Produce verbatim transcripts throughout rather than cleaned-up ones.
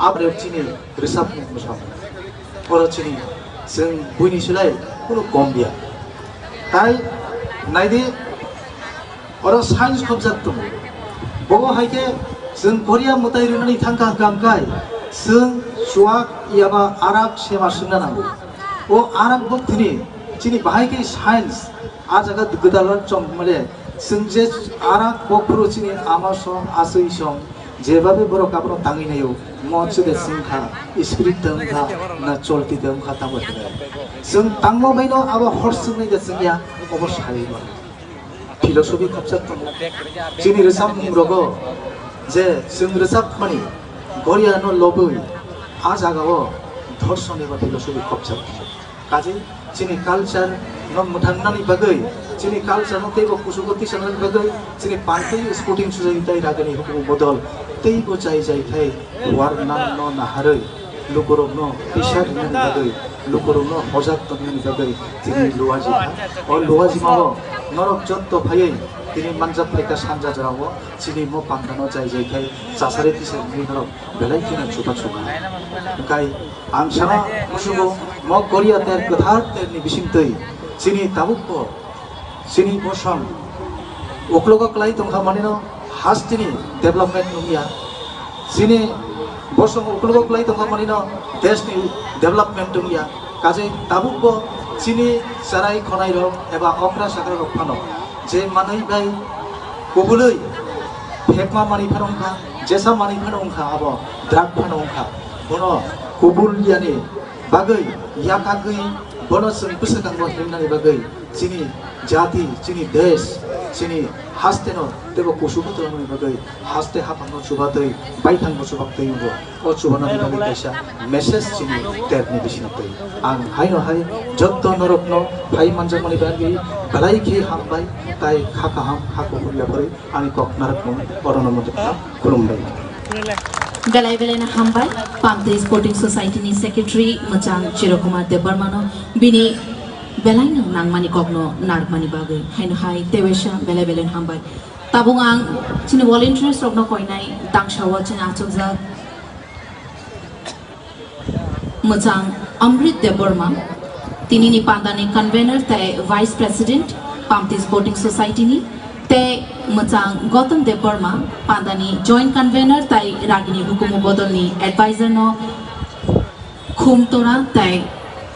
Aboni chini rwchapmung bwswk. Oro chini chwng buini silai kunu kom ya. Tai naidi, oro science khobjak tongo. Bobo hai khe chwng Korea mwtai rwnani thangkha hwnkha hwnkhe chwng chuak yaba arak sema swngna nango. O arak bwkthwini chini bahai khe science, a jaga gwdalrok chong male, chwng je arak bokhoro chini ama song, aswi song, jebabe borok abono tangwi naio, mo chwde chwngkha, spirit de wngkha, na cholti de wngkha, tamo hinwi. Chwng tangmo baino abo hor chwngnai de chwngya, obo saiwi mano. Philosophy khopjak tongo. Chini rwchapmung rogo je chwng rwchapmani Goria no lobwi a jagao dhorson eba philosophy khopjak tongo. Kaje chini culture no mwthangnani bagwi, chini culture no teibo kuchugo tisanani bagwi, chini Pantwi Sporting Society tai ragini hukumu bodol teibo jai jai khai war nam no naharwi lukurokno tisar rinani bagwi, lukurokno hojak tongnani bagwi tini luaji kha. O luajimao norok jotto phaiwi tini manjak phaikha sanja jorao chini mo pandano jai jai khai chasari tisar rinwi norok belai kheno chubachu kha. Hwnkhe ang sana musugo mo Korea ter kwthar terni bisingtwi chini tabukbo chini bosong uklogo kwlai tongkha manino hasteni development nungya. Chini bosong uklogo kwlai tongkha manino deshni development nungya. Kaje tabukbo chini cherai khonairok eba okra sakra rok phano je manwi bai kubulwi phekma manwi phano wngkha, jesa manwi phano wngkha, abo drug phano wngkha. Bono kubul yani bagwi yakagwi bono chwng bwswkango himnani bagwi chini jati, chini desh, chini hasteno teibo kuchugo twlangmani bagwi haste haphangno chubatwi baithangno chubaktwi wngo. O chubanani bagwi kaisa message chini terni bisingtwi. Ang haino hai jotto norokno phai manjakmani bagwi belai khe hambai tai kha kaham ha kuphur yapharwi ani kok narwkmung orono muchungkha. Khulumbai. Belai belai no hambai, Pantwi Sporting Society ni Secretary mwchang Chirokumar Debbarmano bini belai no nangmani kokno narwkmani bagwi. Haino hai tewesa belai belai no hambai. Tabuk ang chini volunteers rokno koinai tangsa o chini achukjak mwchang Amrit Debbarma, tinini pandani convener tei vice president, Pantwi Sporting Society ni, tei mwchang Gautam Debbarma, pandani joint convener tei ragini hukumu bodolni advisor no khum tora tei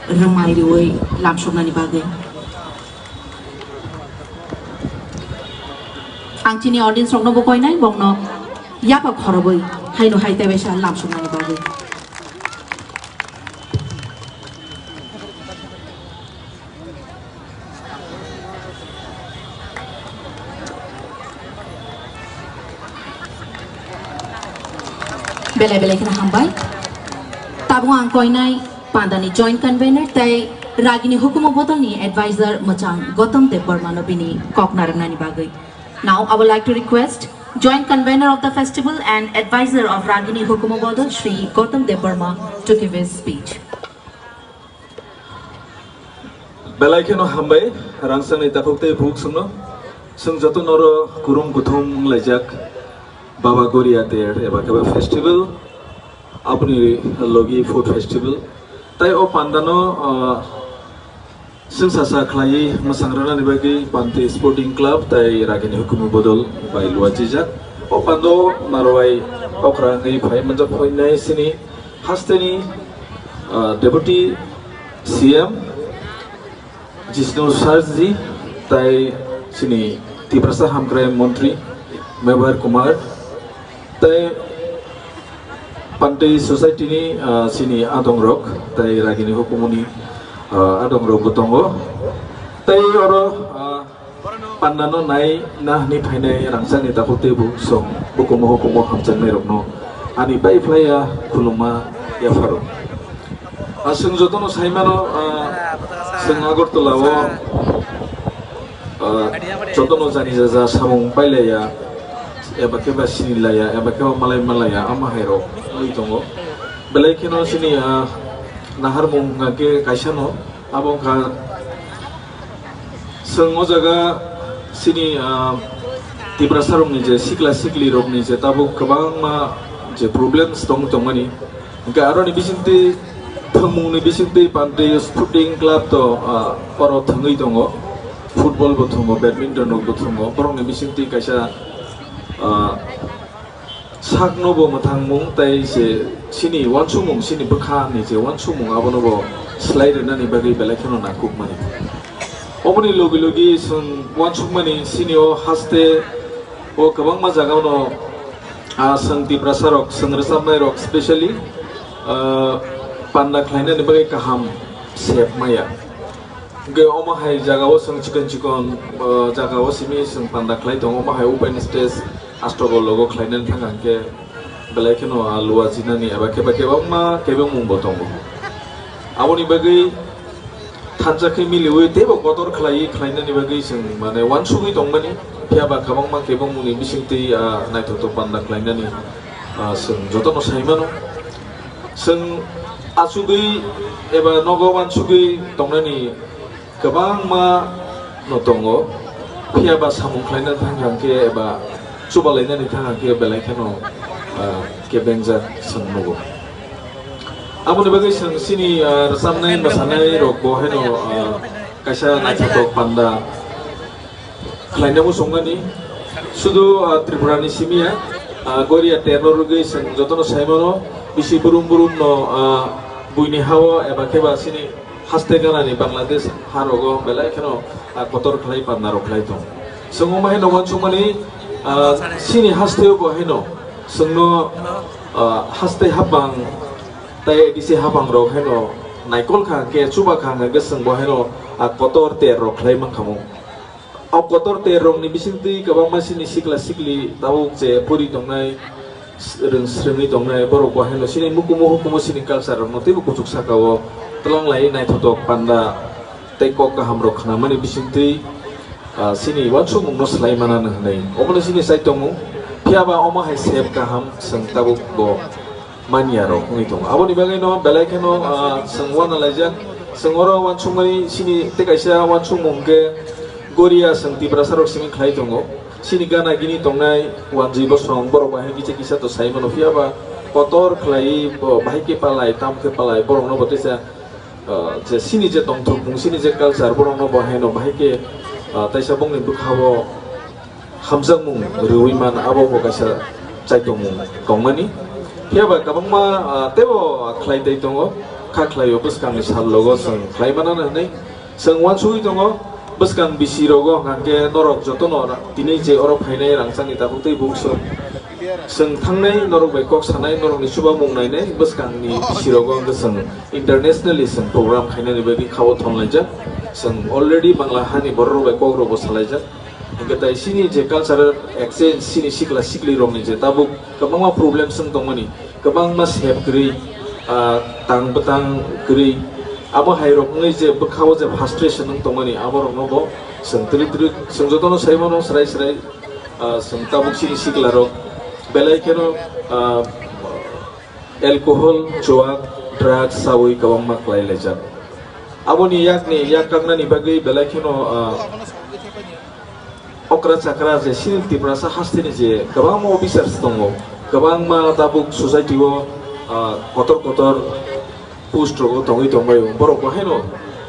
rwmai rwui lamsoknani bagwi. Ang chini audience rokno bo koinai, bongno yapak khorobwi haino hai tebaisa lamsoknani bagwi. Belai belai kheno hambai. Tabuk ang koinai pandani joint convener tei ragini hukumu bodolni advisor mwchang Gautam Debbarmano bini kok narwknani bagwi. Now I would like to request joint convener of the festival and advisor of Ragini Hukumu Bodol, Shri Gautam Debbarma, to give his speech. Belai kheno hambai, rangchakni takhuk tei bukhuk chwngno. Chwng joto noro kurum kuthum wnglaijak Baba Goria Ter eba khe ba festival, aboni logi food festival. Tai o pandano, ah, chwng sasa khlaiwi mwchang rwnani bagwi Pantwi Sporting Club tai Ragini Hukumu Bodol bai luachijak. O pando narwai okra wngwi phai manjak phainai chini hasteni, ah, Deputy C M Jishnu Sarji tai chini Tiprasa Hamkrai Montri Mebar Kumar tai Pantwi Society ni, ah, chini adongrok tai ragini hukumuni, ah, adongrok bo tongo. Tai oro, ah, Pandano nai na hwnwi phainai rangchakni takhuk tei bukhuk chwng bukumu hukumu hamjaknairokno ani bai phlaiya khulumma yapharo. Ah, chwng jotono saimano, ah, chwng Agartala o, ah, jotono jani jaja samung pailaiya, eba khe ba sinilaiya, eba khe ba malai malaiya, ama hairok wngwi tongo. Belai kheno chini, ah, naharmung hwnkha khe kaisano, abo wngkha Chwng o jaga chini, ah, Tiprasa rokni je sikla sikli rokni je tabuk kwbangma Je problems tong tongmani. Hingke aroni bisingtwi thwngmungni bisingtwi Pante Sporting Club to, ah, oro thwngwi tongo. Football bo thwngo, badminton rok bo thwngo. Borokni bisingtwi kaisa, ah, sakno bo mwthangmung tei se chini uansukmung, chini bwkhani je uansukmung abono bo slai rwnani bagwi belai kheno nangkukmani. Oboni logi logi chwng uansukmani chini o haste o kwbangma jagao no, ah, chwng Tiprasa rok, chwng rwchapnai rok specially, ah, panda khlainani bagwi kaham sep maya. Hingke omo hai jagao chwng chikon chikon, ah, jagao simi chwng panda khlai tongo, omo hai open stage Astagol logo khlainani thang hingke belai kheno a lua jinani eba keba kebangma kebengmung bo tongo. Aboni bagwi thansa khe miliwi teibo kotor khlaiwi khlainani bagwi chwng mane uansugwi tongmani, phiya ba kwbangma kebengmungni bisingtwi, ah, naithotok panda khlainani, ah, chwng jotono sai mano. Chwng achugwi eba nogo uansugwi tongnani kwbangma no tongo, phiya ba samung khlaina thang hang khe eba chubalainani thang hang khe belai kheno, ah, kebengjak chwng nugo. Aboni bagwi chwng chini, ah, rwchapnai mwsanai rok bo haino, ah, kaisa naithotok panda khlaina muchungmani. Sudu, ah, Tripura ni simi ya, ah, Goria terno rwgwi chwng jotono sai mano, bisi burum burum no, ah, buini hao eba khe ba chini haste ganani Bangladesh ha rogo belai kheno, ah, kotor khlai panda rok khlai tong. Chwng omo haino uansukmani, ah, chini hasteo bo haino chwngno, ah, haste hapang tei A D C hapang rok haino naikol kha hwnkhe, chuba kha hwnkhe chwng bo haino, ah, kotor ter rok khlai mankha mo. O kotor ter rokni bisingtwi kwbangma chini sikla sikli tabuk je pori tongnai, rwng swrwngwi tongnai borok bo haino chini mukumu hukumu chini culture rokno teibo kuchuk saka o twlang lai naithotok panda tei kok kaham rok khnamani bisingtwi, ah, chini uansukmungno swlai manani hwnwi omono chini chai tongmung. Phiya ba omo hai sep kaham chwng tabuk bo manya rok wngwi tongo. Aboni bagwi no belai kheno, ah, chwng uana laijak. Chwng oro uansukmani chini tei kaisa uansukmung hwnkhe Goria chwng Tiprasa rok simi khlai tongo. Chini gana gini tongnai wanjwi bosong borok bahai kisa kisa to sai mano, phiya ba kotor khlai bo bahai khe palai, tam khe palai, borokno bo teisa, ah, je chini je tongthokmung, chini je culture, borokno bo haino bahai khe, ah, taisa bongni bwkhao hamjakmung rwui man, abo bo kaisa chaitongmung tongmani. Phiya ba kwbangma, ah, teibo khlai tei tongo, kha khlaio bwskangni sal logo chwng khlai manana hwnwi chwng uansugwi tongo. Bwskang bisi rogo hwnkhe norok jotono ra-, tini je oro phainai rangchakni tabuk tei bukso chwng thangnai norok bai kok sanai, norokni chubamung nainai. Bwskangni bisi rogo hwnkhe chwng internationally chwng program khainani bagwi khao thonlaijak. Chwng already Bangla hani borok rok bai kok rokbo salaijak. Hingke tai chini je cultural exchange, chini sikla sikli rokni je tabuk kwbangma problem swng tongmani, kwbangma sep kwrwi, ah, tang bwtang kwrwi, abo hai rok wngwi je bwkhao je frustration wng tongmani, abo rokno bo chwng twrwk twrwk chwng jotono sai mano, srai srai, ah, chwng tabuk chini sikla rok belai kheno, ah, alcohol, chuak, drugs chawi kwbangma kwlai laijak. Aboni yakni yak kaknani bagwi belai kheno, ah, okra chakra je chini Tiprasa hasteni je kwbangma officers tongo, kwbangma tabuk society o, ah, kotor kotor post rogo tongwi tongbaio, borok bo haino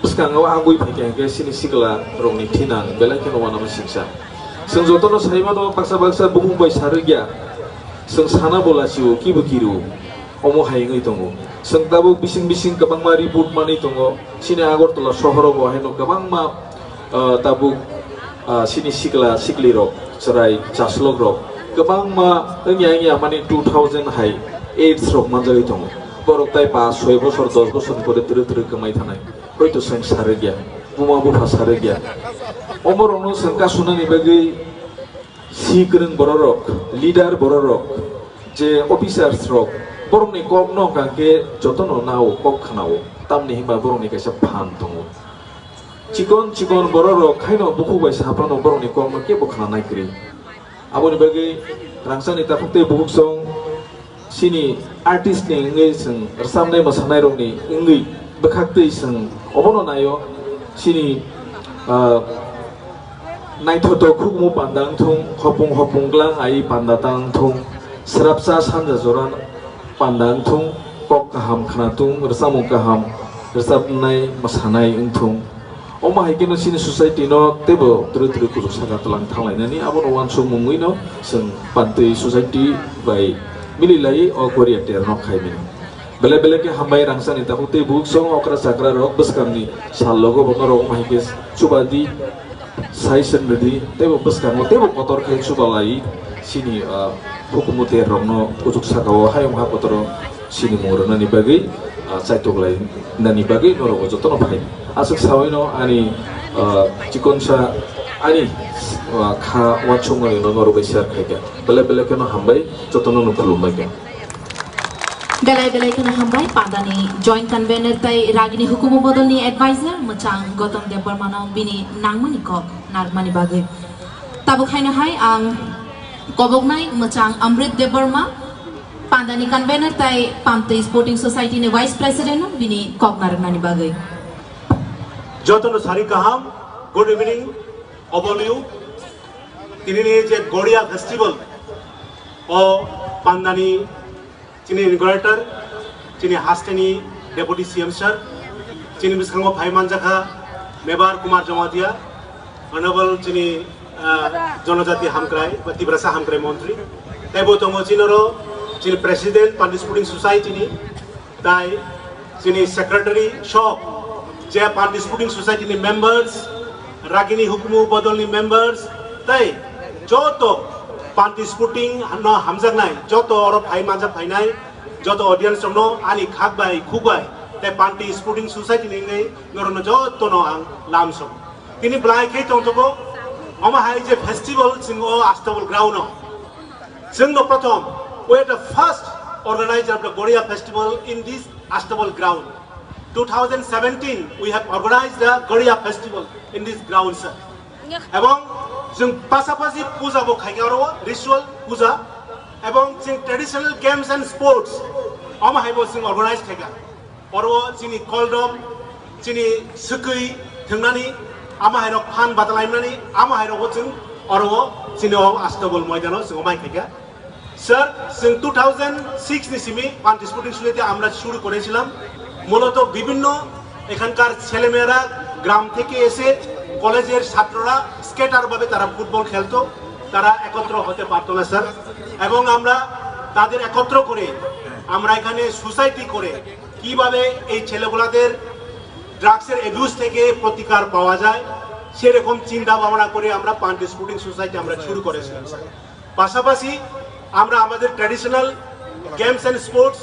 bwskango angwi phaikha hwnkhe chini sikla rokni thinang belai kheno uanama singsa. Chwng jotono sai mano, baksa baksa bumung bai sarwkya, chwng sana bo lachio, kibo kiro. Omo hai wngwi tongo. Chwng tabuk bising bising kwbangma report manwi tongo. Chini Agartala sohoro bo haino kwbangma, ah, tabuk, ah, chini sikla siklirok, chwrai chaslok rok kwbangma wngya wngya mani two thousand hai AIDS rok manjagwi tongo. Borok tai pash soi bosor, dos bosor ni pore twrwk twrwk kwmai thanai. Hoito chwng sarwkya, buma bupha sarwkya. Omo rokno chwng kasunani bagwi si kwrwng bororok, leader bororok, je officers rok, borokni kokno hwnkha khe jotono nao, kok khnao, tamni hwnba borokni kaisa phan tongo. Chikon chikon bororok khaino bukhuk bai saphano borokni kokno kebo khna nai kwrwi. Aboni bagwi rangchakni takhuk tei bukhuk song chini artist ni wngwi chwng rwchapnai mwsanairokni wngwi bwkhaktwi chwng obono naio. Chini, ah, naithotok khukmu panda wngthung, hopung hopung glang ai panda ta wngthung, Srapsa sanja jora panda wngthung, kok kaham khwnathung, rwchapmung kaham rwchapnai mwsanai wngthung. Omo hai kheno chini society no teibo twrwi twrwi kuchuk saka twlang thanglainani, abono uansukmungwi no chwng Pantwi society bai mililaiwi o Goria ter no khaimani. Belai belai khe hambai rangchakni takhuk tei bukhuk song okra chakra rok bwskangni sal logo bo norok omo hai khe chubadi. Sai swngrwdi, teibo bwskango teibo kotor khe chubalai chini, ah, hukumu ter rokno kuchuk sakao hayung ha kotoro sinimung rwnani bagwi, ah, chaitoklai nani bagwi norok jotono phai. Aswk sawi no ani, ah, chikonsa ani, ah, kha uansukmani no norok bai share khaikha. Belai belai kheno hambai, jotono no khulumbai kha. Belai belai kheno hambai, pandani joint convener tai ragini hukumu bodolni advisor mwchang Gotom Debbarmano bini nangmani kok narwkmani bagwi. Tabuk haino hai ang koboknai mwchang Amrit Debbarma, pandani convener tai Pantwi Sporting Society ni vice president no bini kok narwknani bagwi. Jotono sari kaham, good evening, all of you. Tinini je Goria festival, o pandani chini inaugurator, chini hasteni Deputy C M sir, chini bwskango phai manjakha Mebar Kumar Jamatia, Honorable chini, ah, Jonojati Hamkrai ba Tiprasa Hamkrai Montri. Teibo tongo chinoro chini President Pantwi Sporting Society ni, tai chini secretary sok, je Pantwi Sporting Society ni members, ragini hukumu bodol ni members, tai joto Pantwi Sporting no hamjaknai, joto oro phai manjak phainai, joto audience rokno ani khak bai, khuk bai, tai Pantwi Sporting Society ni wngwi norokno jotono ang lamsong. Tini belai khe tongthogo, omo hai je festival chwng o Astabal ground o. Chwngno prothom, we are the first organizer of the Goria festival in this Astabal ground. Two thousand seventeen, we have organized the Goria festival in this ground, sir. Ebong chwng pasapasi puja bo khaikha oro, ritual puja, ebong chwng traditional games and sports, omo hai bo chwng organize khaikha. Oro chini koldom, chini swkwi thwngnani, ama hairok phan batalaimani, ama hairok bo chwng oro chini o Astabal moidano chwng omai khaikha. Sir, chwng two thousand six ni simi Pantwi Sporting Society আমরা শুরু করেছিলাম। মূলত বিভিন্ন এখানকার ছেলেমেয়েরা গ্রাম থেকে এসে কলেজের ছাত্ররা স্ক্যাটার ভাবে তারা ফুটবল খেলতো, তারা একত্র হতে পারতো না স্যার। এবং আমরা তাদের একত্র করে আমরা এখানে সোসাইটি করে কিভাবে এই ছেলেগুলাদের ড্রাগসের অ্যাবিউজ থেকে প্রতিকার পাওয়া যায়, সেরকম চিন্তা ভাবনা করে আমরা পান্ডি স্পোর্টিং সোসাইটি আমরা শুরু করেছিলাম স্যার। পাশাপাশি আমরা আমাদের ট্র্যাডিশনাল গেমস অ্যান্ড স্পোর্টস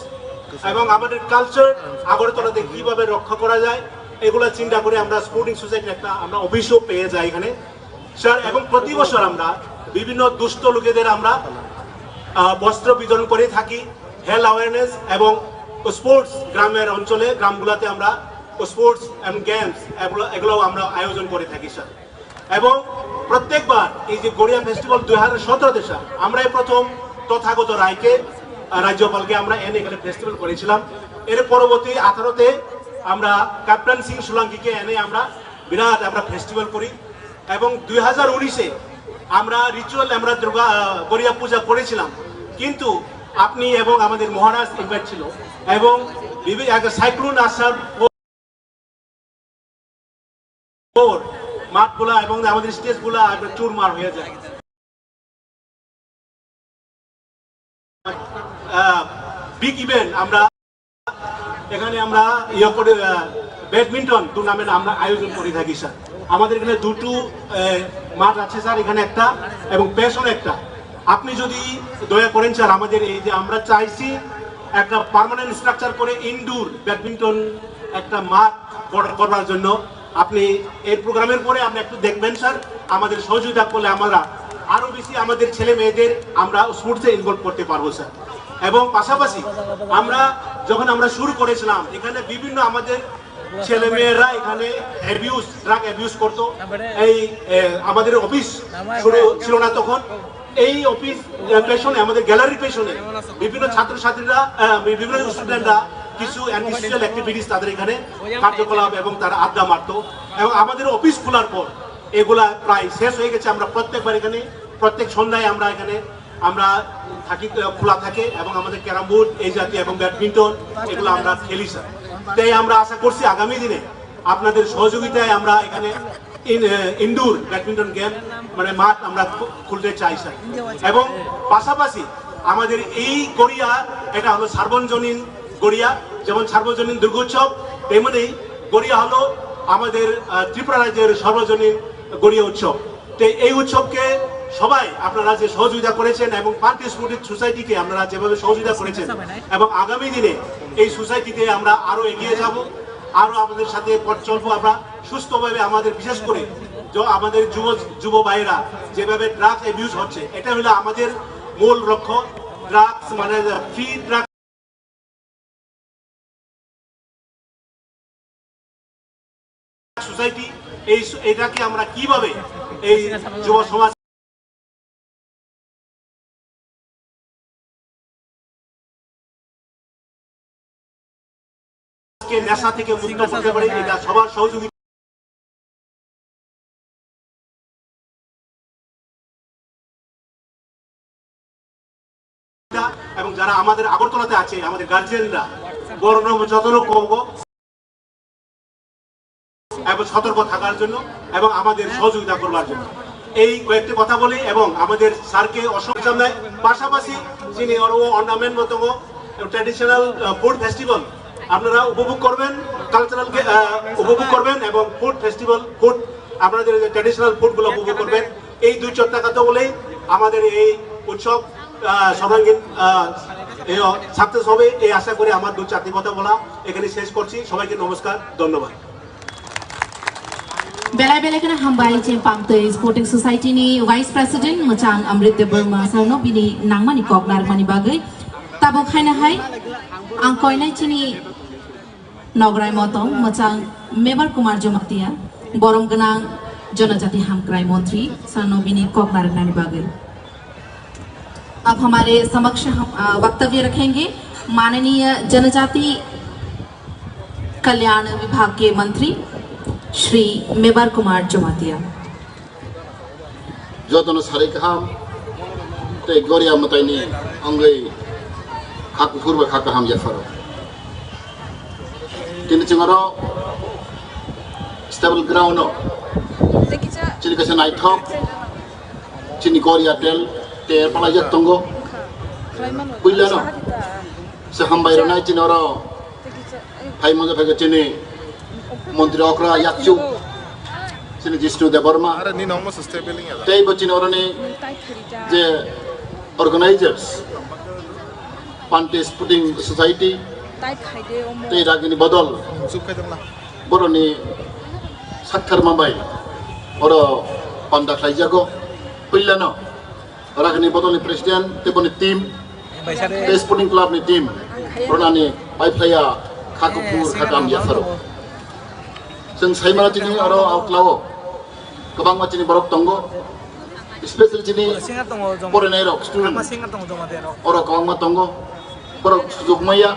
এবং আমাদের কালচার আগরতলাতে কিভাবে রক্ষা করা যায়, এগুলা চিন্তা করে আমরা স্পোর্টিং সোসাইটির একটা আমরা অফিসও পেয়ে যাই এখানে। স্যার, এবং প্রতি বছর আমরা বিভিন্ন দুস্থ লোকেদের আমরা, আহ, বস্ত্র বিতরণ করে থাকি, হেলথ অ্যাওয়ারনেস এবং স্পোর্টস গ্রামের অঞ্চলে, গ্রামগুলোতে আমরা স্পোর্টস এবং গেমস এগুলো, এগুলোও আমরা আয়োজন করে থাকি স্যার। এবং প্রত্যেকবার এই যে গড়িয়া ফেস্টিভ্যাল দুই হাজার সতেরোতে স্যার, আমরাই প্রথম তথাগত রায়কে, আহ, রাজ্যপালকে আমরা এনে এখানে ফেস্টিভ্যাল করেছিলাম। এর পরবর্তী আঠারোতে আমরা ক্যাপ্টেন সিং সোলাঙ্কিকে এনে আমরা বিরাট আমরা ফেস্টিভ্যাল করি। এবং দুই হাজার উনিশে আমরা রিচুয়াল আমরা দুর্গা, আহ, গড়িয়া পূজা করেছিলাম, কিন্তু আপনি এবং আমাদের মহারাজ ইনভাইট ছিল এবং বিভি-, একটা সাইক্লোন আসার পর মাঠগুলা এবং আমাদের স্টেজগুলা একবার চুরমার হয়ে যায়। আহ, বিগ ইভেন্ট আমরা এখানে আমরা ইয়ে করে, আহ, ব্যাডমিন্টন টুর্নামেন্ট আমরা আয়োজন করে থাকি স্যার। আমাদের এখানে দুটো, আহ, মাঠ আছে স্যার, এখানে একটা এবং পেছনে একটা। আপনি যদি দয়া করেন স্যার, আমাদের এই যে আমরা চাইছি একটা পার্মানেন্ট স্ট্রাকচার করে ইনডোর ব্যাডমিন্টন একটা মাঠ কর-, করার জন্য আপনি এই প্রোগ্রামের পরে আপনি একটু দেখবেন স্যার, আমাদের সহযোগিতা করলে আমরা আরো বেশি আমাদের ছেলে মেয়েদের আমরা স্পোর্টসে ইনভলভ করতে পারবো স্যার। এবং পাশাপাশি আমরা যখন আমরা শুরু করেছিলাম, এখানে বিভিন্ন আমাদের ছেলে মেয়েরা এখানে অ্যাবিউজ, ড্রাগ অ্যাবিউজ করতো। এই, এ, আমাদের অফিস শুরু ছিল না তখন। এই অফিস, এ, পেছনে, আমাদের গ্যালারির পেছনে বিভিন্ন ছাত্রছাত্রীরা, আহ, বিভিন্ন স্টুডেন্টরা কিছু অ্যান্টিসোশিয়াল অ্যাক্টিভিটিস তাদের এখানে কার্যকলাপ এবং তারা আড্ডা মারতো। এবং আমাদের অফিস খোলার পর এগুলা প্রায় শেষ হয়ে গেছে। আমরা প্রত্যেকবার এখানে, প্রত্যেক সন্ধ্যায় আমরা এখানে আমরা থাকি, আহ, খোলা থাকে এবং আমাদের ক্যারাম বোর্ড, এই জাতীয় এবং ব্যাডমিন্টন, এগুলো আমরা খেলি, স্যার। তাই আমরা আশা করছি আগামী দিনে আপনাদের সহযোগিতায় আমরা এখানে ইন-, আহ, ইনডোর ব্যাডমিন্টন গেম, মানে মাঠ আমরা খু-, খুলতে চাই, স্যার। এবং পাশাপাশি আমাদের এই গড়িয়া, এটা হলো সার্বজনীন গড়িয়া, যেমন সার্বজনীন দুর্গোৎসব, তেমনি গড়িয়া হলো আমাদের, আহ, ত্রিপুরা রাজ্যের সর্বজনীন গড়িয়া উৎসব। তো এই উৎসবকে সবাই আপনারা যে সহযোগিতা করেছেন এবং পান্টি স্পোর্টিং সোসাইটিকে আপনারা যেভাবে সহযোগিতা করেছেন এবং আগামী দিনে এই সোসাইটিতে আমরা আরো এগিয়ে যাব, আরো আপনাদের সাথে পথ চলবো আমরা সুস্থভাবে। আমাদের বিশেষ করে যে আমাদের যুব, যুব ভাইয়েরা যেভাবে ড্রাগস অ্যাবিউজ হচ্ছে, এটা হলো আমাদের মূল লক্ষ্য। ড্রাগস মানে ফ্রি ড্রাগস সোসাইটি, এই স-, এটাকে আমরা কিভাবে এই যুব সমাজ কে নেশা থেকে মুক্ত করতে পারি, এটা সবার সহযোগিতা। এবং যারা আমাদের আগরতলাতে আছে, আমাদের গার্জিয়ানরা, বড় যত কম এবং সতর্ক থাকার জন্য এবং আমাদের সহযোগিতা করবার জন্য। এই কয়েকটি কথা বলি এবং আমাদের স্যারকে অসংখ্য জানাই। পাশাপাশি যিনি আরো অর্নামেন্ট মতো ট্র্যাডিশনাল ফুড ফেস্টিভ্যাল আপনারা উপভোগ করবেন, কালচারাল উপভোগ করবেন এবং ফুড ফেস্টিভ্যাল ফুড, আপনাদের যে ট্র্যাডিশনাল ফুডগুলো উপভোগ করবেন। এই দুই চারটা কথা বলেই আমাদের এই উৎসব, আহ, সর্বাঙ্গীন, আহ, সাকসেস হবে, এই আশা করে আমার দু চারটি কথা বলা এখানে শেষ করছি। সবাইকে নমস্কার, ধন্যবাদ। Belai belai kheno hambai je Pamtwi Sporting Society ni Vice President mwchang Amrit Debbarma sir no bini nangmani kok narwkmani bagwi. Tabuk haino hai ang koinai chini Nograi Motong mwchang Mebar Kumar Jamatia, borom gwnang Janajati Hamkrai Montri sano bini kok narwknani bagwi. अब हमारे समक्ष हम, अ, वक्तव्य रखेंगे माननीय जनजाति कल्याण विभाग के मंत्री Shri Mebar Kumar Jamatia. Jotono sari kaham tei goria mwtaini wngwi kha kuphur bai kha kaham yapharo. Tini chwng oro stable ground no chini kaisa naithok chini goria tel te palaijak tongo. Puila no se hambai rwnai chini oro Phai manja phai chini montri okra yakchu chini Jishnu Debbarma. Are ni nongmo se stabiling ya. Tei bo chini oroni je organizers, Pante Sporting Society, tei ragini bodol. Boroni sakthar mambai oro panda khlaijago. Puilano. Ragini bodolni president tei boni team, tei sporting club ni team, rwnani paiphlaiya kha kuphur kha kam yapharo. Chwng saimano chini oro outlao kwbangma chini borok tongo, especially chini porinai rok student oro kwbangma tongo, borok sujukmaya.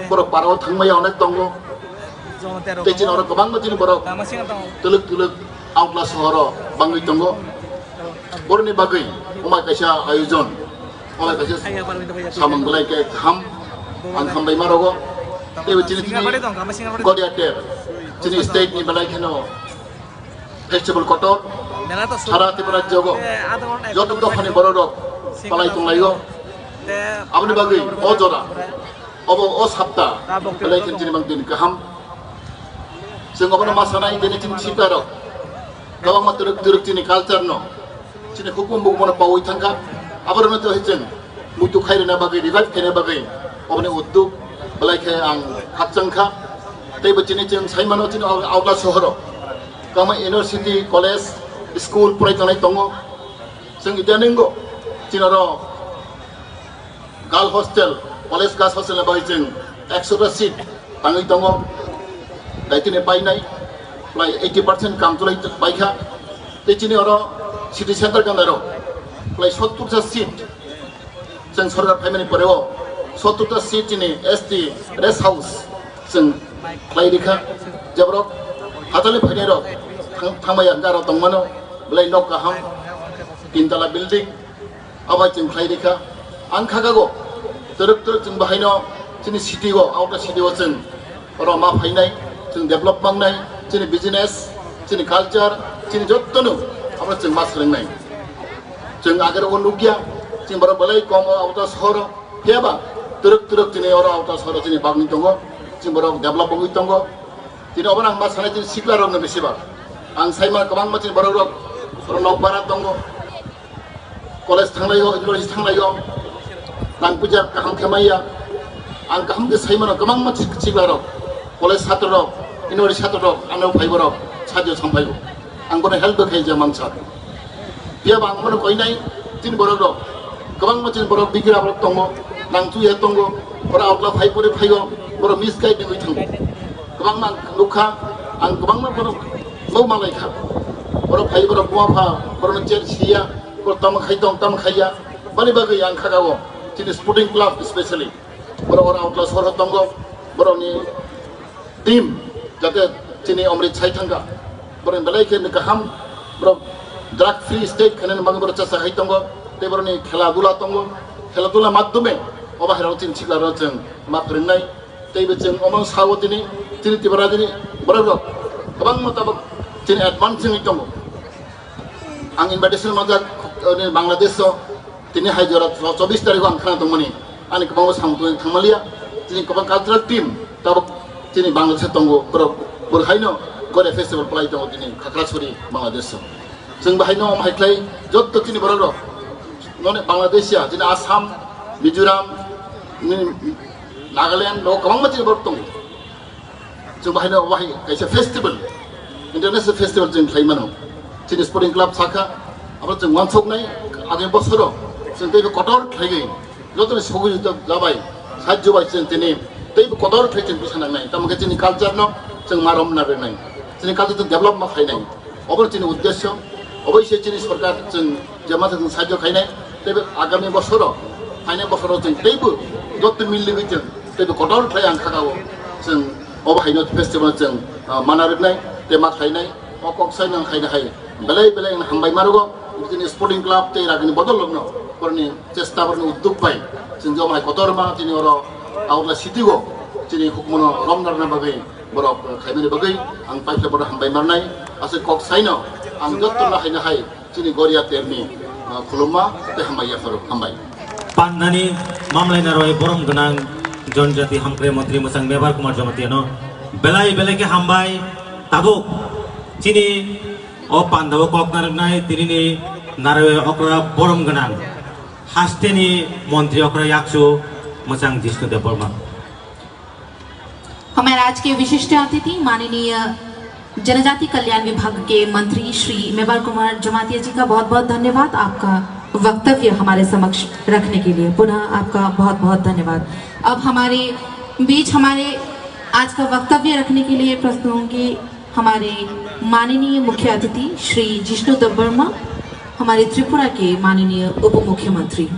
Borok parao thangmaya onek tongo. Tei chini oro kwbangma chini borok twlwk twlwk outla sohoro bangwi tongo. Boroni bagwi omai kaisa ayojon, omai kaisa samung belai khe kaham, ang hambai ma rogo. Tei bo chini chini Godia ter chini state ni belai kheno festival kotor sara Tripura jogo joto dophani borok rok palai tonglaio. Aboni bagwi o jora, obo o sapta belai khe chini bang din kaham. Chwng obono ma sanai, bini chini sita rok kwbangma twrwk twrwk chini culture no, chini hukum bukumono pawi thangkha. Aborokno to chwng muitu khairina bagwi, revive khaina bagwi oboni udduk belai khe ang khakchang kha. Tei bo chini chwng saimano chini outla sohoro kwbangma university, college, school porai tongnai tongo. Chwng idaningo chini oro girl hostel, college girls hostel ni bagwi chwng ekshota seat tangwi tongo. Daitini painai, prai eighty percent kam chulai paikha. Tei chini oro city center gana rok, prai sottor ta seat. Chwng sorkar phaimani poreo sottor ta seat chini S T rest house chwng khlai rikha. Jeborok hachali phainai rok thang-, thangmaya garo tongmano, belai nok kaham, tin tala building, Abai chwng khlai rikha. Ang khagago twrwk twrwk chwng bahaino chini city o, outer city o chwng oro ma phainai, chwng develop mangnai, chini business, chini culture, chini jottonu abo chwng ma swrwngnai. Chwng agero o nukya, chini borok belai kom o outer sohoro, phiyaba twrwk twrwk chini oro outer sohoro chini bagwi tongo, chini borok develop wngwi tongo. Chini obo ang ma sanai chini sikla rokno besiba. Ang saima kwbangma chini borok rok, borok nok bara tongo. College thanglaio, university thanglaio, rang puja kaham khe maya. Ang kaham khe sai mano, kwbangma chik-, chikla rok, college chhatro rok, university chhatro rok, ano phai borok, sajyo samphaibo. Ang bono help bo khai ja mansa. Phiya bo ang bono koinai, chini borok rok, kwbangma chini borok bigra borok tongo, nang chuya tongo, oro outla phai pore phaio, borok misguide wngwi thango. Kwbangma ang nukha, ang kwbangma borok no malai kha. Borok phai borok buma pha, borok no chair siya, borok tamo khai tong, tamo khaiya. Bani bagwi ang khagao, chini sporting club specially. Borok oro outla sohor tongo, borokni team jate chini Amrit sai thangkha. Borokni belai khe kaham, borok drug free state khainani bagwi borok chasa khai tongo. Tei borokni khela dula tongo. Khela dula madhyome obo hai rok chini sikla rok chwng ma phwrwngnai. Tei bo chwng omo sao tini, chini Tripura ni borok rok kwbangma tabuk chini advance wngwi tongo. Ang invitation manjak, eh, Bangladesh o, tini hai jora chobbish tarikh o ang khna tongmani, ani kwbangma samung tangmaliya, chini kwbang cultural team tabuk chini Bangladesh o tongo, borok, borok haino gore festival palai tongo tini Khakrasuri, Bangladesh o. Chwng bahaino omo hai khlai jotto chini borok rok, noni Bangladesh ya, chini Assam, Mizoram, ni Nagaland, no kwbangma chini borok tongo. Chwng bahaino wahai kaisa festival, international festival chwng khlai mano. Chini sporting club sakha, abo chwng wansoknai, agami bosoro chwng teibo kotor khlaiwi, jotoni sogwi jabai, sajjo bai chwng tini teibo kotor khlai chwng bwsa nangnai. Tamo khe chini culture no chwng ma romna rwnai, chini culture chwng develop ma khlainai. Obo chini uddesyo, obo se chini sorkar chwng je masa chwng sahajyo khainai, teibo agami bosoro, phainai bosoro chwng teibo jotto milligwi chwng teibo kotor khlai ang khagao chwng obo haino festival chwng, ah, mana rwnai tei ma khlainai. O kok sai nang khaina hai belai belai ang hambai marugo chini sporting club tei ragini bodol logno porni chesta porni udduk bai chwng jom hai kotor ma chini oro Agartala city o chini hukmono romna rwna bagwi borok khaimani bagwi ang paikhe borok hambai marnai. Aswk kok saino ang jotto no haino hai chini Goria terni, ah, khulumma tei hambai yapharo hambai. Pandani mamlai narwai borom gwnang Jonjati Hamkrai Montri Mwchang Mebar Kumar Jamatia no belai belai khe hambai. Tabuk chini o panda o kok narwknai tinini narwai okra borom gwnang hasteni Montri okra yakchu Mwchang Jishnu Debbarma. हमारे आज के विशिष्ट अतिथि माननीय जनजाति कल्याण विभाग के मंत्री श्री मेवार कुमार जमातिया जी का बहुत बहुत धन्यवाद, आपका वक्तव्य हमारे समक्ष रखने के लिए पुनः आपका बहुत बहुत धन्यवाद। अब हमारे बीच हमारे आज का वक्तव्य रखने के लिए प्रस्तुत होंगे हमारे माननीय मुख्य अतिथि श्री जिष्णु देबबर्मा, हमारे त्रिपुरा के माननीय उप मुख्यमंत्री।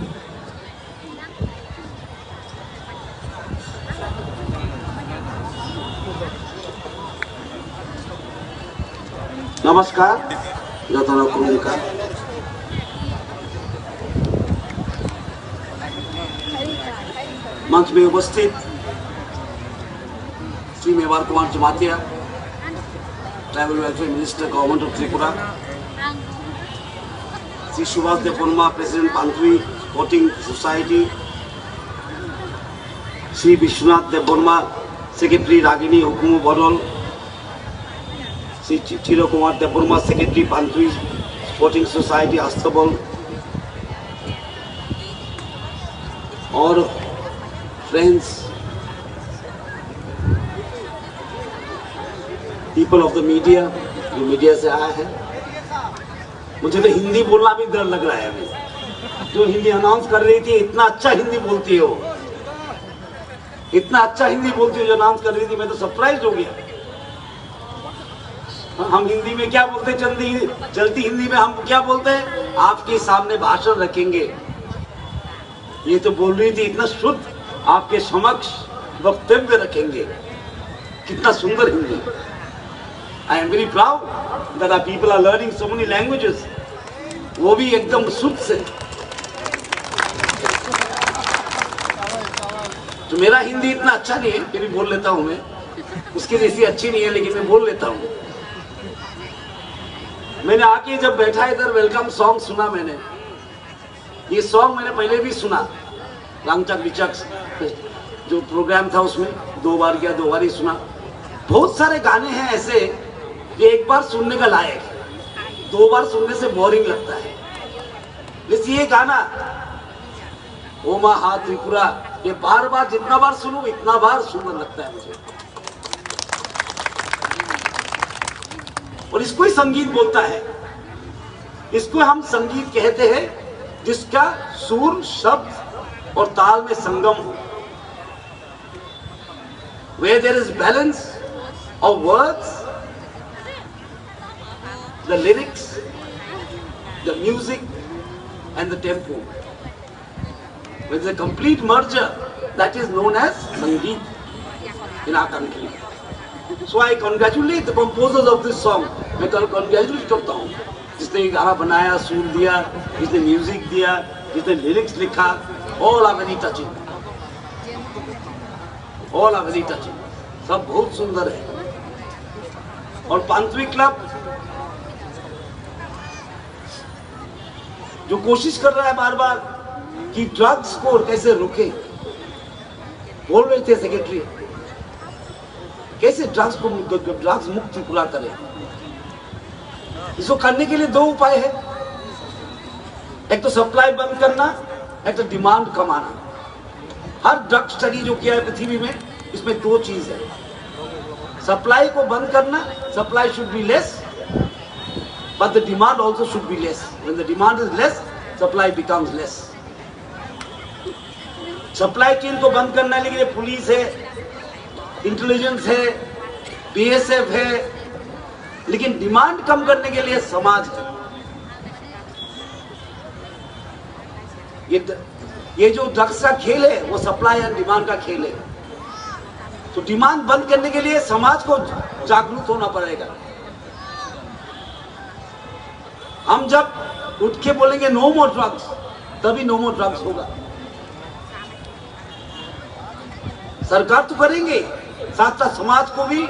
नमस्कार, जतन खुलुमखा। मंच में उपस्थित श्री मेवार कुमार Jamatia, Tribal Welfare Minister, Government of Tripura, Shri सुभाष देबबर्मा, President पांथुई Sporting Society, श्री विश्वनाथ देबबर्मा, Secretary रागिनी हुकुम बदल, श्री चि-, चिर कुमार देबबर्मा, Secretary पांथुई Sporting Society अस्तबल, और friends, people of the media, जो मीडिया से आया है, मुझे तो हिंदी बोलना भी डर लग रहा है अभी। जो हिंदी अनाउंस कर रही थी, इतना अच्छा हिंदी बोलती हो, इतना अच्छा हिंदी बोलती हो, जो अनाउंस कर रही थी, मैं तो सरप्राइज हो गया। हम हिंदी में क्या बोलते, चलती, चलती हिंदी में हम क्या बोलते हैं, आपके सामने भाषण रखेंगे। ये तो बोल रही थी, इतना शुद्ध आपके समक्ष वक्तव्य रखेंगे। कितना सुंदर Hindi. I am very proud that our people are learning so many languages। वो भी एकदम शुद्ध से। तो मेरा हिंदी इतना अच्छा नहीं है, फिर भी बोल लेता हूँ मैं। उसके जैसी अच्छी नहीं है, लेकिन मैं बोल लेता हूँ। मैंने आके जब बैठा इधर, वेलकम सॉन्ग सुना मैंने। ये सॉन्ग मैंने पहले भी सुना, रांगचक बिचक जो प्रोग्राम था, उसमें दो बार गया, दो बार ही सुना। बहुत सारे गाने हैं ऐसे जो एक बार सुनने का लायक है, दो बार सुनने से बोरिंग लगता है। जैसे ये गाना ओमा हा त्रिपुरा, ये बार बार, जितना बार सुनूं, इतना बार सुंदर लगता है मुझे। और इसको ही संगीत बोलता है। इसको हम संगीत कहते हैं, जिसका सुर, शब्द और ताल में संगम हो। Where there is balance of words, the lyrics, the music and the tempo. When the complete merger, that is known as Sangeet in our country. So I congratulate the composers of this song. मैं कल congratulate करता हूँ, जिसने ये गाना बनाया, सुर दिया, जिसने म्यूजिक दिया, जिसने लिरिक्स लिखा। All are very touching. All are very touching. सब बहुत सुंदर है। और पांचवी क्लब जो कोशिश कर रहा है बार बार कि ड्रग्स को कैसे रोके, बोल रहे थे सेक्रेटरी, कैसे ड्रग्स को, ड्रग्स मुक्त त्रिपुरा करें। इसको करने के लिए दो उपाय है, एक तो सप्लाई बंद करना, एक तो डिमांड कमाना। हर ड्रग स्टडी जो किया है पृथ्वी में, इसमें दो चीज है। सप्लाई को बंद करना, supply should be less, but the demand also should be less. When the demand is less, supply becomes less. Supply chain को बंद करने के लिए पुलिस है, इंटेलिजेंस है, बीएसएफ है, लेकिन डिमांड कम करने के लिए समाज है। ये द-, ये जो ड्रग्स का खेल है, वो सप्लाई एंड डिमांड का खेल है। तो डिमांड बंद करने के लिए समाज को जागरूक होना पड़ेगा। हम जब उठ के बोलेंगे "नो मोर ड्रग्स", तभी नो मोर ड्रग्स होगा। सरकार तो करेंगे, साथ साथ समाज को भी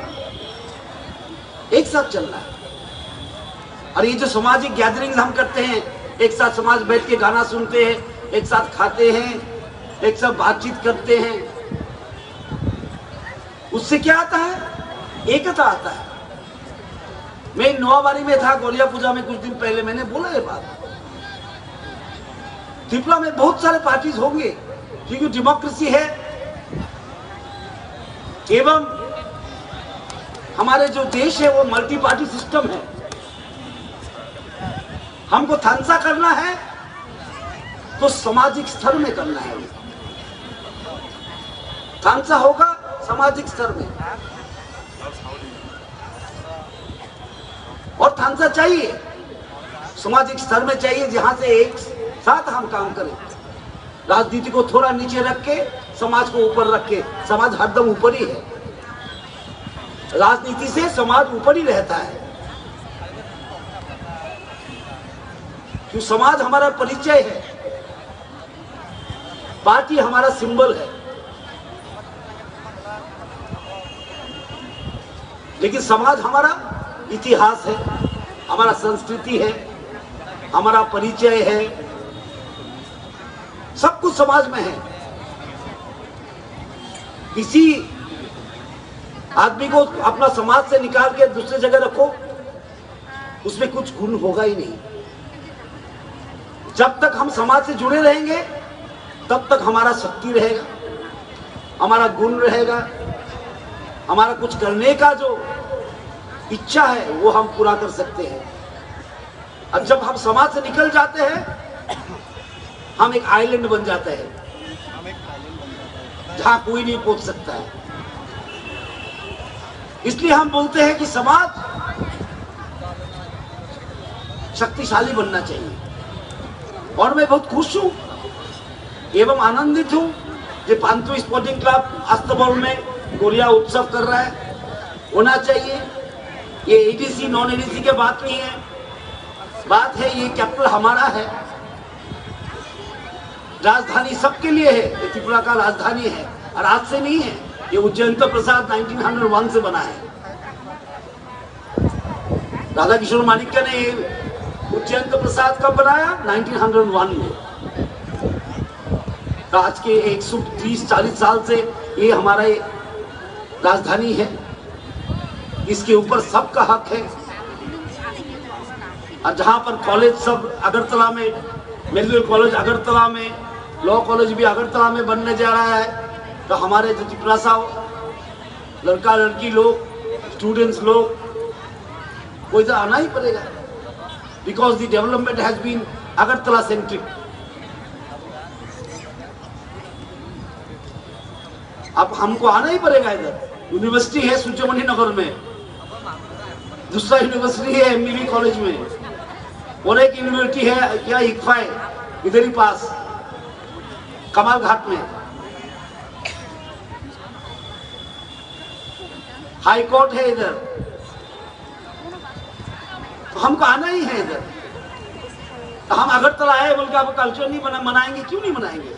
एक साथ चलना है। और ये जो सामाजिक गैदरिंग्स हम करते हैं, एक साथ समाज बैठ के गाना सुनते हैं, एक साथ खाते हैं, एक साथ बातचीत करते हैं, उससे क्या आता है? एकता आता है। मैं नवाबारी में था, गोरिया पूजा में कुछ दिन पहले मैंने बोला ये बात। त्रिपुरा में बहुत सारे पार्टीज होंगे, क्योंकि डेमोक्रेसी है एवं हमारे जो देश है वो मल्टी पार्टी सिस्टम है। हमको थांसा करना है तो सामाजिक स्तर में करना है। थांसा होगा सामाजिक स्तर में, और थांसा चाहिए, सामाजिक स्तर में चाहिए, जहां से एक साथ हम काम करें। राजनीति को थोड़ा नीचे रख के समाज को ऊपर रख के, समाज हरदम ऊपर ही है। राजनीति से समाज ऊपर ही रहता है, क्यों समाज हमारा परिचय है, पार्टी हमारा सिंबल है, लेकिन समाज हमारा इतिहास है, हमारा संस्कृति है, हमारा परिचय है, सब कुछ समाज में है। किसी आदमी को अपना समाज से निकाल के दूसरे जगह रखो, उसमें कुछ गुण होगा ही नहीं। जब तक हम समाज से जुड़े रहेंगे, तब तक हमारा शक्ति रहेगा, हमारा गुण रहेगा, हमारा कुछ करने का जो इच्छा है, वो हम पूरा कर सकते हैं। और जब हम समाज से निकल जाते हैं, हम एक आइलैंड बन जाते हैं, जहां कोई नहीं पहुंच सकता है। इसलिए हम बोलते हैं कि समाज शक्तिशाली बनना चाहिए। और मैं बहुत खुश हूं एवं आनंदित हूं कि पांतु स्पोर्टिंग क्लब अस्तबल में गोरिया उत्सव कर रहा है, होना चाहिए। ये एडीसी नॉन एडीसी की बात नहीं है, बात है ये कैपिटल हमारा है, राजधानी सबके लिए है, ये त्रिपुरा का राजधानी है। और आज से नहीं है, ये उज्जयंत प्रसाद नाइनटीन हंड्रेड वन से बना है। राधा किशोर माणिक्य ने ये उज्जयंत प्रसाद कब बनाया? नाइनटीन हंड्रेड वन में। तो आज के एक सौ तीस चालीस साल से ये हमारा ये राजधानी है, इसके ऊपर सबका हक है। और जहाँ पर कॉलेज सब अगरतला में, मेडिकल कॉलेज अगरतला में, लॉ कॉलेज भी अगरतला में बनने जा रहा है, तो हमारे जो तिपरासा लड़का लड़की लोग, स्टूडेंट्स लोग, वो इधर आना ही पड़ेगा, because the development has been Agartala centric। अब हमको आना ही पड़ेगा इधर। यूनिवर्सिटी है सूर्यमणि नगर में, दूसरा यूनिवर्सिटी है एमबीबी कॉलेज में, और एक यूनिवर्सिटी है क्या, इक्फा है, इधर ही पास कमाल घाट में, हाई कोर्ट है इधर। तो हमको आना ही है इधर। तो हम अगरतला आए बोल के आप कल्चर नहीं बना मनाएंगे? क्यों नहीं मनाएंगे?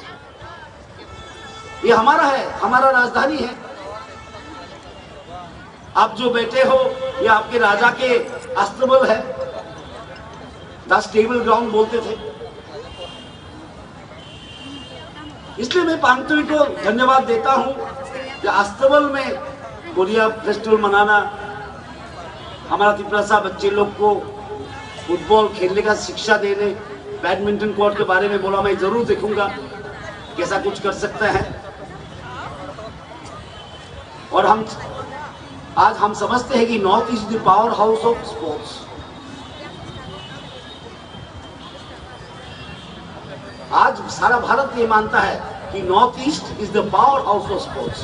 ये हमारा है, हमारा राजधानी है। आप जो बैठे हो, ये आपके राजा के अस्तबल है, द स्टेबल ग्राउंड बोलते थे। इसलिए मैं पांगतुई को धन्यवाद देता हूँ कि अस्तबल में बढ़िया फेस्टिवल मनाना, हमारा तिपरासा बच्चे लोग को फुटबॉल खेलने का शिक्षा देने, बैडमिंटन कोर्ट के बारे में बोला, मैं जरूर देखूंगा कैसा कुछ कर सकता है। और हम, आज हम समझते हैं कि North East is the power house of sports। आज सारा भारत ये मानता है कि North East is the power house of sports।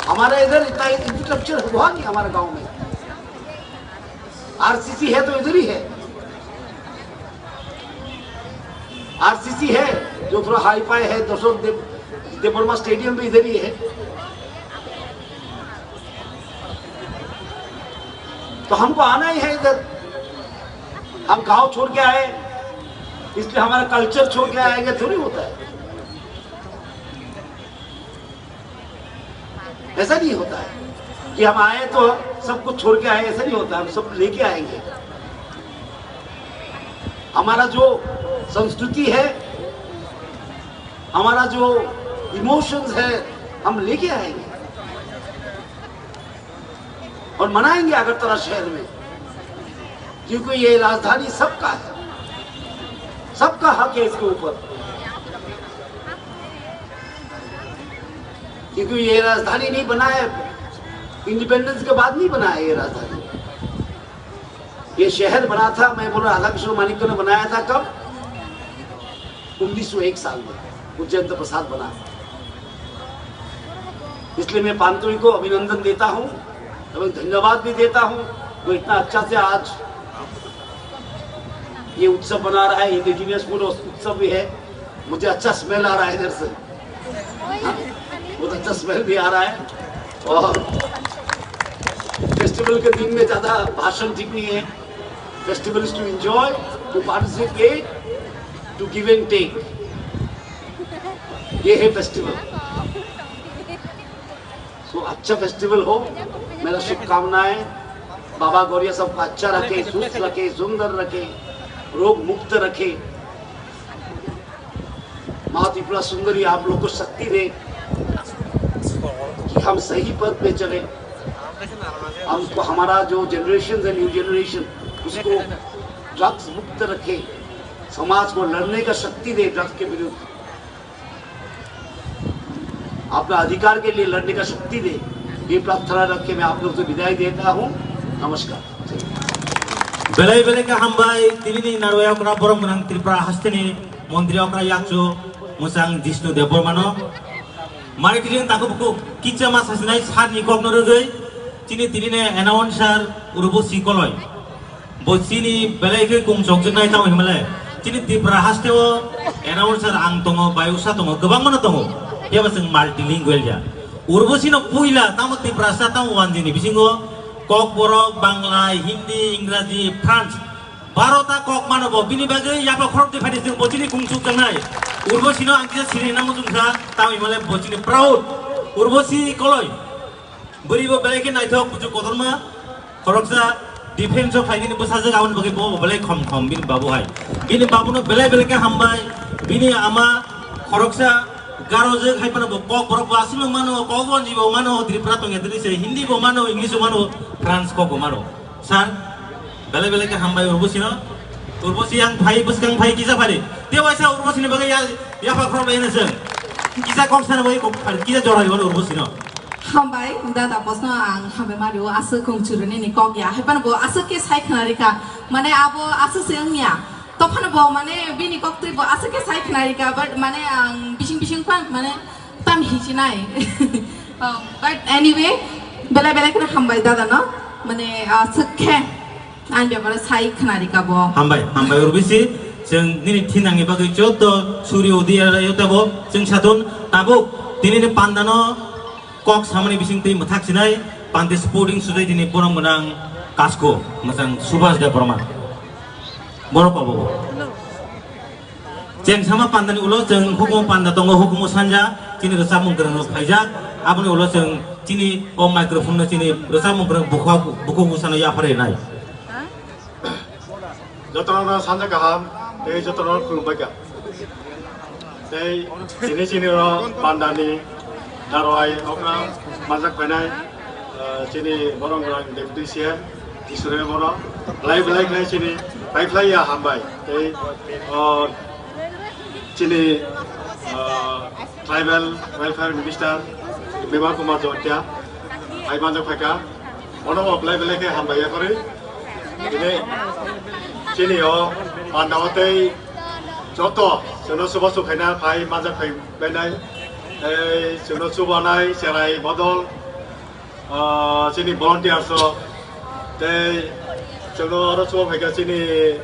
हमारा इधर इतना इंफ्रास्ट्रक्चर हुआ नहीं हमारे गांव में। आरसीसी है तो इधर ही है, आरसीसी है जो थोड़ा हाई फाई है, दर्शक देव, देववर्मा स्टेडियम भी इधर ही है। तो हमको आना ही है इधर। हम गांव छोड़ के आए, इसलिए हमारा कल्चर छोड़ के आएंगे थोड़ी होता है। ऐसा नहीं होता है कि हम आए तो सब कुछ छोड़ के आए, ऐसा नहीं होता, हम सब लेके आएंगे। हमारा जो संस्कृति है, हमारा जो इमोशंस है, हम लेके आएंगे और मनाएंगे अगरतला शहर में, क्योंकि ये राजधानी सबका है, सबका हक है इसके ऊपर। क्योंकि ये राजधानी नहीं बना है, इंडिपेंडेंस के बाद नहीं बना है ये राजधानी। ये शहर बना था, मैं बोल रहा, राधा किशोर माणिक्य ने बनाया था। कब? उन्नीस सौ एक साल में उज्जयंत प्रसाद बना। इसलिए मैं पांतुई को अभिनंदन देता हूँ एवं धन्यवाद भी देता हूँ। वो इतना अच्छा से आज ये उत्सव मना रहा है, इंडिजिनियस फूड उत्सव भी है। मुझे अच्छा स्मेल आ रहा है इधर से, हाँ, बहुत अच्छा स्मेल भी आ रहा है। और फेस्टिवल के दिन में ज़्यादा भाषण ठीक नहीं है। Festival is to enjoy, to participate, to give and take। ये है फेस्टिवल। सो अच्छा फेस्टिवल हो, मेरा शुभकामनाएं। बाबा गौरिया सबको अच्छा रखे, स्वस्थ रखे, सुंदर रखे, रोग मुक्त रखे। माँ त्रिपुरा सुंदरी आप लोग को शक्ति दे कि हम सही पथ पे चले। हमको, हमारा जो जनरेशन है, न्यू जनरेशन, उसको ड्रग्स मुक्त रखे, समाज को लड़ने का शक्ति दे ड्रग्स के विरुद्ध, अपना अधिकार के लिए लड़ने का शक्ति दे, ये प्रार्थना रख के मैं आप लोग से विदाई देता हूँ। नमस्कार। Belai belai khe hambai, tini ni narwai okra borok gwnang Tripura hasteni montri okra yakchu mwchang Jishnu Debbarmano. Mari tini takhuk bukhuk kichama sasinai sir ni kokno rwgwi chini tini ni announcer Urbosi Koloi. Bo chini belai khe kung chokjak nai tamo hinmale. Chini Tripura haste o announcer ang tongo, bayusa tongo, kwbangma no tongo. Phiya ba chwng multilingual ya. Urbosi no puila tamo Tiprasa tamo wanjini bisingo Kokborok, Bangla, Hindi, Ingraji, French, Baro ta kok mano bo, bini bagwi yapha khorok twi phai di, chwng bo chini kung chuk tangnai. Urbosi no ang kisa siri nango chwng sa, tamo himale bo chini proud. Urbosi koloi. Bwrwi bo belai khe naithok, buchuk kotorma. Khoroksa defense o phaigini bwsajwk, aboni bagwi bo belai khom khom bini babu hai. Bini babu no belai belai khe hambai. Bini ama khoroksa Garo jwk hai phano bo kok borok bo aswk mano, kok bo Hindi bo mano, Tripura tongya tini se Hindi bo mano, English bo mano, France kok bo mano. Sir, belai belai khe hambai Urbosi no. Urbosi ang phai, bwskang phai kisa phari. Te waisa Urbosi ni bagwi ya, yapha khorok lai na chwng. Kisa kok sana bagwi kok phari, kisa jora liwan Urbosi no. Hambai, dada bosno ang hambai mari o aswk kung churuni ni kok ya. Hai phano bo aswk khe sai khna rika. Mane abo aswk se wngya. Tophano bo mane bini kok twi bo aswk khe sai khna rika, but mane ang bising bising phan mane tam hichinai. Um, but anyway, belai belai khna hambai dada no. Mane aswk khe. Ang bebara sai khna rika bo. Hambai, hambai Urbisi, chwng nini thinangni bagwi joto suri udi aro yota bo chwng sathun tabuk tinini pandano kok samani bising twi mwthak sinai Panti Sporting Society ni borom gwnang kasko mwchang Subhas Debbarma. Borok abo. Cheng sama pandani ulo cheng hukumu panda tongo, hukumu sanja chini rwchapmung kwrwng rok phaijak, aboni ulo cheng chini o microphone no chini rwchapmung kwrwng bukha bukhuk bwsano yapharwi nai. Jotono sanja kaham tei jotono khulumbai kha. Tei chini chini ro pandani darwai okna manjak phainai, eh, chini borok rang deputy C M. Isore bono belai belai khlai chini paiphlai ya hambai. Tei, o, chini, o, Tribal Welfare Minister Bima Kumar Jamatia hai manjak phaikha. Bono bo belai belai khe hambai ya kori. Tini chini o panda o tei joto chwngno chubachu khaina phai manjak phai bainai. Tei chwngno chubanai cherai bodol. Ah, chini volunteers rok tei chwngno oro chuba phaikha chini,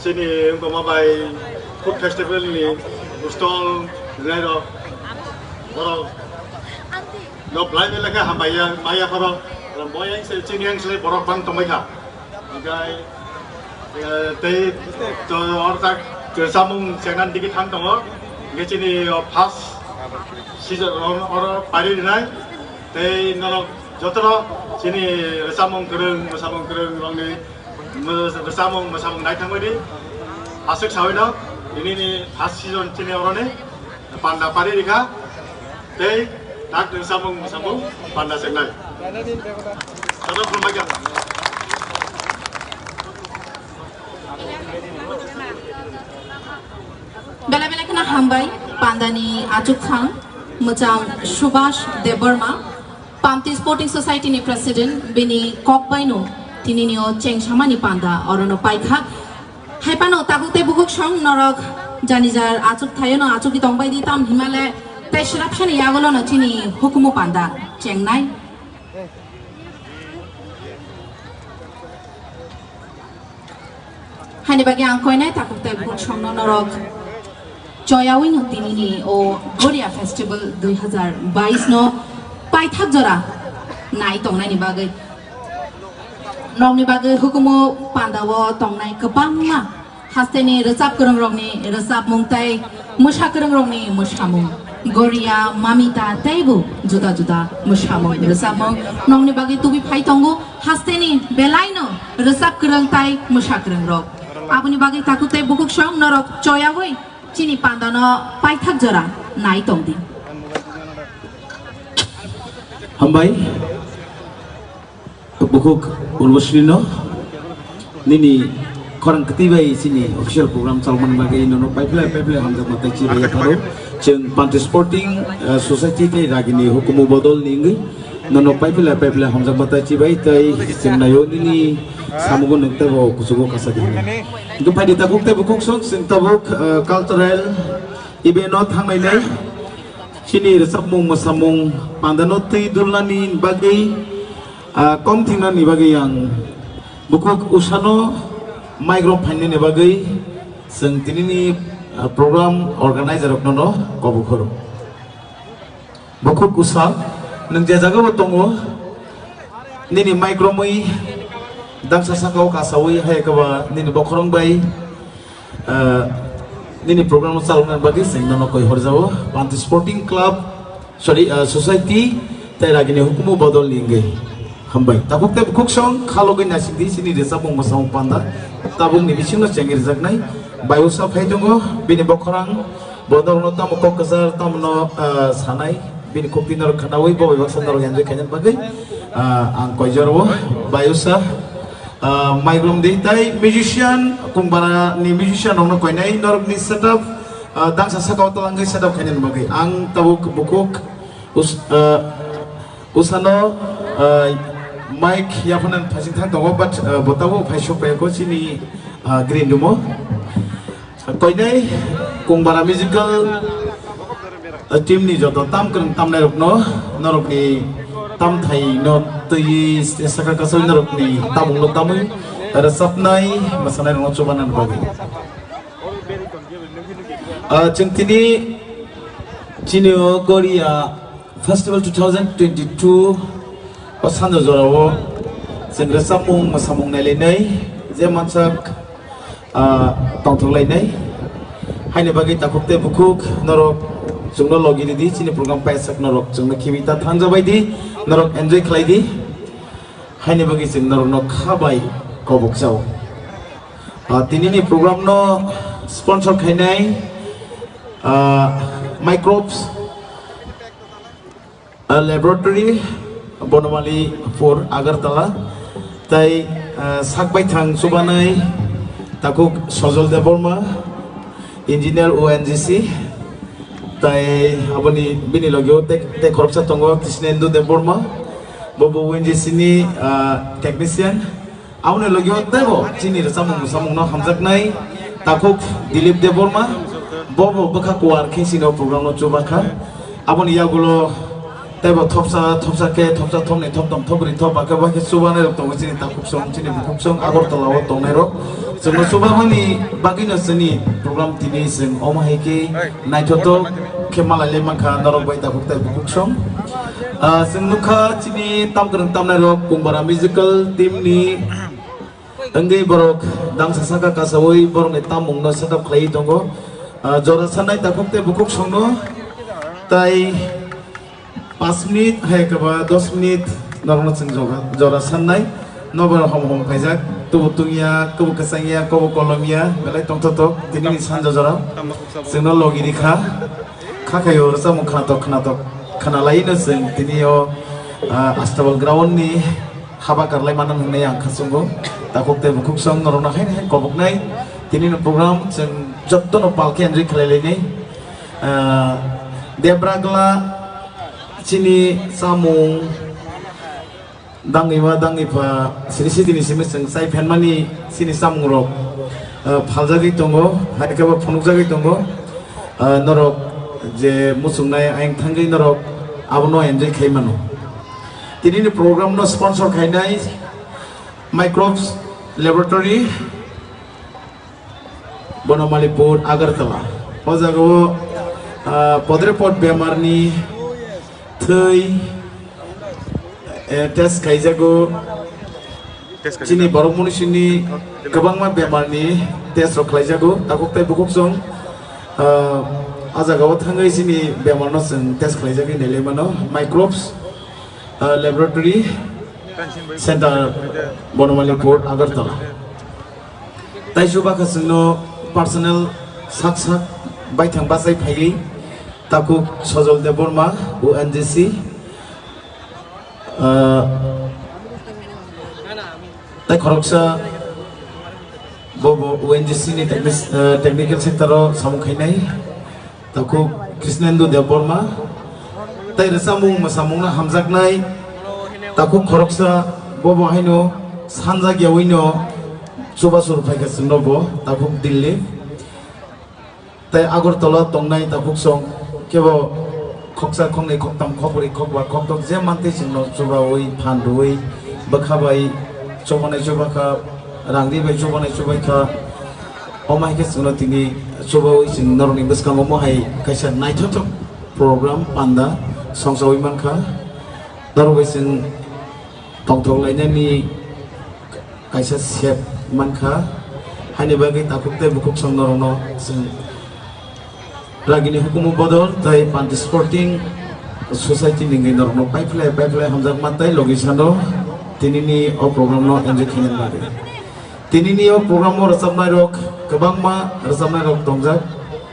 chini wngkoma bai food festival ni stall rinai rok borok no belai belai khe hambai ya, maya phano boyang se chini yang se borok bang tongbai kha. Hingkai, eh, tei to, or tak, to samung chengnan digi thang tongo. Hingke chini, o, first season, or, or, pari rinai. Tei norok jotono chini samung kwrwng, samung kwrwng rokni, mo-, samung, samung nai thangmani. Aswk sawi no, ini ni first season chini oroni panda pari rikha. Tei tak nwng samung samung panda chengnai. Joto khulumbai kha. Belai belai kheno hambai pandani achukthang mwchang Subhash Debbarma, Panti Sporting Society ni President, bini kok baino tinini o chengsamani panda orono paikha. Hai phano tabuk tei bukhuk song norok jani jar achuk thaio no achukgwi tongbai di tam himale tei swrapsani yagulo no chini hukumu panda chengnai. Haini bagwi ang koinai tabuk tei bukhuk song no norok choyawi no tinini o Goria Festival dui hazar bais no paithak jora nai tongnaini bagwi. Nokni bagwi hukumu pandao tongnai kwbangma hasteni rwchap kwrwngrokni rwchapmung tei mwsa kwrwngrokni mwsamung, Goria, Mamita teibo juda juda mwsamung rwchapmung nokni bagwi tubui phai tongo. Hasteni belaino rwchap kwrwng tei mwsa kwrwngrok. Aboni bagwi takhuk tei bukhuk song norok choyawi chini pandano paithak jora nai tongdi. Hambai. Bukhuk Urbosi no nini khorang kwtwi bai chini official program chalmani bagwi nono paiphlai paiphlai hamjakma tei chibai yapharo. Chwng Panti Sporting, eh, Society tei Ragini hukumu bodol ni wngwi nono paiphlai paiphlai hamjakma tei chibai tei chwng naio nini samungo nwng teibo kuchugo kasa di hwnwi. Hwnkhe phaidi tabuk tei bukhuk sok chwng tabuk, eh, cultural event o thangnainai chini rwchapmung mwsamung pandano twi dulnani bagwi Ah, kom thingnani bagwi ang bukhuk usano mic rok phainani bagwi chwng tinini, ah, program organizer rokno no kobo khoro. Bukhuk usa, nwng je jagao tongo, nini mic romwi Dangsa saka o kasawi hai kaba nini bokhorong bai, ah, nini program o chalokna bagwi chwng nono koi horjao. Panti Sporting Club, sorry, ah, Society, tei ragini hukumu bodol ni wngwi. Hambai. Tabuk tei bukhuk song khalogwi naisingdi chini rwchapmung mwsamung panda. Tabuk ni bisingo chengwi rwjaknai. Bayusa phai tongo, bini bokhorang, bo norokno tamo kok kwchar, tamo no, ah, sanai. Bini khukti norok khwnawi bo bai baksa norok enjoy khaina bagwi, ah, ang koijoro o, Bayusa, ah, maiglom di. Tai musician, Kungbara ni musician rokno koinai, norokni setup, ah, dangsa saka o twlangwi setup khaina bagwi. Ang tabuk bukhuk, us-, ah, usano, ah, mic yaphanan phasing thang tongo, but, ah, bo tabuk phai sok phaiyakho chini, ah, green room o. Koinai Kungbara musical, uh, team ni joto tam kwrwng tamnai rokno, norokni tamthai no twi saka kasoi norokni tamung no tamwi rwchapnai mwsanai rokno chubanan bagwi. Uh, chwng tini chini o Korea Festival two thousand twenty-two o sanja jorao chwng rwchapmung mwsamung nailainai je mansak, ah, tongthok lainai. Haini bagwi takhuk tei bukhuk norok chwngno logi ridi, chini program paisak norok chwngno khibi ta thangjabai di, norok enjoy khlai di. Haini bagwi chwng norokno kha bai kobok chao. Ah, tinini program no sponsor khainai, ah, Microbes ah, Laboratory, Bonomali four, Agartala, tai, ah, sakbaithang chubanai takhuk Sojol Debbarma, Engineer O N G C, tai aboni bini logio tei, tei khoroksa tongo Krishnendu Debbarma, bo bo O N G C ni, ah, technician. Aboni logio teibo chini rwchapmung mwsamungno hamjaknai takhuk Dilip Debbarma, bo bo bwkha kuar khe chini o program no chubakha. Aboni yagulo teibo thopsa thopsa khe thopsa thopni thoptom thopbri thopba khe bo khe chubanai rok tongo chini takhuk song chini bukhuk song Agartala o tongnai rok. Chwngno chubamani bagwino chini program tini chwng omo hai khe naithotok khe malai le mankha norok bai takhuk tei bukhuk song. Ah, chwng nukha chini tam kwrwng tamnai rok Kungbara musical team ni wngwi borok dangsa saka kasawi borokni tamungno setup khlaiwi tongo. Ah, jora sanai takhuk tei bukhuk songno tai paanch minute hai khe ba dos minute norokno chwng jora, jora sannai. Nobar hom hom khaijak, tubu tungya, kubu kwchangya, kubu kolomya, belai tongthotok tinini sanja jora. Chwngno logi rikha, kha khaio rwchapmung khwnatok khwnatok khwnalaino chwng tini o, ah, Astabal ground ni haba karlai mano hwnwi ang khachungo. Takhuk tei bukhuk song norokno haino hai koboknai tinini program chwng jotono palkhe enjoy khlai lainai. Ah, Debragla chini chamung dangwi ma dangwi pha siri sitini simi chwng chai phenmani chini chamung rok, ah, phaljagwi tongo, hai khe bo phunukjagwi tongo. Ah, norok je muchungnai ayang thangwi norok abono enjoy khai mano. Tinini program no sponsor khainai Microbes Laboratory, Bonomalipur, Agartala. O jagao, ah, podre pod bemarni thwi, eh, test khaijago. Test khaijak. Chini borok munisini kwbangma bemarni test rok khlaijago. Takhuk tei bukhuk song, ah, a jagao thangwi chini bemarno chwng test khlaijagwi nailai mano. Microbes, ah, Laboratory Center, Bonomalipur, Agartala. Tai chuba kha chwngno personal sak sak baithang bachai phaiwi takhuk Sojol Debbarma, O N G C, ah, tai khoroksa bo bo O N G C ni technic-, ah, technical sector o samung khainai. Takhuk Krishnendu Debbarma, tai rwchapmung mwsamungno hamjaknai takhuk khoroksa, bo bo haino sanjak yaui no chubachu rw phaikha chwngno bo takhuk Delhi. Tai Agartala tongnai takhuk song kebo khoksa khoknwi khoktham khokbrwi khokba khokthok je mantwi chwngno chubaui phan rwui bwkha bai chubanai chubakha, rangri bai chubanai chubaikha. Omo hai khe chwngno tini chubaui chwng norokni bwskango omo hai kaisa naithothok program panda songchaui mankha. Norok bai chwng tongthok lainani kaisa sep mankha, haini bagwi takhuk tei bukhuk song norokno chwng ragini hukumu bodol tei Panti Sporting Society ni wngwi norokno paiphlai paiphlai hamjakma tei logi sano tinini o program no enjoy khainani bagwi. Tinini o program o rwchapnai rok kwbangma rwchapnai rok tongjak,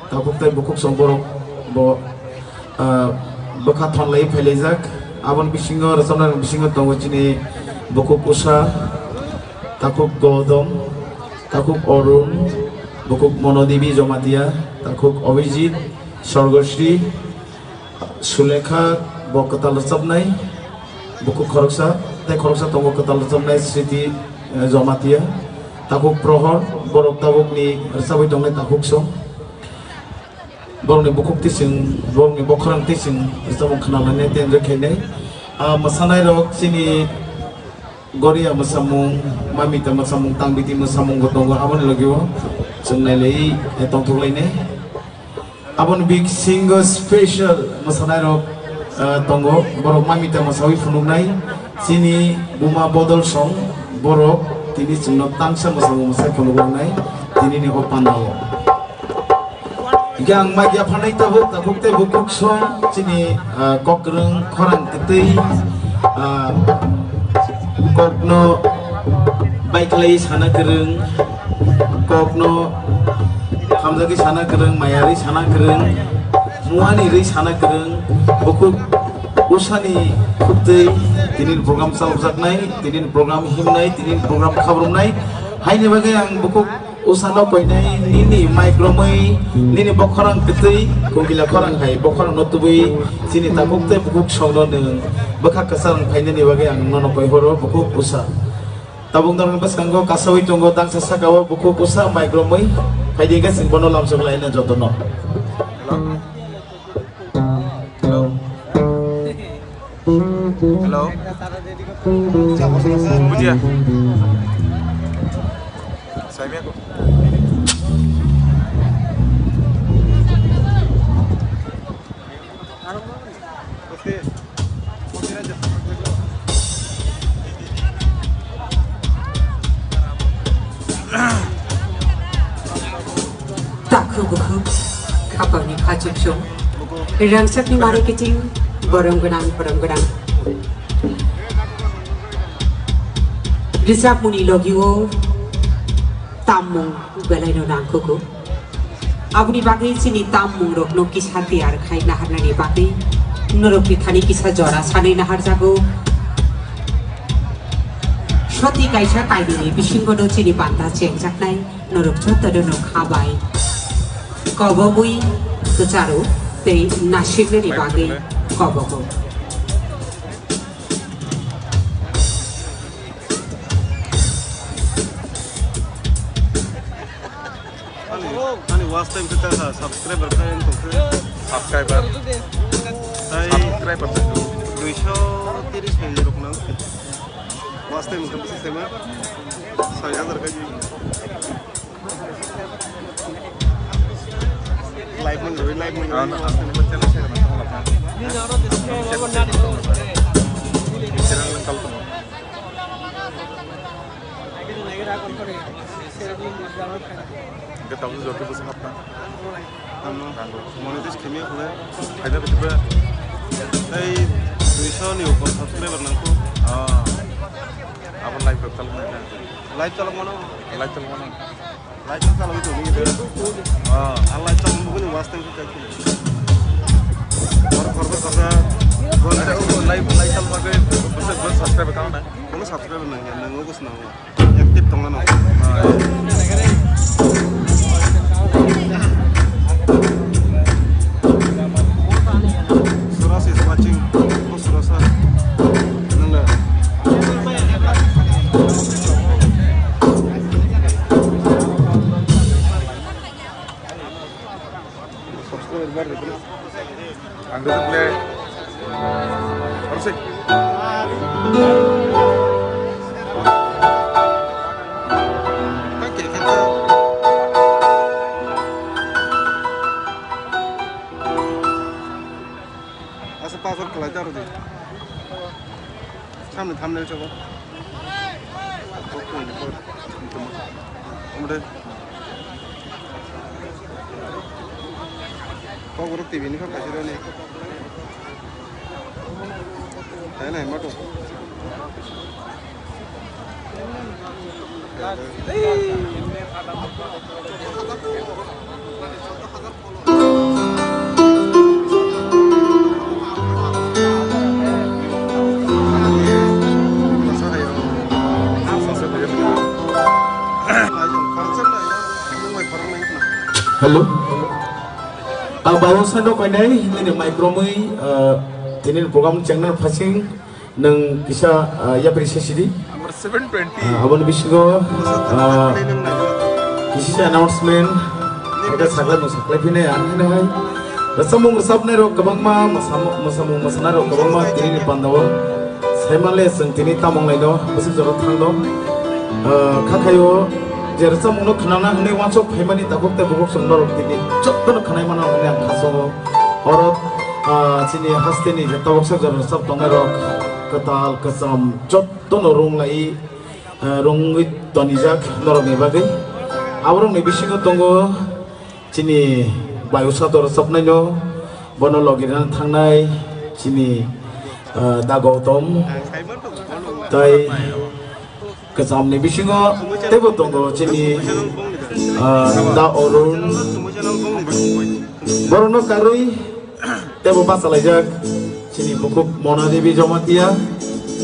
takhuk tei bukhuk song borok bo ah, bwkha thonlai phailaijak. Aboni bisingo rwchapnai rok bisingo tongo chini bukhuk Usha, takhuk Gautam, takhuk Arun, bukhuk Monodevi Jamatia, takhuk Abhijit, Sorgosri, Sulekha, bo kwtal rwchapnai, bukhuk khoroksa, tei khoroksa tongo kwtal rwchapnai Sriti, eh, Jamatia, takhuk Prohor, borok tabukni rwchapwi tongnai takhuk song. Borokni bukhuk tising, borokni bokhorang tising, rwchapmung khwnalainai tei enjoy khainai. Ah, mwsanairok chini Goria mwsamung, Mamita mwsamung, Tangbiti mwsamung bo tongo, aboni logio chwng nailai, eh, tongthoklainai. Aboni bisingo special mwsanairok, ah, tongo, borok Mamita mwsawi phunuknai, chini buma bodol song, borok tini chwngno tangsa mwsamung mwsai phunuknai, tinini o pandao. Hingke ang magya phanai tabuk, takhuk tei bukhuk song chini, ah, kok kwrwng, khorang kwtwi, ah, kokno baiklai sana kwrwng, kokno hamjagwi sana kwrwng, mayarwi sana kwrwng, muani rwi sana kwrwng, bukhuk usani khuktwi tinin program chalokjaknai, tinin program himnai, tinin program khabrumnai, haini bagwi ang bukhuk Usano koinai nini mic romwi, nini bokhorang kwtwi, kukila khorang hai bokhorang no tubui, chini takhuk tei bukhuk songno nwng bwkha kwchang phainani bagwi ang nono koi horo bukhuk usa. Tabuk norokni bwskango kasaui tongo dangsa sakao bukhuk usa mic romwi, phaidi khe chwng bono lamsok laina jotono. Hello. Hello. Budia. Saimia ko. Takhu bukhu, khapangni khachukchung, rangchakni mari kiching, borong gwnang, borong gwnang. Rijak muni logio tammung belaino nangkhuku. Aboni bagwi chini tammung rokno kisa tiyar khai naharnani bagwi norokni thani kisa jora sanwi naharjago. Soti kaisa kainwini bisingono chini banta chengjaknai norok jotono no khabai. Kobogwi kwcharo tei nasiknani bagwi kobogo. Ani, ani watch time khe ta subscriber khe ang tongkhe. Subscriber. Tai subscriber. Duiso tiris hai rok nang. Watch time khe bisi sema. Sai hajar khe. Live man, live man. Ano, ano, ano, channel share man. Channel lang kal. Hingke tabuk jor khe bwswk hapna. Ano, monetize khaimya khe. Phaida khe ba? Tei duiso ni upor subscriber nangkho. Ah. Abo live rok chalok nai na. Live chalok mano? Live chalok mano. Live chalok tong ni. Ah, live chalok mano ni watch time khe. Khor khor khor khor. Live, live chalok khe bwswk bwswk subscriber kang na. Kono subscriber nang ya, nang ogus nang. Active tongna nang. Suras is watching. Oh, Surasa. Nang le. Subscriber bar de. Ang dulu play. Harusik. Asa password khlai ta rw di. Samni thumbnail chobo. Kok borok T V ni kok kaisa rani. Hai nai mato. Hello. Ah, bayo sando koinai, nini mic romwi, ah, tini program channel phasing. Nwng kisa, ah, yapri se sidi. Number seven twenty. Ah, aboni bisingo, ah, kisi se announcement, eka saklai no saklai phine ang hino hai. Rwchapmung rwchapnai rok kwbangma, mwsamo-, mwsamung mwsanai rok kwbangma tini ni pandao. Saimale chwng tini tamung laino, bwswk jora thangno. Ah, kha khaio je rwchapmung no khwnana hwnwi uansuk phaimani tabuk tei bubuk chwng norok tini jotto no khwnai mano hwnwi ang kha songo. Oro, ah, chini haste ni je tabuk sak jora rwchap tongnai rok. Kwtal, kwcham, jottono rung lai, eh, rungwi tonijak norokni bagwi. Aborokni bisingo tongo chini bayusa doro chopnaino, bono logi rwna thangnai chini, eh, Da Gautam, tai kwchamni bisingo teibo tongo chini, eh, Da Arun. Borokno karwi teibo bachalaijak chini bukhuk Mona Devi Jamatia,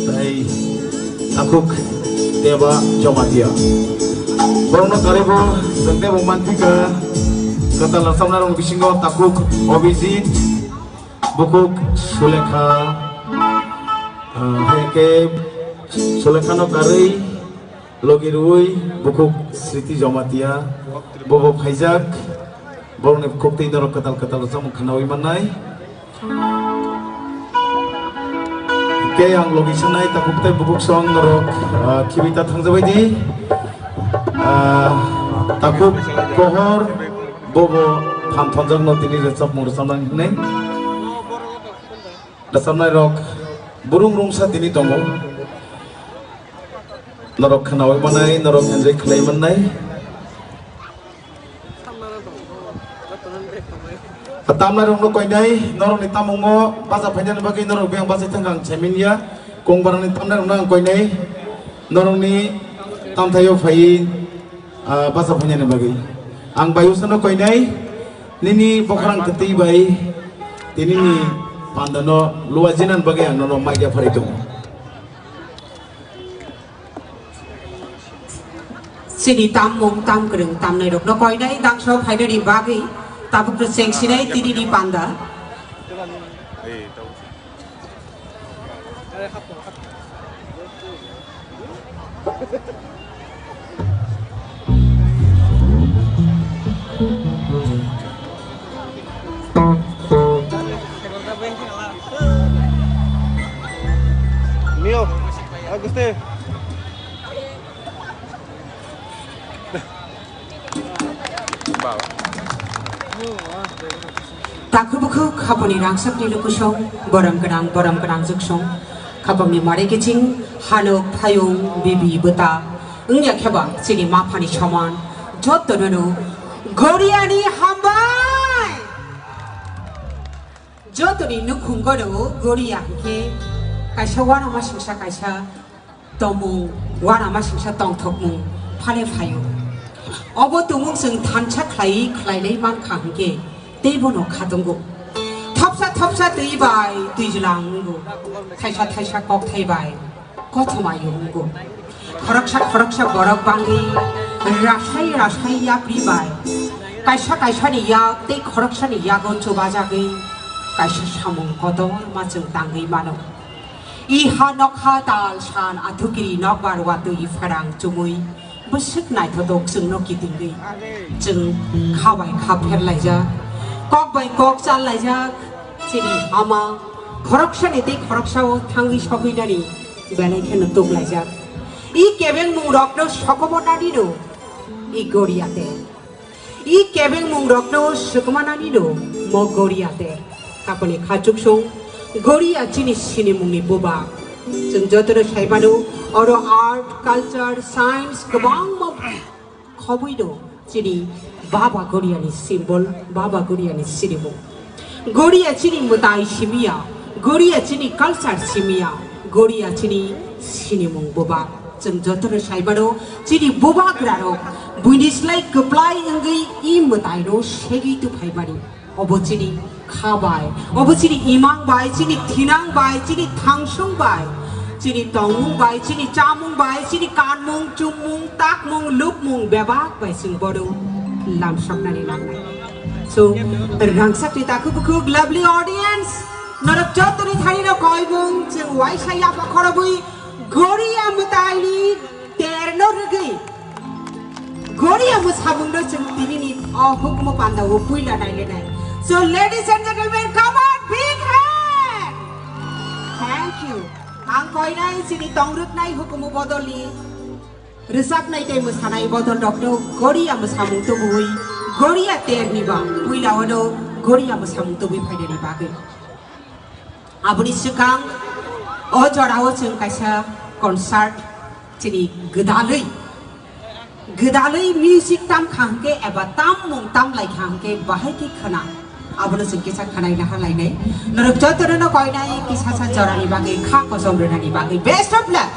tai takhuk Deba Jamatia. Borokno karwibo chwng teibo manthika kwtal rwchapnairokni bisingo takhuk Abhijit, bukhuk Sulekha, ah, hai khe Sulekhano karwi logi rwui bukhuk Sriti Jamatia, bobo phaijak, borokni bukhuk tei norok kwtal kwtal rwchapmung khwnaui mannai. Khe ang logi sanai takhuk tei bukhuk song norok, ah, khibi ta thangjabai di. Ah, takhuk Kohor bobo phan thonjakno tini rwchapmung rwchapnang hinwi. Rwchapnai rok burung rungsa tini tongo. Norok khwnaui mannai, norok enjoy khlai mannai. Tamnai rokno koinai, norokni tamungo bacha phainani bagwi norok biyang bachai thangkha ang saiman ya. Kongbarani tamnai rokno ang koinai, norokni tamthaio phaiwi, ah, bacha phainani bagwi. Ang bayusano koinai, nini bokhrang kwtwi bai, tinini pandano luajinani bagwi ang nono maikya pharwi tongo. Chini tammung tamkwrwng tamnairokno koinai dangso phainani bagwi tabukno chengsinai tinini panda. Mio, Aguste. Takhuk bukhuk khaponi rangchakni lukusong, borom gwnang, borom gwnang juksong, khapangni mare kiching, hanuk, phayung, bibi, bwta, wngya kheba chini maphani soman, jottono no Goriani hambai. Jotoni nukhungo no Goria hwnkhe kaisa uanama singsa kaisa tomung, uanama singsa tongthokmung phale phaio. Obo tumung chwng thansa khlaiwi khlailai mankha hwnkhe teibo no khatungo. Thopsa thopsa twi bai twijlang wngo, thaisa thaisa kokthai bai kothoma yungo. Khoroksa khoroksa borok bangwi rasai rasai yapri bai. Kaisa kaisani yak tei khoroksani yago chubajagwi kaisa samung kotor ma chwng tangwi mano. Iha nokha tal san athukiri nokbar watwi pherang chumui bwswk naithotok chwngno kitingwi. Chwng kha bai kha pherlaijak, kok bai kok challaijak, chini ama khoroksani tei khoroksao thangwi sogwinani belai kheno tuklaijak. I kebengmungrokno sokomornanino i Goriate. I kebengmungrokno swkmananino mo Goriate. Kapani khachuksong Goria chini sinimungni buba. Chwng jotono sai mano, oro art, culture, science kwbangma khobwi do. Chini Baba Goriani symbol, Baba Goriani sinimung. Goria chini mwtai simiya, Goria chini culture simiya, Goria chini sinimung bubak. Chwng jotono sai mano, chini bubagrarok buini slai kwplai wngwi i mwtaino segwi tubphaimani. Obo chini kha bai, obo chini imang bai, chini thinang bai, chini thangsung bai, chini tongmung bai, chini chamung bai, chini kanmung, chumung, takmung, lukmung bebak bai chwng bono lamsoknani nangnai. So, rangchakni takhuk bukhuk lovely audience, norok jotoni thanino koimung chwng uaisa yapha khorobwi Goria mwtaini terno rwgwi Goria mwsamungno chwng tinini o hukumu pandao puila nailenai. So, ladies and gentlemen, come on, big hand! Thank you. Ang koinai chini tongrwknai hukumu bodolni rwchapnai tei mwsanai bodol rokno Goria mwsamung tubui Goria terni ba puila ono Goria mwsamung tubui phainani bagwi. Aboni swkang o jorao chwng kaisa concert chini gwdalwi, gwdalwi music tam kha hwnkhe eba tammung tam lai kha hwnkhe bahai khe khwna. Abono chwng kisa khwnai naha lainai. Norok jotono no koinai kisa sa jorani bagwi kha kosom rwnani bagwi. Best of luck!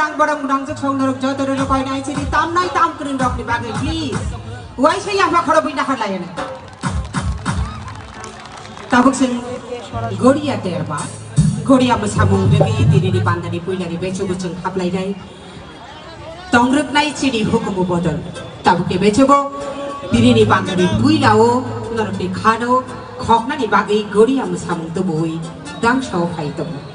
Ang borok mwnangjak song norok joto rwrw painai chini tamnai tam kwrwng rokni bagwi please. Waisa yapha khorobwi nahar lainai. Tabuk chwng Goria terma, Goria mwsamung rwgwi tinini pandani puilani bechugo chwng haplainai. Tongrwknai chini hukumu bodol. Tabuk ni bechugo tinini pandani puilao norokni khano khoknani bagwi Goria mwsamung tubui dangsao phai tongo.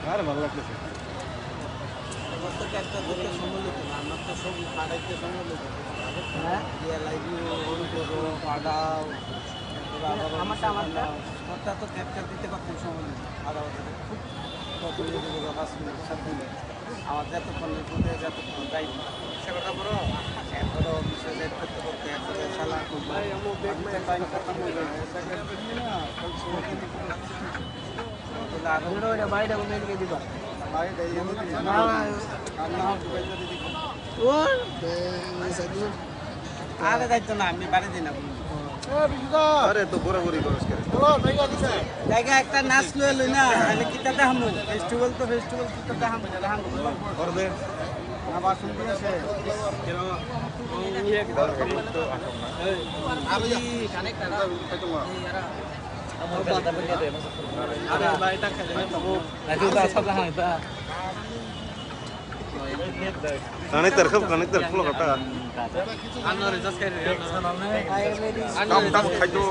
আর ভালো লাগতেছে। আমার তো একটা দেখে সম্বলিত না, আমার তো সব ফাটাইতে সম্বলিত। হ্যাঁ? ইয়ে, লাইভ ভিউ, অন করো, ফাটাও, তারপরে আবার আমারটা, আমারটা? আমারটা তো ক্যাপচার দিতে পারতাম সম্বলিত। আর আমাদের খুব কত মিনিট হলো, পাঁচ মিনিট, সাত মিনিট। আমার যতক্ষণ নেই, যতক্ষণ যাই, সে কথা বলো। এরপরে অফিসে যাই করতে করতে একসাথে শালা করবো। আমি তো টাইম খতম হয়ে যাবে। আরে যাইতো না, আমি বাড়ি দিই না। আরে তো ঘোরাঘুরি করিস কেন? জায়গা একটা নাচ লয়ে লই না, তাহলে কিতা দেখামু? ফেস্টিভ্যাল তো ফেস্টিভ্যাল, কিতা দেখামু? দেখামু। করবে। না, বাসন দিয়ে শেষ। Connector, connector, khulok kata. Tam, tam, khaito.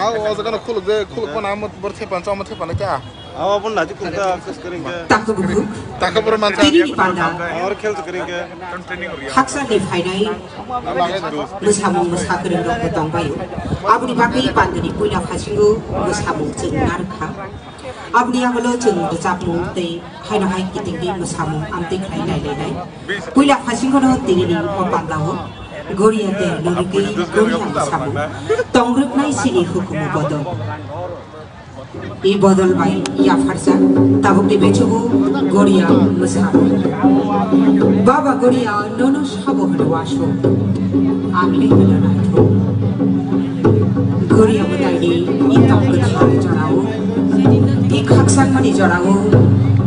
Aw, o jaga no khuluk de, khuluk pana amo bor thepan, chama thepan kya? Aw, bo naji kunta, kis kering ke. Tako bukuk. Tako bor mansa. Tini ni panda. Aw, khel kering ke. Haksa ni phainai. Mwsamung mwsa kwrwng rok bo tongbaio. Aboni bagwi pandani puila phasingo mwsamung chwng narwkha. Aboni yagulo chwng rwchapmung tei haino hai kitingwi mwsamung amtwi khlai nailainai. Puila phasingono tinini o pandao Goria ter norigwi Goria mwsamung tongrwknai chini hukumu bodol. I bodol bai yapharjak tabukni bechugo Goria mwsamung. Baba Goria nono sabo hwnwi waso. Ang le hwnwi naithok. Goria mwtaini i tong kwthar jorao, i khakchangmani jorao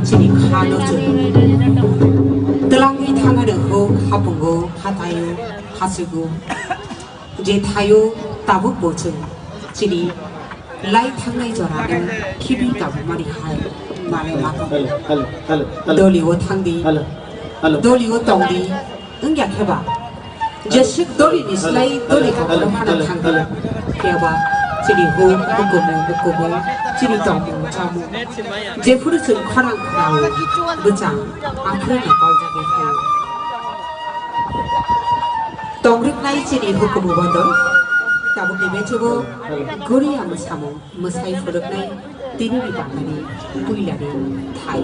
chini kha no chwng twlangwi thangna rwkho, hapungo, hathaio, hasugo. Je thaio tabuk bo chwng chini lai thangnai jorano khibi tabukmani hai mane ma tongo. Hello, hello, hello, hello. Doli o thangdi, hello, hello, doli o tongdi, wngya khe ba? Jeswk doli ni slai doli kokoro phano thangdi. Phiya ba chini huk hukumu mukumu, chini tongmung chamung, jephuru chwng khorang khorao bwchang aphuru no kaljagwi phaio. Tongrwknai chini hukumu bodol, tabukni bechugo Goria mwsamung mwsai phunuknai tinini bangmani puilani thai.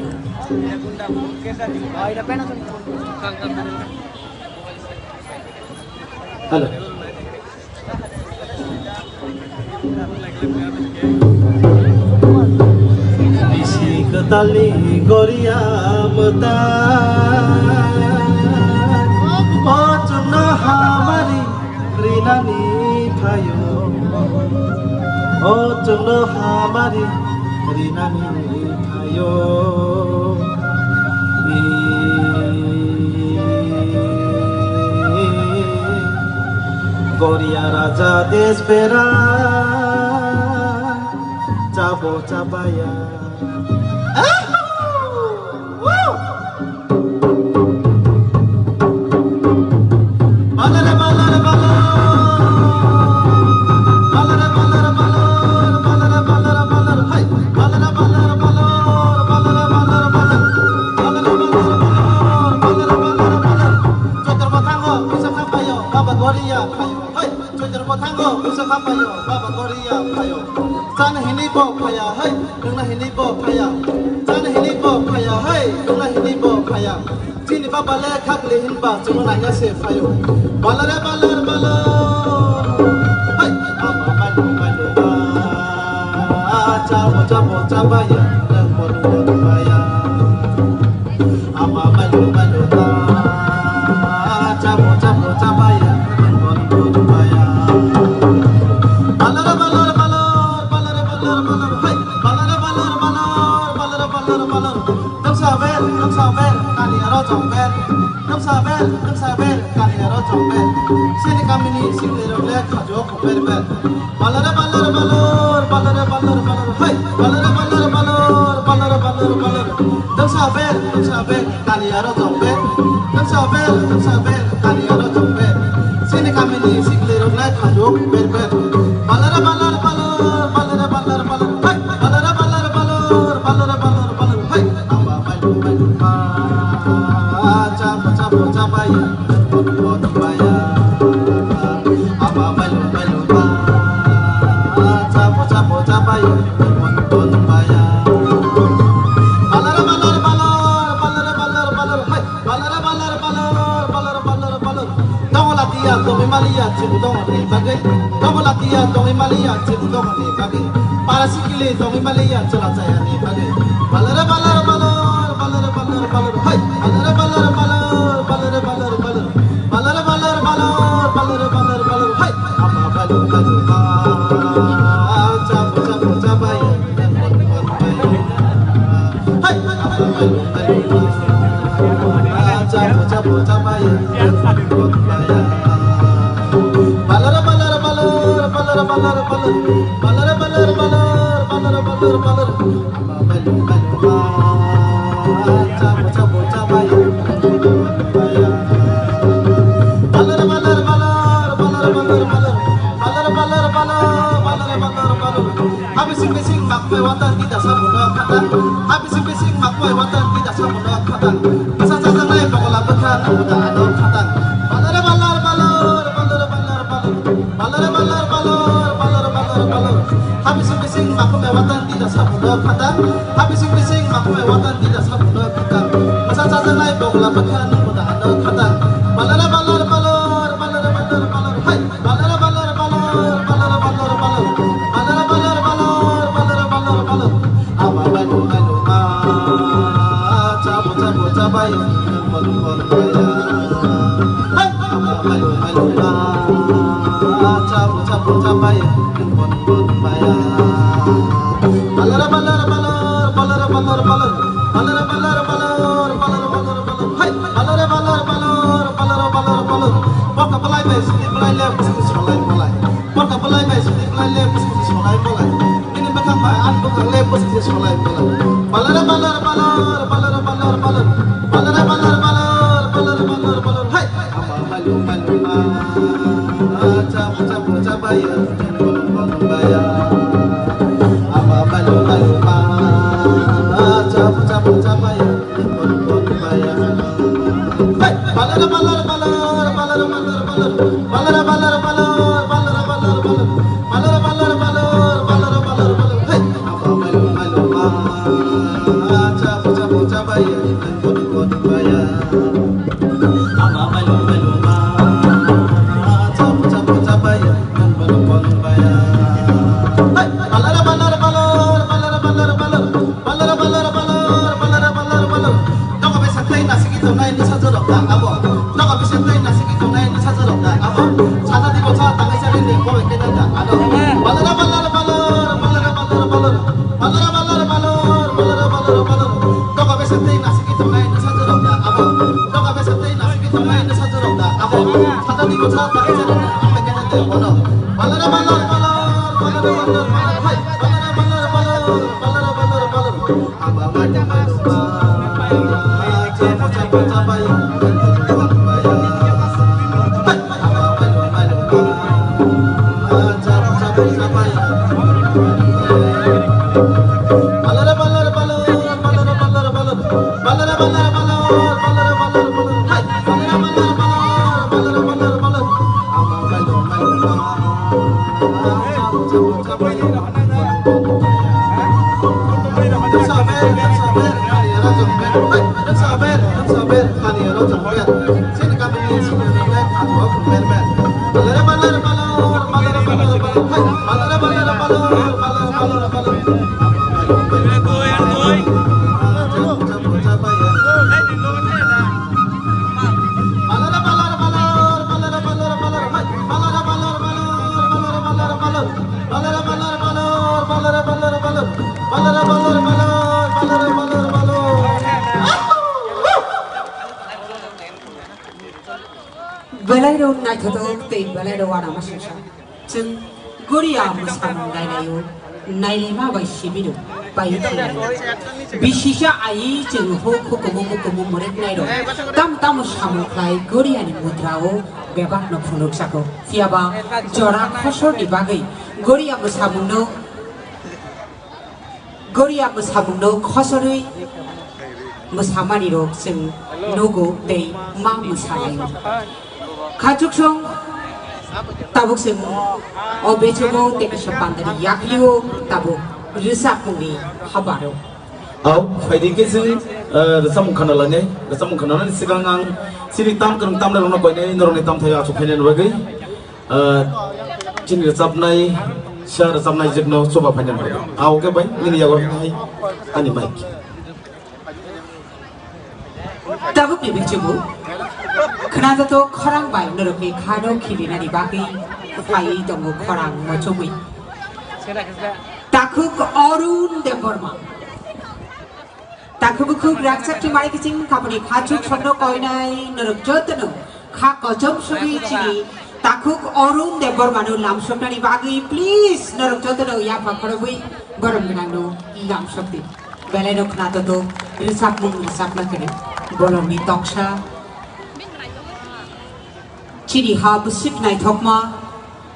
Hello. Bisi kwtalni Goria mwtai, o chwngno hamari rinani phaio, o chwngno hamari rinani phaio. Goria raja despera, chabo chabaya. Phaio, hai, Choitro Bwthango busa khapaio, Baba Goria phaio. Chana hinwi bo phaiya, hai, nwngna hinwi bo phaiya. Chana hinwi bo phaiya, hai, nwngna hinwi bo phaiya. Chini baba le khakli hinba chwngno naina se phaio. Balare balar balar. Hai, ama mailu mailu ba. Chabo chabo chabaya, nwng bono bono baya. Ama mailu mailu ba. Chabo chabo chabaya, nwng bono bono baya. Balar balar balar, balar balar balar. Hai, balar balar balar, balar balar balar. Nwngsa ber, nwngsa ber, kali aro chong ber. Nwngsa ber, nwngsa ber, kali aro chong ber. Sini kamini sikli rok le khajo kho ber ber. Balare balar balor, balare balar balor, hai. Balare balar balor, balare balar balor. Nwngsa ber, nwngsa ber, kali aro chong ber. Nwngsa ber, nwngsa ber, kali aro chong ber. Sini kamini sikli rok le khajo ber ber. Balare balar balor, balare balar balor, hai. Balare balar balor, balare balar balor, hai. Ama mailu mailu ba. Chabo chabo chabaya, nwng bono bono baya. Ama mailu mailu ba. Chabo chabo chabaya, nwng bono bono baya. Balar balar balar, balar balar balar, hai. Balar balar balar, balar balar balar. Tongo latia tongwi maliya, chibu tongo ni bagwi. Tongo latia tongwi maliya, chibu tongo ni bagwi. Para sikili tongwi maliya, chwla chaya ni bagwi. Balar balar balar, balar balar balar, hai. Balar balar balar, balar balar balar. Balar balar balar, balar balar balar, hai. Ama balu balu ba. Chabu chabu chabaya. Hai, ama mailu mailu ba. Chabu chabu chabaya. Balar balar balar, balar balar balar. Balar balar balar, balar balar balar. Ama mailu mailu ba. Chabu chabu chabaya. Balar balar balar, balar balar balar. Balar balar balar, balar balar balar. Habising bising makmai watan kita sabuno khatang. Habising bising makmai watan kita sabuno khatang. Masa sajaknai bogola bwkha nangbuda ano khatang. Balare balar balor, balare balar balor. Balare balar balor, balare balar balor. Habising bising makmai watan kita sabuno khatang. Habising bising makmai watan kita sabuno khatang. Masa sajaknai bogola bwkha nangbuda ano khatang. Balare balar balor, balare balar balor. Hai. Balar balar balor, balar balar balor. Balar balar balor, balar balar balor. Ama balu balu ba. Chabu chabu chabai. Balu balu baya. Hai. Ama balu balu ba. Chabu chabu chabai. Balu balu baya. Balar balar balor, balar balar balor. Balar balar balor, balar balar balor. Hai. Balare balar balor, balar balar balor. Porta balai bai sini balai le, busi busi balai balai. Porta balai bai sini balai le, busi busi balai balai. Ini bwkhak bai, an bwkhak le, busi busi balai balai. Balare balar balor, balar balar balor. Balare balar balor, balar balar balor. Hai. Ama malu malu ma. Chabu chabu chabaya. Ama malu malu ma. Chabu chabu chabaya. Balara, balara, balara, balara, balara, balara. Balara, balara, balara, balara, balara, balara. Nogo besa tei nasiki tongnai ni sajorok da abo. Nogo besa tei nasiki tongnai ni sajorok da abo. Sada di bosa tangai sari ni boy kena da abo. Balara, balara, balara, balara, balara, balara. Balara, balara, balara, balara, balara, balara. Nogo besa tei nasiki tongnai ni sajorok da abo. Nogo besa tei nasiki tongnai ni sajorok da abo. Sada di bosa tangai sari ni boy kena da abo. Balara, balara, balara, balara, balara, balara. Hai. Belai rok naithotok tei belai rok uanama singsa. Chwng Goria mwsamung nailaio, nailaima bai sibino pai thanglai. Bisisa ai chwng huk hukumu mukumu mwrwknai rok. Tam tamo samung khlai Goriani mudrao bebakno phunukjago. Phiyaba jora khosorni bagwi Goria mwsamungno Goria mwsamungno khosorwi mwsamani rok chwng nugo tei ma mwsalaio. Khachuksong tabuk chwng o bechogo tei kisa pandari yaklio tabuk rwchapmungni habaro. Au, phaidi khe chwng, eh, rwchapmung khana lainai, rwchapmung khana lainai swkang ang chini tam kwrwng tamnai rokno koinai norokni tamthai achuk phainani bagwi. Ah, chini rwchapnai, sa rwchapnai jekno choba phainani bagwi. Ah, okay bai, nini yago hai ani mic. Tabukni bisingo khnajato khorang bai norokni khano khilinani bagwi phaiwi tongo khorang mochomwi. Takhuk Arun Debbarma. Takhuk bukhuk rakchak ti mari kiching kapuni khachuk sonno koinai norok jotono kha kochom sogwi chini takhuk Arun Debbarmano lamsoknani bagwi please norok jotono yapha khorobwi borom gwnangno lamsokdi. Belaino khna toto rwchapmung rwchapna kwrwi bolongni toksa chini ha bwswk naithokma.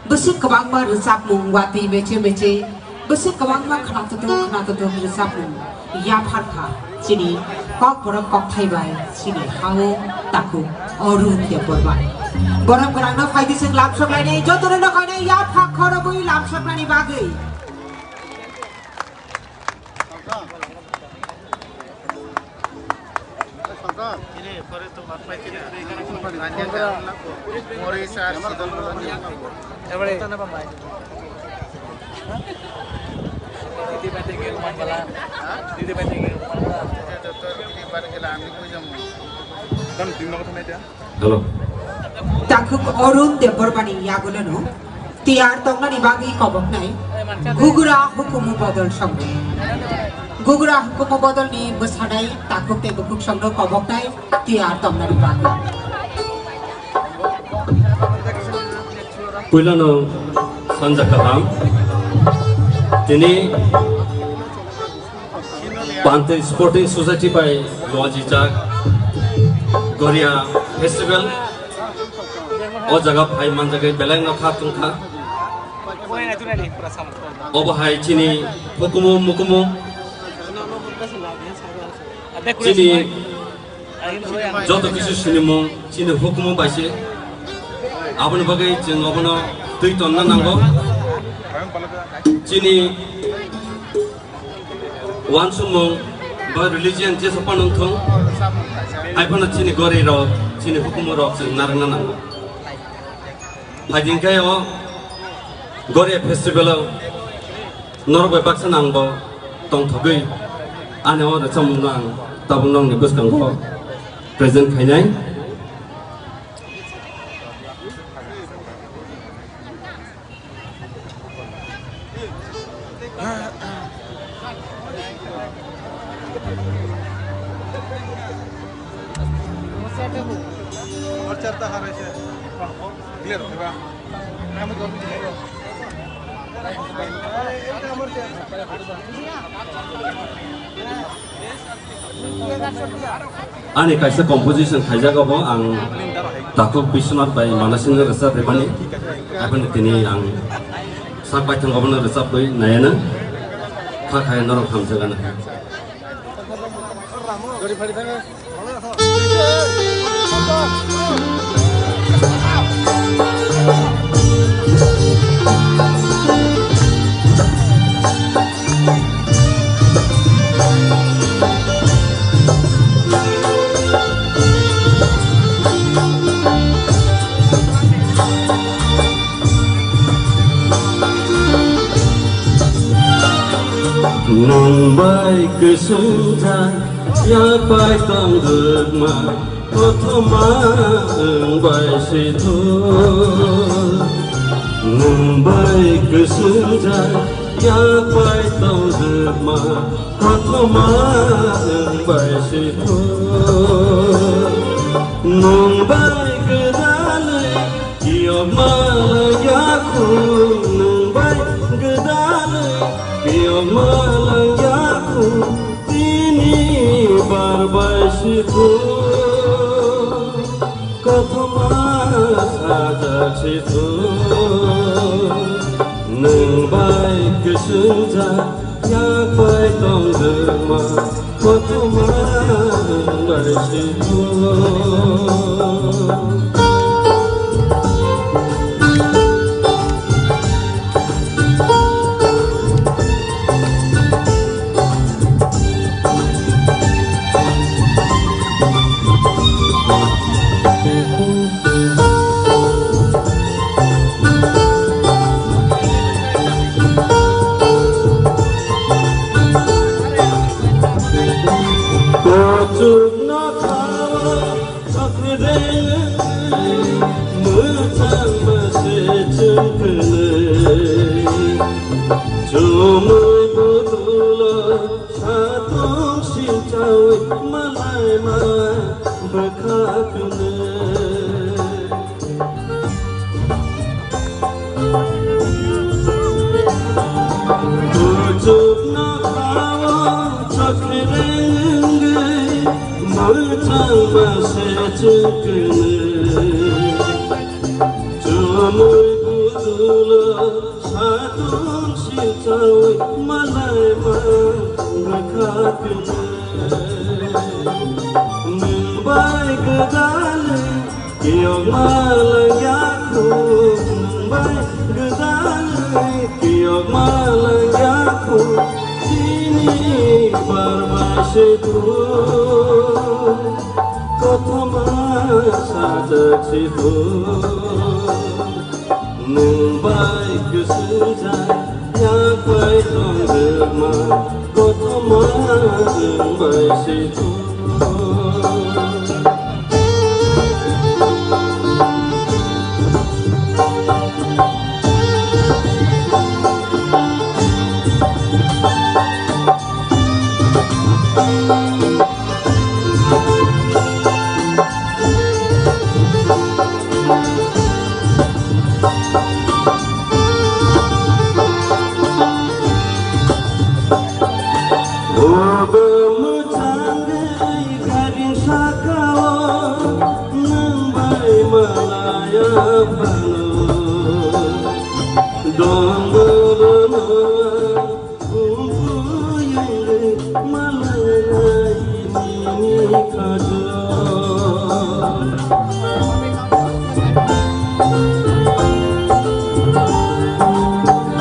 Bwswk kwbangma rwchapmung watwi meche meche, bwswk kwbangma khnaktwtwng khnaktwtwng rwchapmung yapharkha chini kokborok kokthai bai chini hao takhuk Arun Debbarma. Borok gwnangno phaidi chwng lamsoklainai, jotono no koinai yapha khorobwi lamsoknani bagwi. Hello. Takhuk Arun Debbarmani yagulano tiyar tongnani bagwi koboknai Gugra hukumu bodol songdi. Gugra hukumu bodolni bwsanai takhuk tei bukhuk songno koboknai tiyar tongnani bagwi. Puilano sanja kaham. Tini Pantwi Sporting Society bai luajijak Goria Festival. O jaga phai manjagwi belai no kha tongkha. Obo hai chini hukumu mukumu. Chini joto kisu sinimung chini hukumu bai se. Aboni bagwi chwng obono twi tonna nango. Chini Wansukmung ba religion jesa phano wngthung, hai phano chini gori rok, chini hukumu rok chwng narwkna nango. Phaidi hwnkhe o Goria festival o norok bai baksa nangbo tongthogwi ani o rwchapmungno ang tabuk nokni bwskango present khainai. Ani kaisa composition khaijak, obo ang Takhuk Biswanath bai Manasingno rwchap rimani, aphano tini ang sak baithang obono rwchapwi naiana, kha khai norok hamjakgana. Nwng bai kwswngjak yak bai tong rwkma, kothoma nwng bai si thung. Nwng bai kwswngjak yak bai tong rwkma, kothoma nwng bai si thung. Nwng bai gwdalwi kiyokma lang ya khu, nwng bai gwdalwi kiyokma lang ya khu, tini bar bai si thung. Kothoma sajak si thung. Nwng bai kwswngjak yak bai tong rwkma, kothoma nwng bai si thung. Kuchukno khawa chakri de, mwchangma se chwng kwnwi. Chumui budulo satung silchaui malaima bwkha kwnwi. Kuchukno khawa chakri de wngwi, mwchangma se chwng kwnwi. Chumui budulo satung silchaui malaima bwkha kwnwi. Nwng bai gwdalwi kiyokma lang ya khu, nwng bai gwdalwi kiyokma lang ya khu, tini bar bai se thung. Kothoma sajak si thung. Nwng bai kwswngjak yak bai tong rwkma, kothoma nwng bai si thung. Obo mwchangwi gari sakao nwng bai malaya phano. Dongorono Kumbuyung malai nini khajo.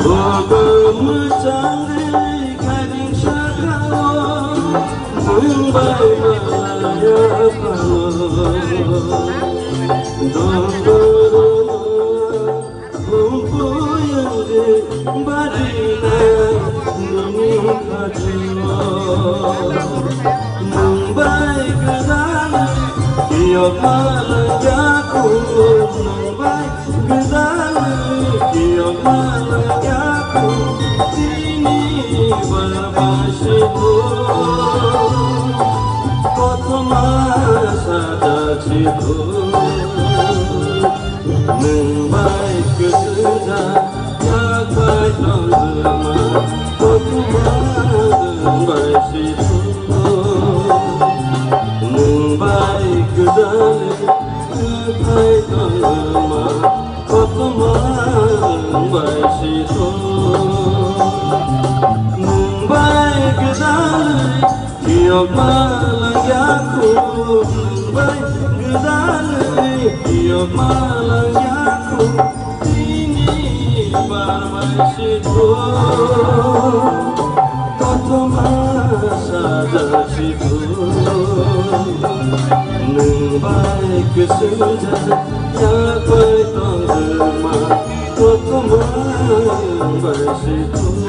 Bobo mwchangwi kharing sakao, nwng bai malaya phano. Dongorono Kumbuyung de badina nini khajo. Nwng bai gwdalwi kiyokma lang ya khu, nwng bai gwdalwi kiyokma lang ya khu, tini bar bai si thung, kothoma sajak si thung. Nwng bai kwswngjak yak bai tong rwma, kothoma nwng bai si thung. Nwng bai gwdalwi kwthai tong rwma, kothoma nwng bai si thung. Nwng bai gwdalwi Kiyokma lang ya khu, nwng bai gwdalwi kiyokma lang ya khu, tini bar bai si thung, kothoma sajak si thung. Nwng bai kwswngjak yak bai tong rwma, kothoma nwng bai si thung.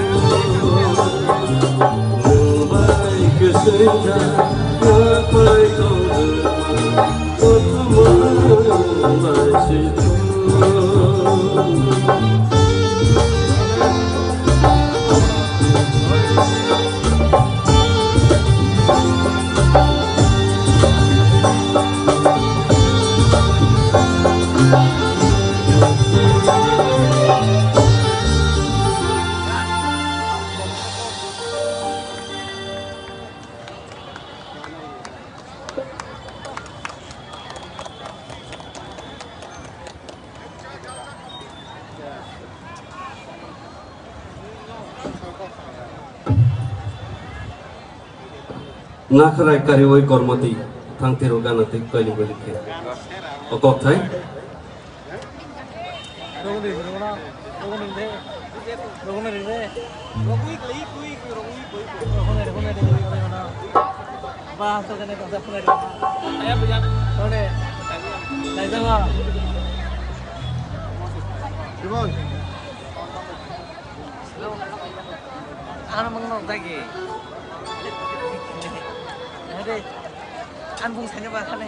Nakharai kariwi kormoti thangtiro gana tei koini bwrwi khe. O kok thai. Ano mangno dagi. Ade, an bung sanya ba thane.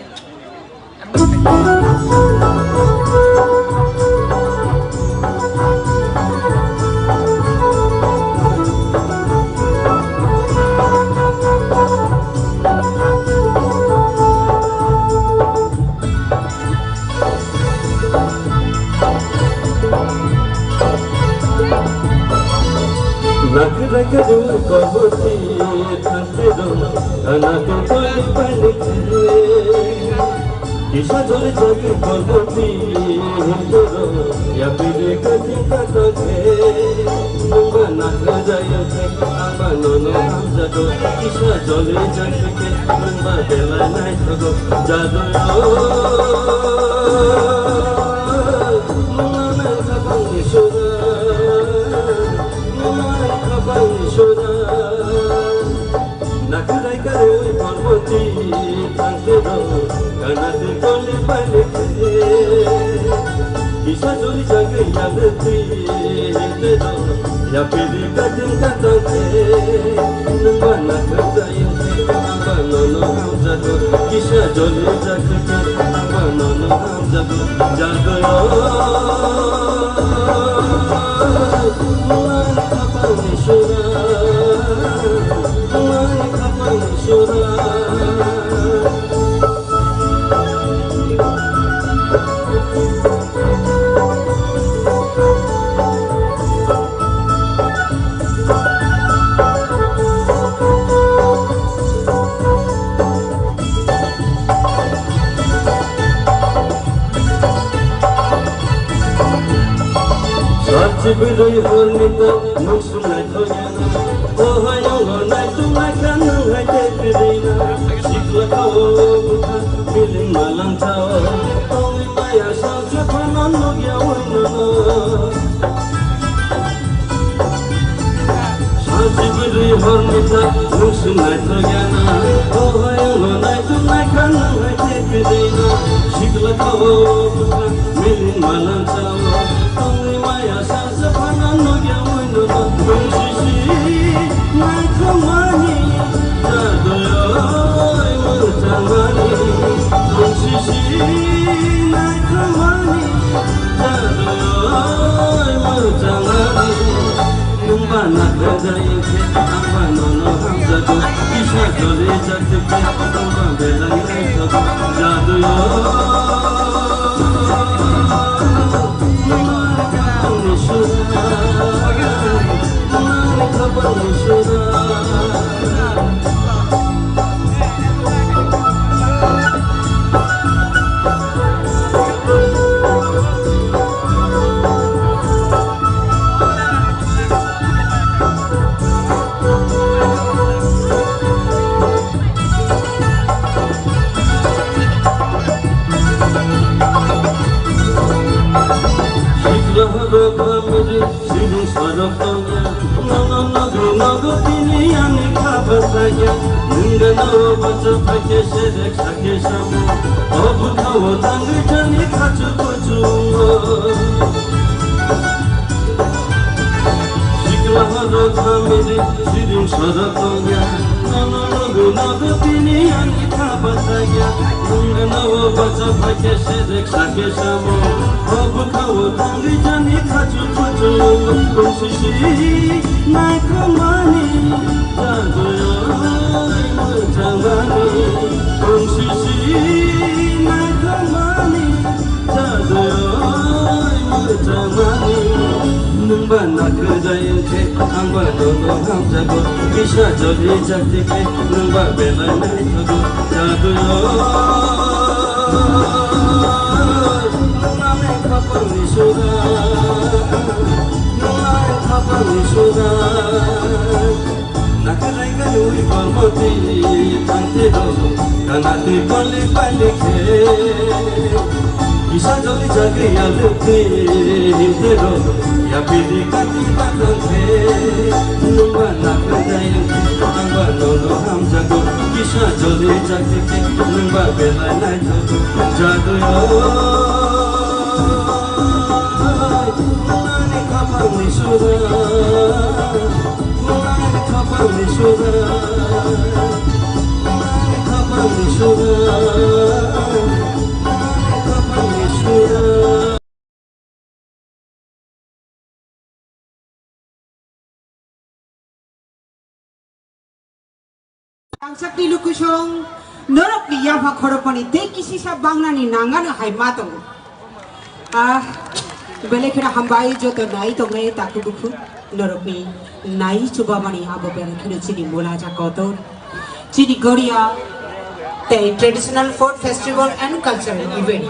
Nakharai kariwi kormoti thangtiro gana tei koini bwrwi khe. Kisa joli jagwi kormoti hintero yapiri kating kata khe. Nungba nakharai khe, angba nono hamjago. Kisa joli jagwi khe, nungba belai naithogo. Jaduyo, nungba naithogo Iswara, nungba naithogo Iswara. Nakharai kariwi kormoti thangtiro gana tei koini bwrwi khe. Kisa joli jagwi yagwi twi hintero yapiri kating kata khe. Nungba nakharai khe, angba nono hamjago. Kisa joli jagwi khe, angba nono hamjago. Jaduyo, nungba naithogo Iswara. Sachi bwrwi horni ta, nwng swng naithok ya na. O hayungo naituk naikha nwng hai tei kwrwi na. Sikla kha o bwkha, miling malang kha o. Tongwi maya salsa phano nukya wi nono. Sachi bwrwi horni ta, nwng swng naithok ya na. O hayungo naituk naikha nwng hai tei kwrwi na. Sikla kha o bwkha, miling malang kha o. Tongwi maya salsa phano nukya wi nono. Nwng sisi naithokmani, jaduyo mwchangmani. Nwng sisi naithokmani, jaduyo mwchangmani. Nwngba nakharai khe, angba nono hamjago. Kisa joli jagwi khe, nwngba belai naithogo. Jaduyo, nwngba khapangni sura, nwngba khapangni sura. Sikla horo khamiri, siring sorok tongya, nono nogwi nogo tini ani kha bwsakya, nwng gana o bacha phaikhe serek sakhe samo, o bwkha o tangwi thani khachu kuchungo. Sikla horo khamiri, siring sorok tongya, nono nogwi nogo tini ani kha bwsakya, nwng gana o Bacha phaikhe sejek sakhe samo, o bwkhao thangwi jani khachu khuchu. Tungsisi naikhamani jaduyoi mwchangmani. Tungsisi naikhamani jaduyoi mwchangmani. Nwngba nakhwjai wngkhe, angba nono hamjago. Kisa joli jakti khe, nwngba belai naithogo. Jaduyoi, nwngnai khapangni sura, nwngnai khapangni sura. Nakhwlai gani ui palmoti thangte do, kana twi pali pali khe. Kisa joli jagri ya lukti hinte do, ya pili kati bakang khe. Nwngba nakhwlai, angba nono hamjago. Kisa joli jagri khe, nwngba belai naithogo. Jaduyoi, nwngnai khapangni sura. Tangchakni lukusong norokni yapha khorokmani tei kisisa bangnani nangano hai ma tongo. Ah, belai kheno hambai joto nai tongnai takhuk bukhuk norokni nai chubamani abo belai kheno chini mula ja kotor. Chini Goria tei Traditional Food Festival and Cultural Event.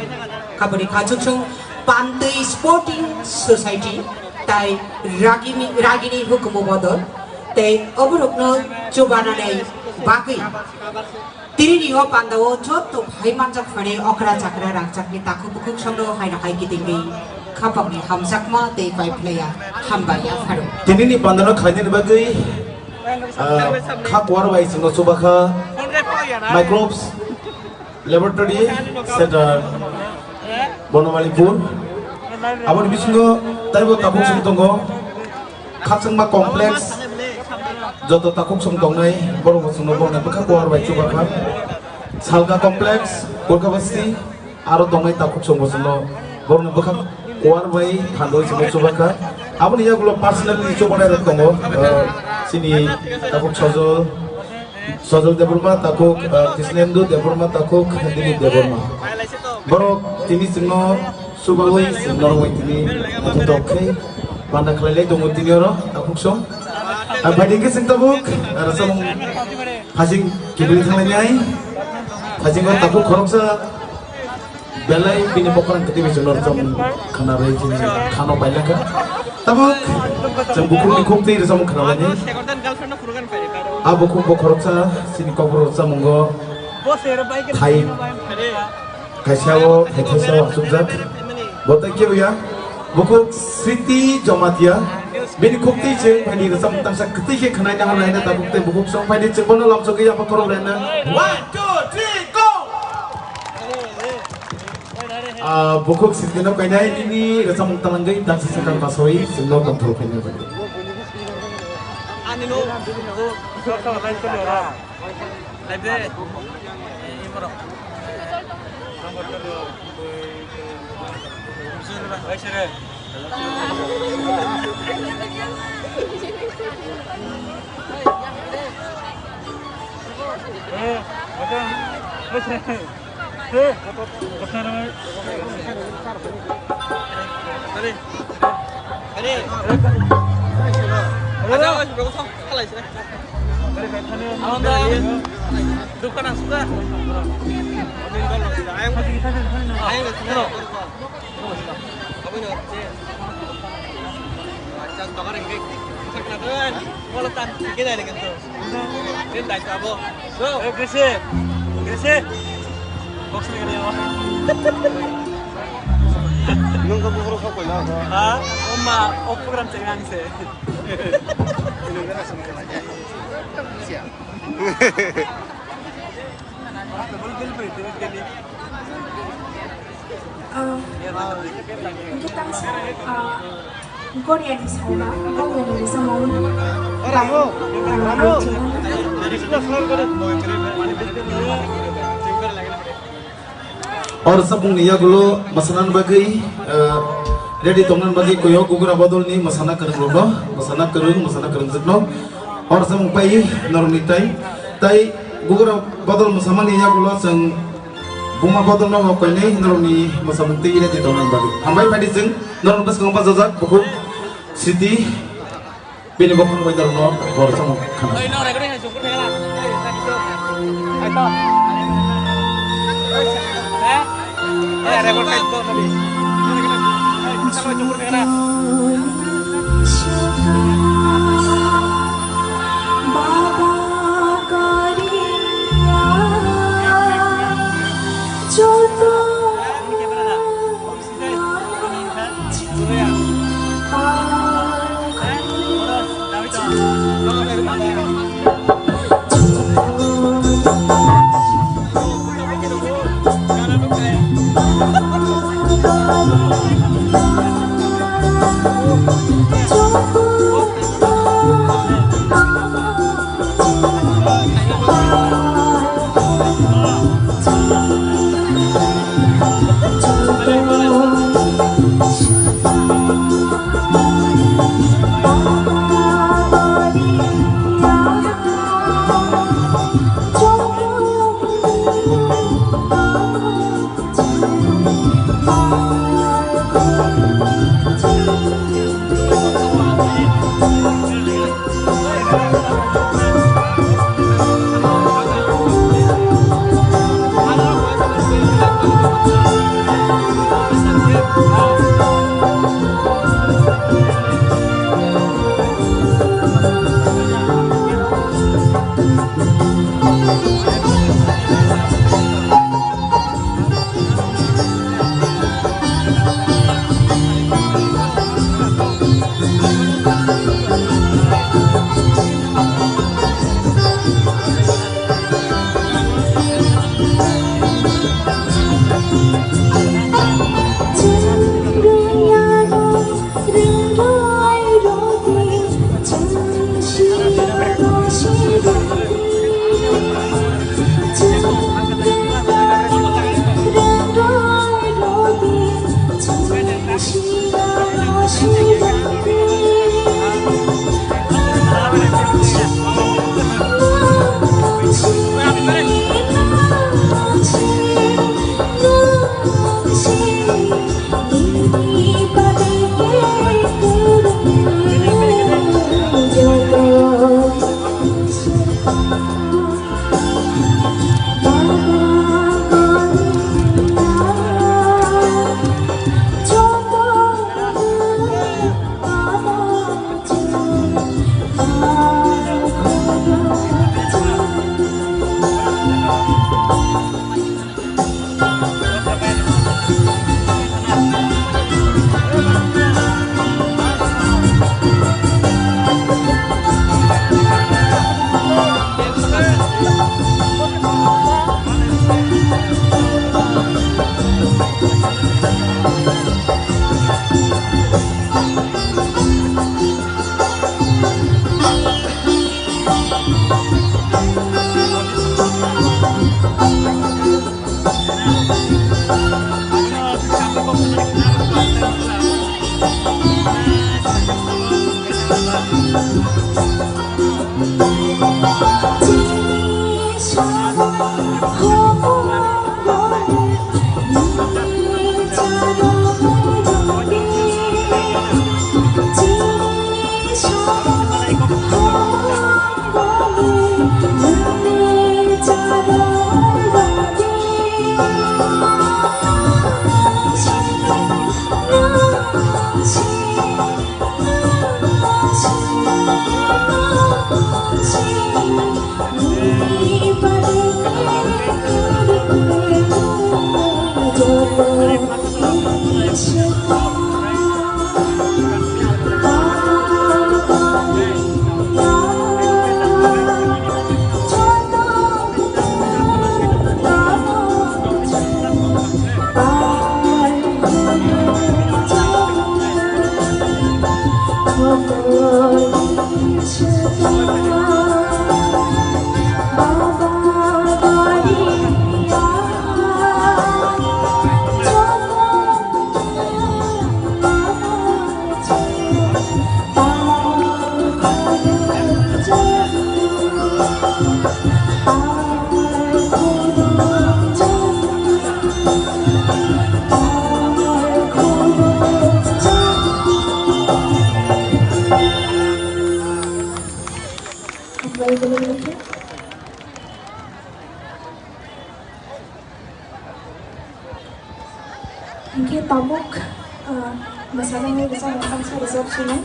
Kaboni khachuksong Pantwi Sporting Society tai Ragini, Ragini Hukumu Bodol tei oborokno chubanani bagwi Tini ni o pandao joto phai manjak phani okra chakra rangchakni takhuk bukhuk songno haino hai kitingni khapangni hamjakma tei pai phlaiya hambai ya pharo. Tini ni pandano khlainani bagwi, ah, kha kuar bai chwngno chubakha Microbes Laboratory Center Bonomalipur. Aboni bisingo taibo takhuk song tongo. Khakchangma Complex, joto takhuk song tongnai, borok bo chwngno bongni bwkha kuar bai chubakha. Salka Complex, Gorkha Basti, aro tongnai takhuk song bo chwngno borokni bwkha kuar bai thandoi chwngno chubakha. Aboni yagulo personally chubanai rok tongo, ah, chini takhuk Sojol, Sojol Debbarma takhuk, ah, Krishnendu Debbarma takhuk, Dilip Debbarma. Borok tini chwngno subaui chwng norok bai tini naithotok khe panda khlai lai tongo tini oro takhuk song. Ah, phaidi khe chwng tabuk, ah, rwchapmung phasing kibiri thanglainai. Phasingo takhuk khoroksa belai bini bokhorang kwtwi bai chwng norok khana bai chini khano pailakha. Tabuk chwng bukhukni khuk twi rwchapmung khna lainai. A bukhuk bo khoroksa chini kokborok rwchapmungo thai kaisa o hai thaisa o achukjak. Bo tei kebo ya. Bukhuk Sriti Jamatia. Bini khuk twi chwng phaidi rwchapmung tangsa kwtwi khe khnaina hamlaina tabuk tei bukhuk song phaidi chwng bono lamsogwi yapha khorok laina. One, two, three, go! Ah, bukhuk Sriti no kainai nini rwchapmung talangwi tangsa sakang basoi chwngno tongthok khainai bai. Ani no. Nung khe buphuru kok koila kho. Ha? Oma, o program cheng ang se. Ah, hingke tangsa, ah, Koreani salma, Koreani samung. Ramu, Ramu. Traditional song kore. Hor samungni yagulo mwsanani bagwi, eh, ready tongnani bagwi koyo Gugura Bodolni mwsana kwrwngrokno, mwsana kwrwng, mwsana kwrwngjwkno hor samung pai norokni tai, tai Gugura Bodol mwsamani yagulo chwng Buma Bodolno koinai norokni mwsamung twi ready tongnani bagwi. Hambai phaidi chwng norokni bwskango bachajak bukhuk Siti. Bini bokong bai dorno bor samung khana. Ah, mwsajwngni bwskango tangsa rwchapsino.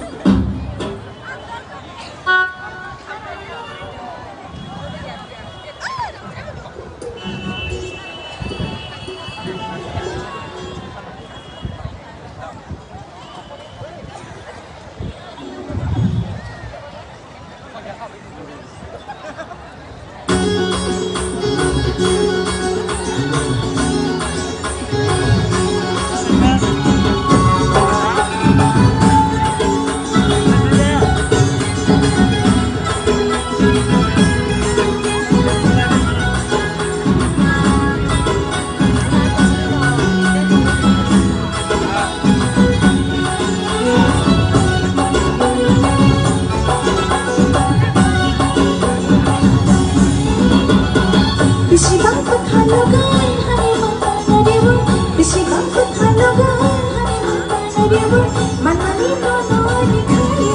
Bisi bang kwthar logo hani mata na debu. Bisi bang kwthar logo hani mata na debu. Manani no no ni khaye.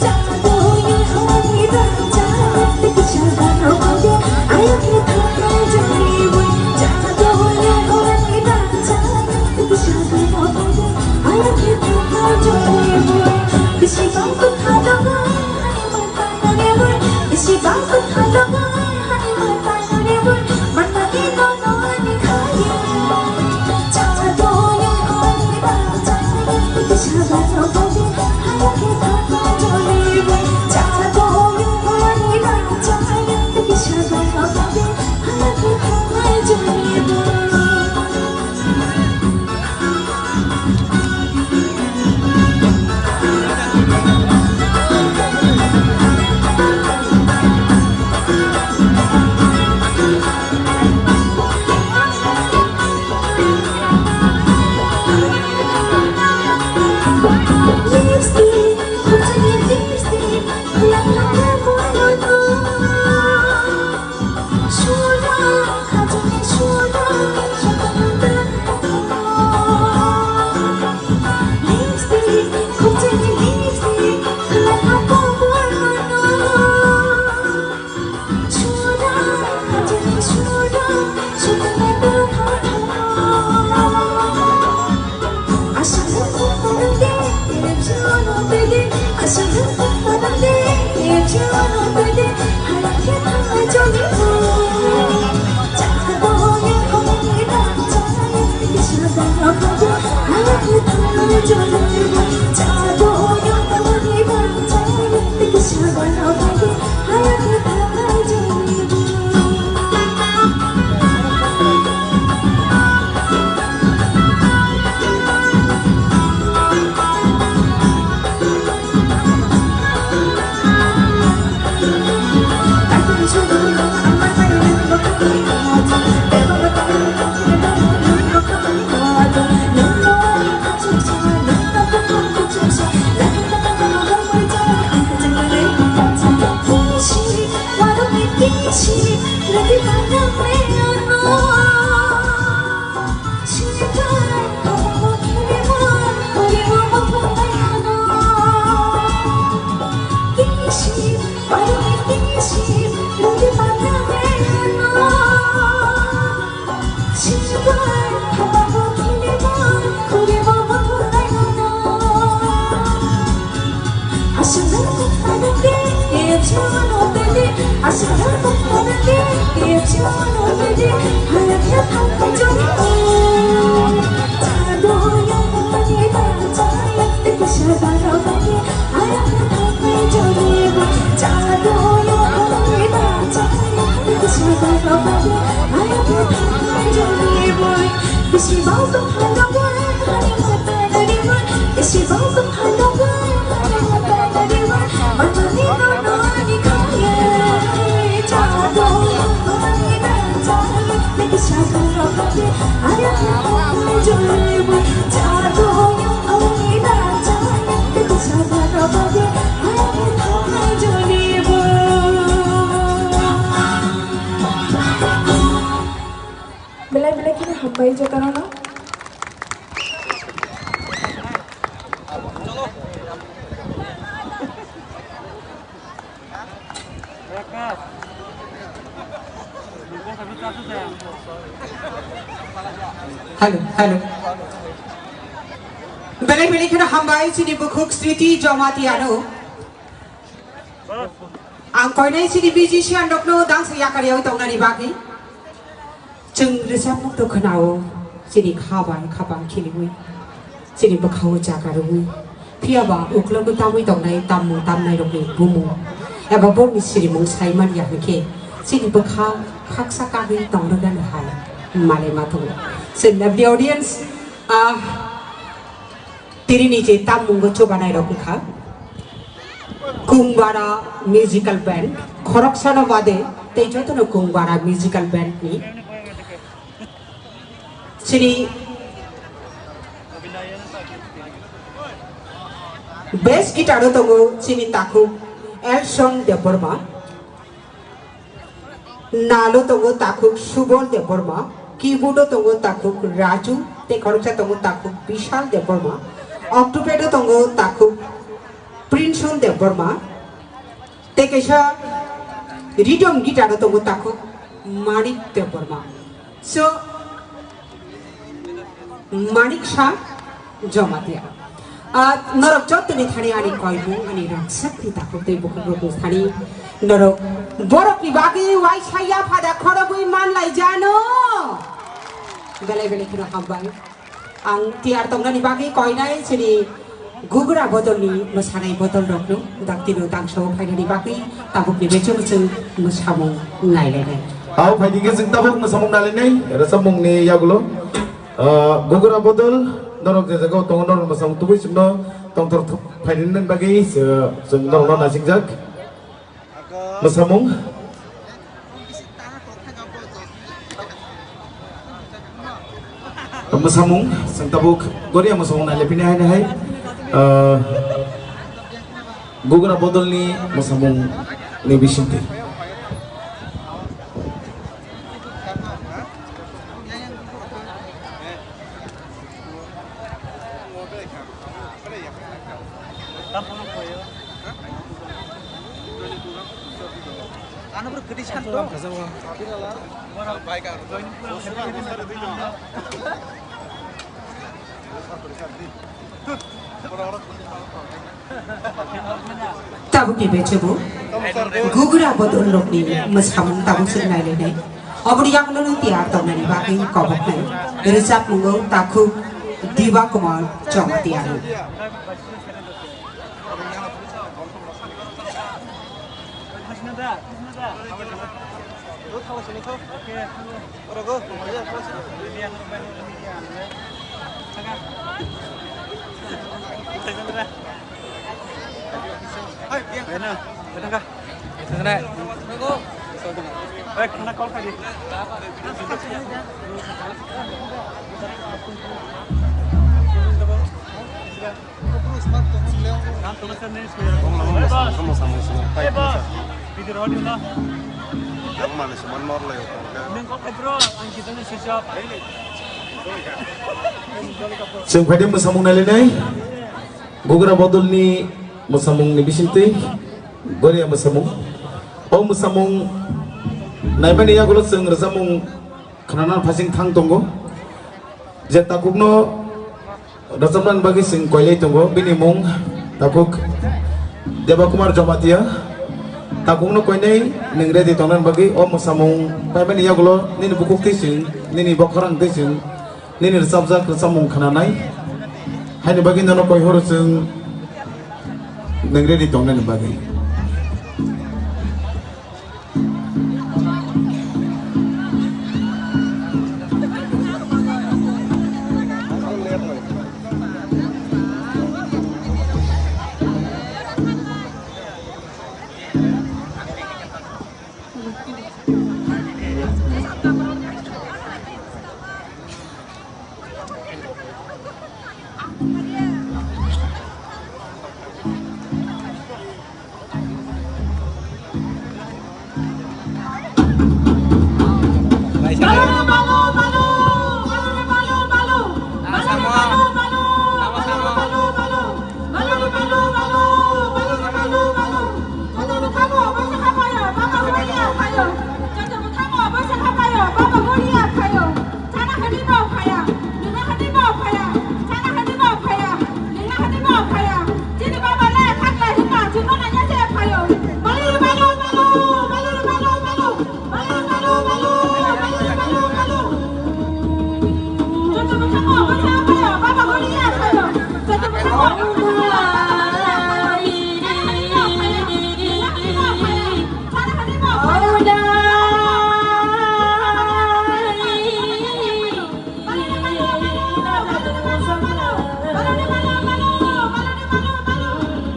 Cha do ye hani da cha. Te kisa bang no kode. Ayo ke thapa jani bu. Cha do ye hani da cha. Te kisa bang no kode. Ayo ke thapa jani bu. Bisi bang kwthar logo hani mata Belai belai kheno hambai jotono no. Hello, hello. Belai belai kheno hambai chini bukhuk Sriti Jamatia no. Ang koinai chini musician rokno dangsa yakaryawi tongnani bagwi. Chwng rwchapmung to khwnao, chini kha bai kha bang khiliwi, chini bwkhao jaga rwui. Phiya ba uklogo tamwi tongnai tamung tamnairokni bumung eba borokni sirimung sai man ya hwnkhe, chini bwkha khaksa kagwi tongrwgani hai malai ma tongo. Chwng the audience, ah, Tini ni je tammungo chubanairok wngkha Kungbara Musical Band, khoroksano bade tei jotono Kungbara Musical Band ni. Chini bass guitar o tongo chini takhuk Elson Debbarma. Nalo tongo takhuk Subol Debbarma, keyboard o tongo takhuk Raju, tei khoroksa tongo takhuk Bishal Debbarma, octopad o tongo takhuk Princeson Debbarma, tei kaisa rhythm guitar o tongo takhuk Manik Debbarma. So, Manik Shah Jamatia. Ah, norok jottoni thani ani koimung, ani rangchakni takhuk tei bukhukrokni thani norok borokni bagwi uaisa yaphada khorogwi manlai jano. Belai belai kheno hambai. Ang tiyar tongnani bagwi koinai chini Gugra bodolni mwsanai bodolrokno daktino tangsao phainani bagwi tabukni bechung chwng mwsamung nailainai. Au phaidi khe chwng tabuk mwsamung nailainai rwchapmungni yagulo. Ah, Gugra bodol norok je jagao tongo norok mwsamung tubui chwngno tongthor phainani bagwi chwng norokno naisijak. Mwsamung. Mwsamung, chwng tabuk Goria mwsamung nailepini hai hai, ah, Gugra bodolni mwsamung ni bisingtwi. Tabukni bechebo Gugra bodol rokni mwsamung tabuk se nailainai. Oboni yagulo nung tiyar tongnani bagwi koboknai. Rwchapmungo takhuk Diba Kumar Jamatia. Chwng phaidi mwsamung nailainai, Gugra bodolni mwsamungni bisingtwi Goria mwsamung. O mwsamung naimani yagulo chwng rwchapmung khwnana phasing thang tongo. Je takhukno rwchapnani bagwi chwng koilai tongo, bini mung takhuk Deba Kumar Jamatia. Takhukno koinai nwng ready tongnani bagwi o mwsamung paimani yagulo nini bukhuk twi chwng, nini bokhorang twi chwng, nini rwchapjak rwchapmung khwnanai haini bagwi nono koi horo chwng nwng ready tongnani bagwi.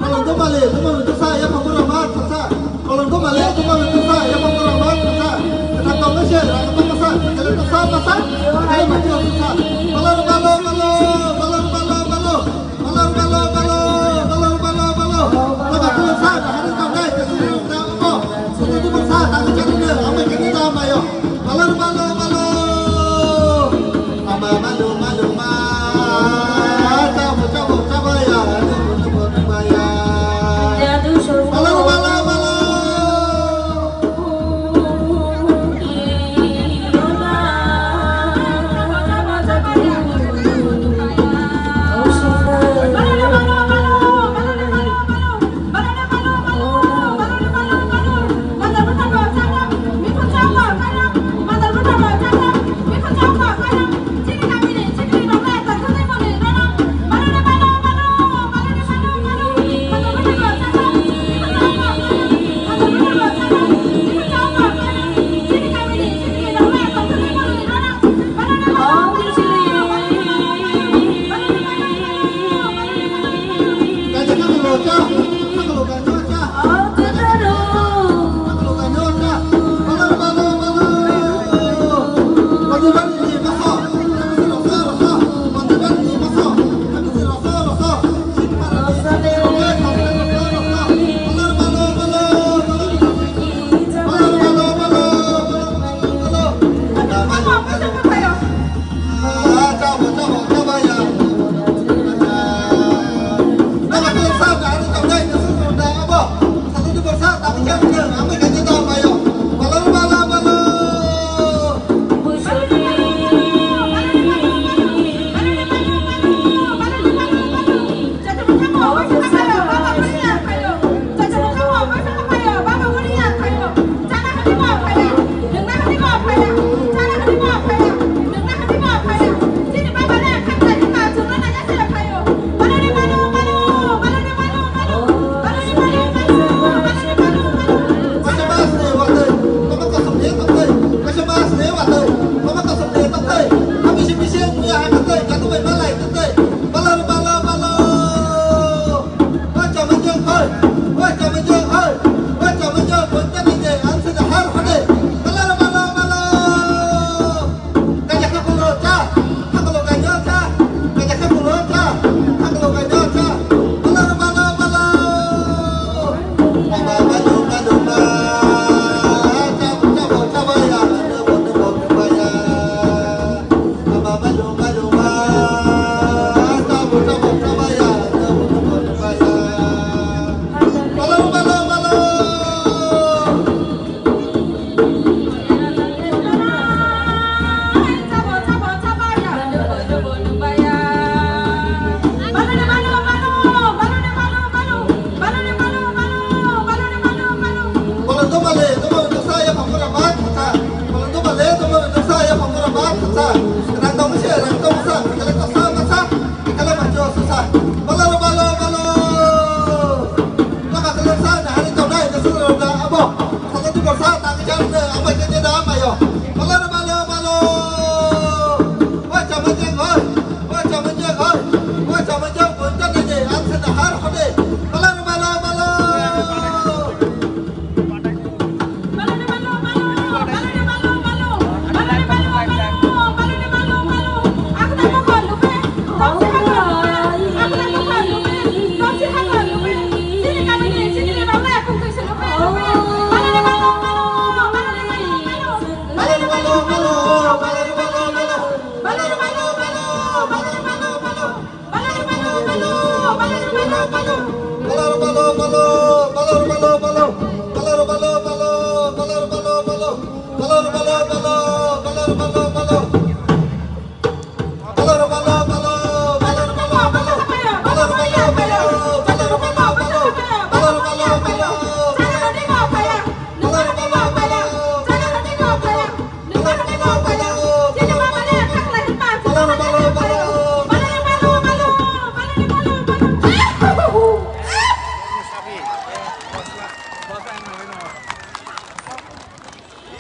Kolom to male, to male, to sa, ya pangkora ma, to sa. Kolom to male, to male, to sa, ya pangkora ma, to sa. Kata to mese, rang to masa, kata to sa, masa. Kata mati to sa. Balo, balo, balo, balo, balo, balo. Balo, balo, balo, balo, balo, balo. Balo, balo, sa, hari to dai, to sa, to sa. Balo, balo, balo, balo. Ama, malu, malu, ma. Chabo, chabo, chabaya. Malu, malu, malu, maya. Malu, malu, malu.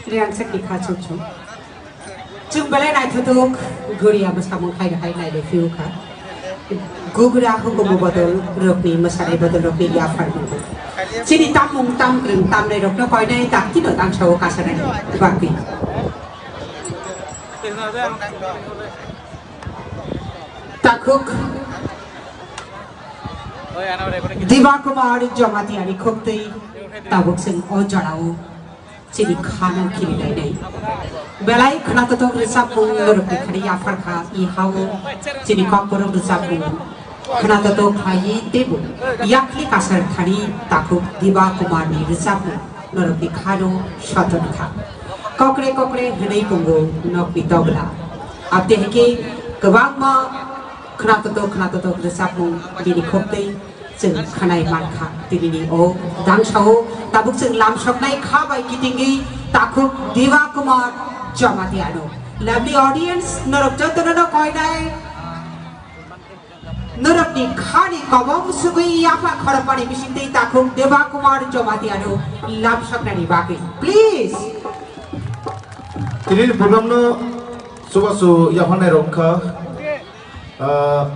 Rangchak ni kha chuk chuk. Chwng belai naithothok goriya bwsamung khai hai nai le phiu kha. Gugra hukumu bodol rokni mwsanai bodol rokni yaphar mung. Chini tammung tam kwrwng tamnai rokno koinai tak tino tang sao kasanai bagwi. Takhuk Diba Kumar Jamatia ni khuktwi tabuk chwng o jorao chini khana khirilainai. Belai khwnathok rwchapmung norokni khani yaphar kha, i hao chini kokborok rwchapmung khwnathok khlaiwi teibo yakli kasar thani takhuk Diba Kumar ni rwchapmung norokni khano soton kha. Kokre kokre hwnwi pungo nokni tobla. Abte hwnkhe kwbangma khwnathok khwnathok rwchapmung bini khuktwi chwng khwnai mankha. Tinini o dangsao tabuk chwng lamsoknai kha bai kitingwi takhuk Diba Kumar Jamatia no. Lovely audience, norok jotono no koinai norokni khani kobong sugwi yapha khorokmani bisingtwi takhuk Diba Kumar Jamatia no lamsoknani bagwi. Please. Tini program no chubachu yaphanai rok kha. Ah,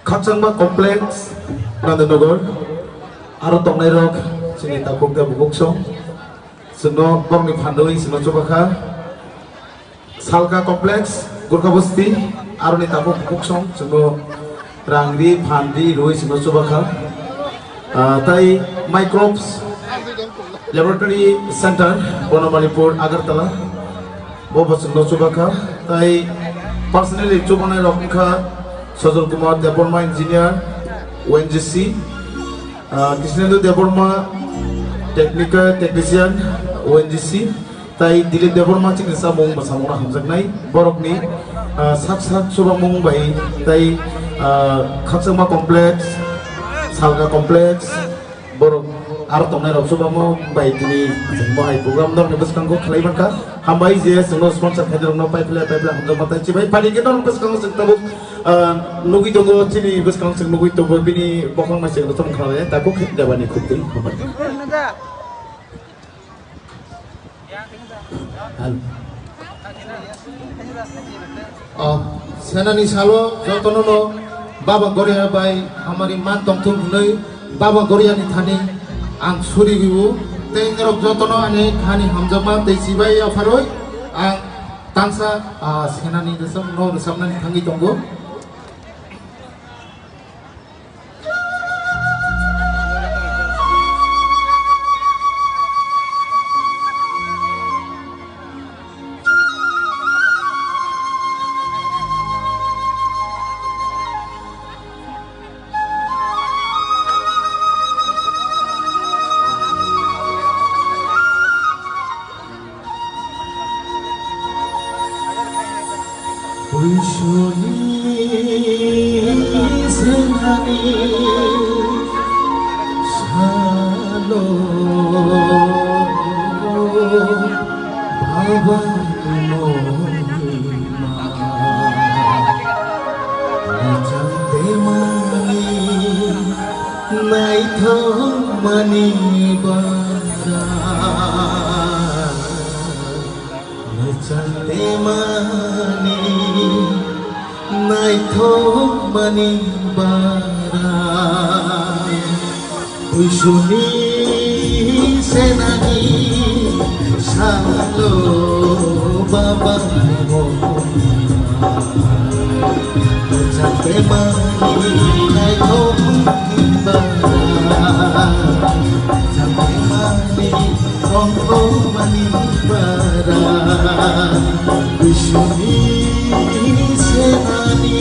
Khakchangma Complex, Nandanagar, aro tongnairok chini takhuk tei bukhuk song, chwngno borokni phandaui chwngno chubakha. Salka Complex, Gurkha Bosti, aroni takhuk bukhuk song, chwngno rangri, phanri, rwi chwngno chubakha. Ah, tai Microbes Laboratory Center, Bonomalipur, Agartala, bo bo chwngno chubakha. Tai personally chubanai rok wngkha Sajal Kumar Debbarma, Engineer, O N G C, ah, Krishnendu Debbarma, Technical Technician, O N G C, tai Dilip Debbarma chini samung bwsamungno hamjaknai borokni, ah, sak sak chubamung bai tai, ah, Khakchangma Complex, Salka Complex, borok aro tongnai rok chubamung bai tini chwng bo hai program norokni bwskango khlai mankha. Hambai je chwngno sponsor khainai rokno pai phle pai phle hamjakma tai chibai phaidi khe norokni bwskango chwng tabuk, ah, nugwi tongo, chini bwskango chwng nugwi tongo, bini bokhorok mai chwng rwchapmung khlai takhuk khe Debani khuktwi hambai. Hal. O, senani salo jotono no Baba Goria bai hamari man tongthung hwnwi Baba Goria ni thani ang suri riwu. Tei norok jotono ani khani hamjakma tei chibai yapharwi ang tangsa, ah, senani rwchapmung no rwchapnani thangwi tongo. Buisuni senani salo baba mohima. Nachang demani naithok mani bara. Nachang demani naithok mani bara. Buisuni senani salo baba mohima. Nachang demani naithok mani bara. Nachang demani Rongthormani bara bisuni senani.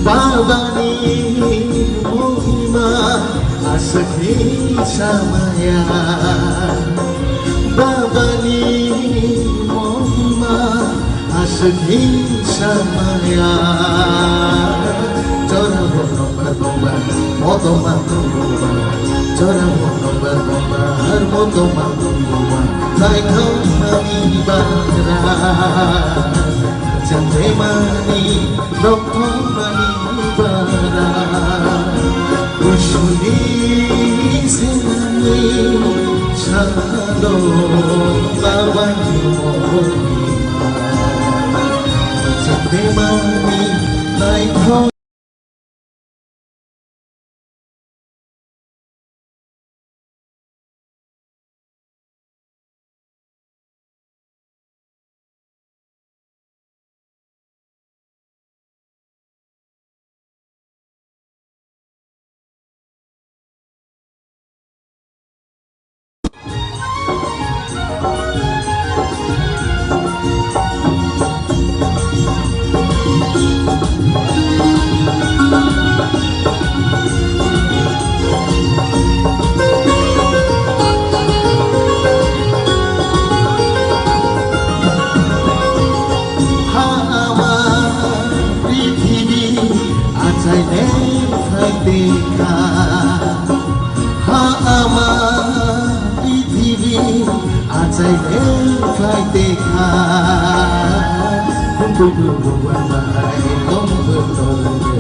Babani mohima aswkni samaya. Hinsa maya, chora bono barboba, moto mantuba, chora bono barboba, moto mantuba, naithok mani bara, chande mani, rokthok mani bara, usuli senani, salo babani mohima. Chande mani naithok. Ha ama prithibi achai leng khai dekha. Ha ama prithibi achai leng khai dekha. Hum bui bui bui bui bai, tom bui bui bui bui,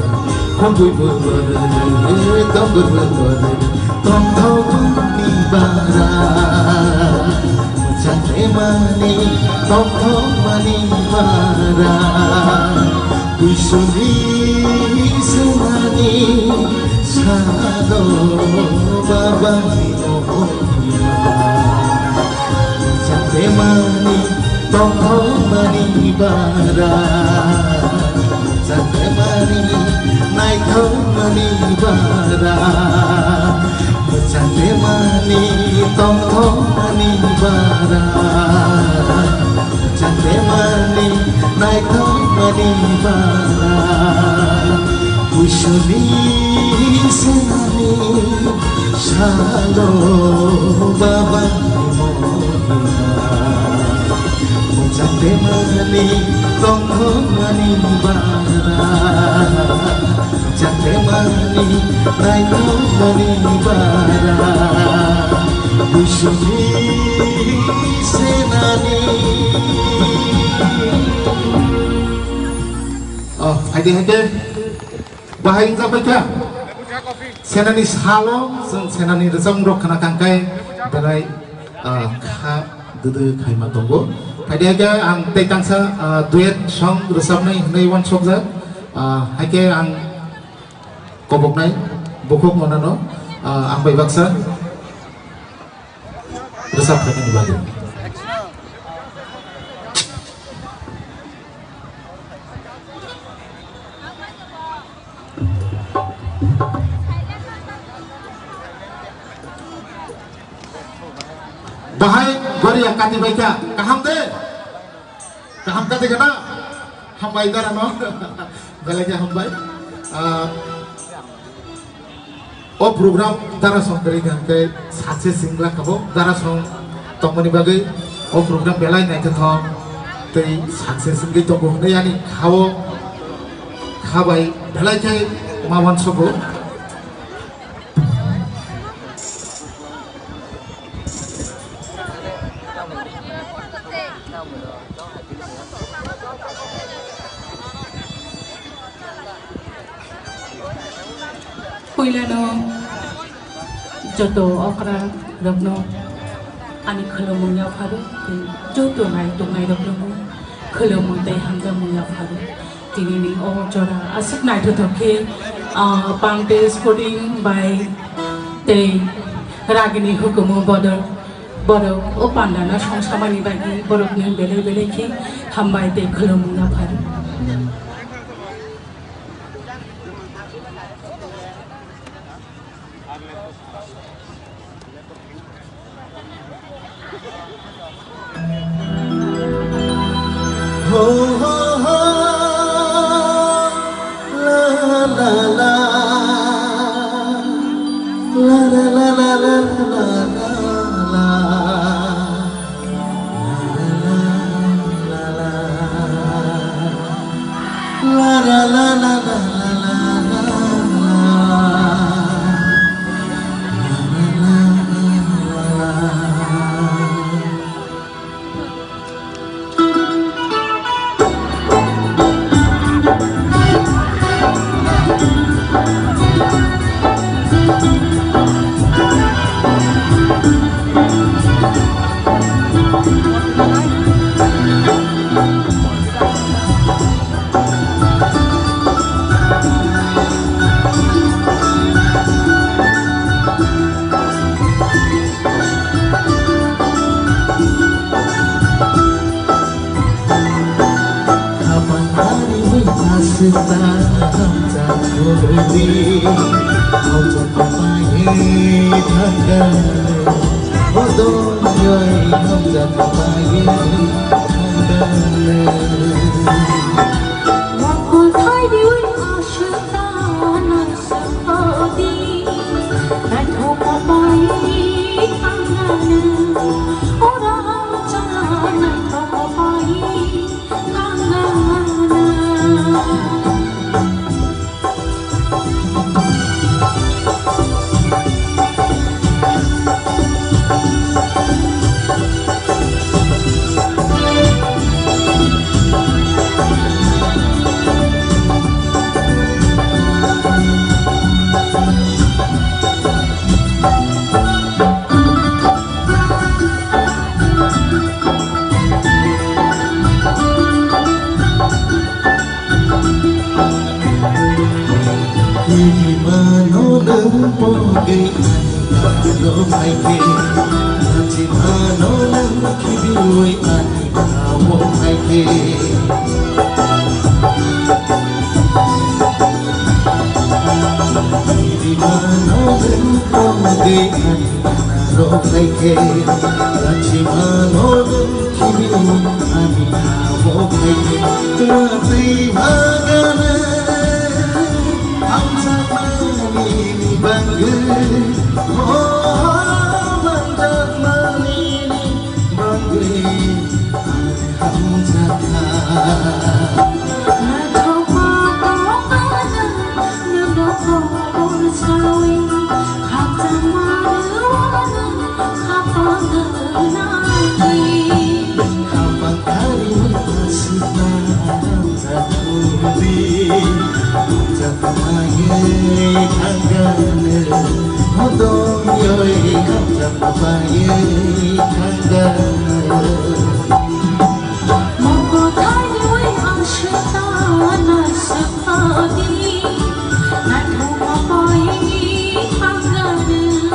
hum bui bui bui bui bui, tom bui bui bui bui bui, tom thok mani bara. Chande mani, tom thok mani bara. Kuisuni senani sado babani mohima. Chande mani, tom thok mani bara. Chande mani, naithok mani bara. Chande mani, tom thok mani bara. Chande mani, naithok mani bara. Kuisuni senani salo babani mohima. Chande mani, tom thok mani bara. Chande mani, naithok mani bara. Kuisuni senani. Oh, haide, haide. Bahai wngkha bai kha. Senani salo, chwng senani rwchapmung rok khna kangkai, belai, ah, kha dwdw khaima tongo. Haide haikhe ang tei tangsa, ah, duet song rwchapnai hwnwi uansukjak. Ah, haikhe ang koboknai bukhuk monano, ah, ang bai baksa rwchap phainani bagwi. Bahai Goria kati bai kha, kaham de? Kaham kati kana? Hambai dara no? Belai khe hambai. Ah, O program dara song kwrwi kha hwnkhe success wngla kha bo, dara song tongmani bagwi o program belai naithothok tei success wngwi tongo hwnwi ani khao kha bai belai khe ma uansugo. Puilano joto okra rokno ani khulumung yapharu, tei joto nai tongnai rokno bo khulumung tei hamjakmung yapharu. Tinini o jora aswk naithothok khe, ah, Pangte Sporting bai tei Ragini hukumu bodol borok o pandano songsamani bagwi borokni belai belai khe hambai tei khulumung yapharu. Ho, ho, ho, la, la, la, la, la, la. Kibimano nwng pogwi ani aro phaikhe, nachimano nwng khibiwi ani aro phaikhe. Kibimano nwng pogwi ani aro phaikhe, nachimano nwng Ani abo khaikhe twatwi bagana hamjakmani bagwi, o hamjakmani bagwi ani hamjakha. Naithokma tongmani nwng nokhor sawi hamjakma rwmani. Khapang kariwi aswkna hamjakmani, hamjakmani thangkha nwng, hodong yoi hamjakmani thangkha nwng. Mokotharni wi ang swkna naiswkdi, naithokma pai thangkha nwng,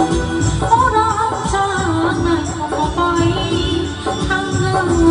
ora hamjak naithokma pai thangkha nwng.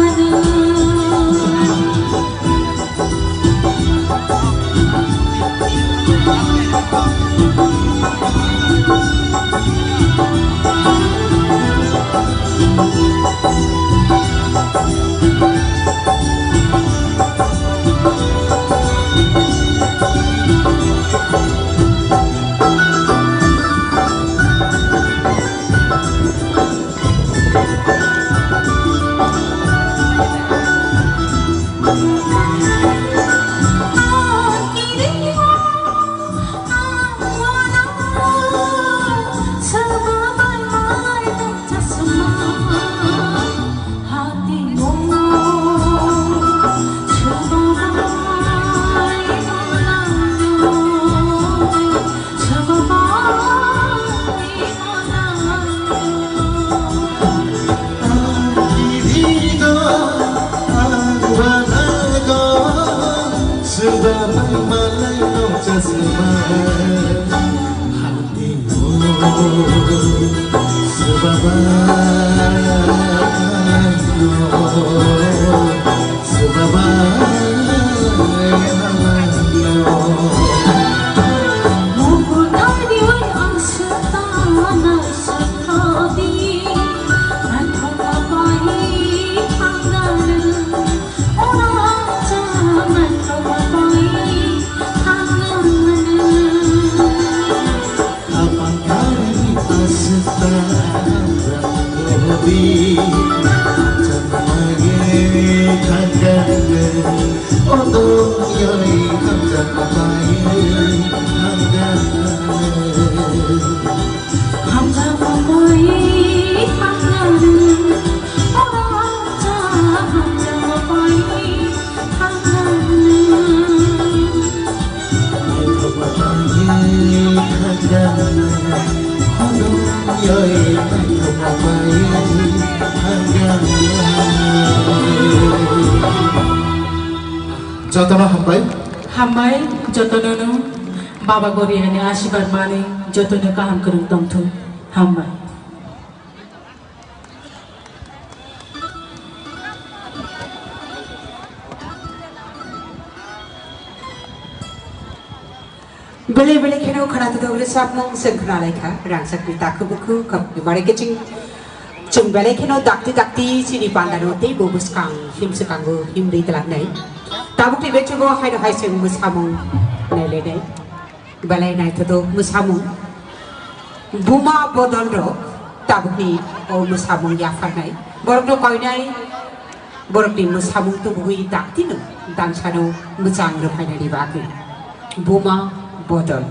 Jotono hambai. Hambai, jotono no. Baba Goriani asibad mani, jotono kaham kwrwng tongthung. Hambai. Belai belai kheno khwnathok rwchapmung chwng khwnalaikha, rangchakni takhu bukhu khapni bare kiching. Chwng belai kheno dakti dakti chini pandano teibo bwskang him swkango himri twlangnai. Tabukni bechugo haino hai chwng mwsamung nailainai. Belai naithothok mwsamung. Buma bodol rok tabukni o mwsamung yapharnai. Borokno koinai borokni mwsamung tubugwi daktino dangsano mwchang rwphainani bagwi. Buma bodol.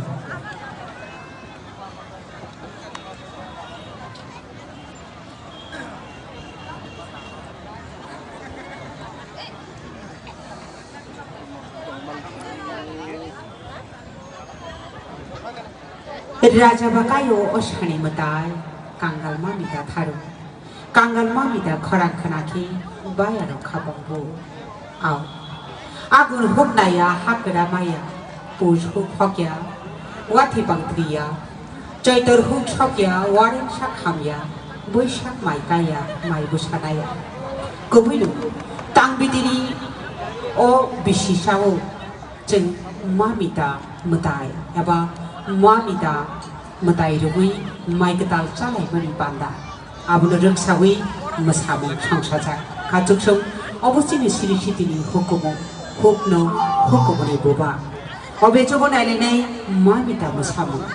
Raja bakayo o sani mwtai kangal mami da tharo. Kangal mami da khorang khna khe baya rok kha bongbo. Ao. Agun huk naya ha kwra maya. Pus huk hokya. Wathi bang thwiya. Choitor huk sokya. Wareng sak hamya. Buisak mai kaya. Mai busa naya. Kubui no. Tang bidiri o bisi sao. Chwng mamita mwtai eba mamita mwtai rwgwi mai kwtal chalaimani panda. Abono rwksawi mwsamung songsajak. Kachuksong obo chini siri sitini hukumu, hukno hukumuni buba. Obe chobo nailainai mamita mwsamung.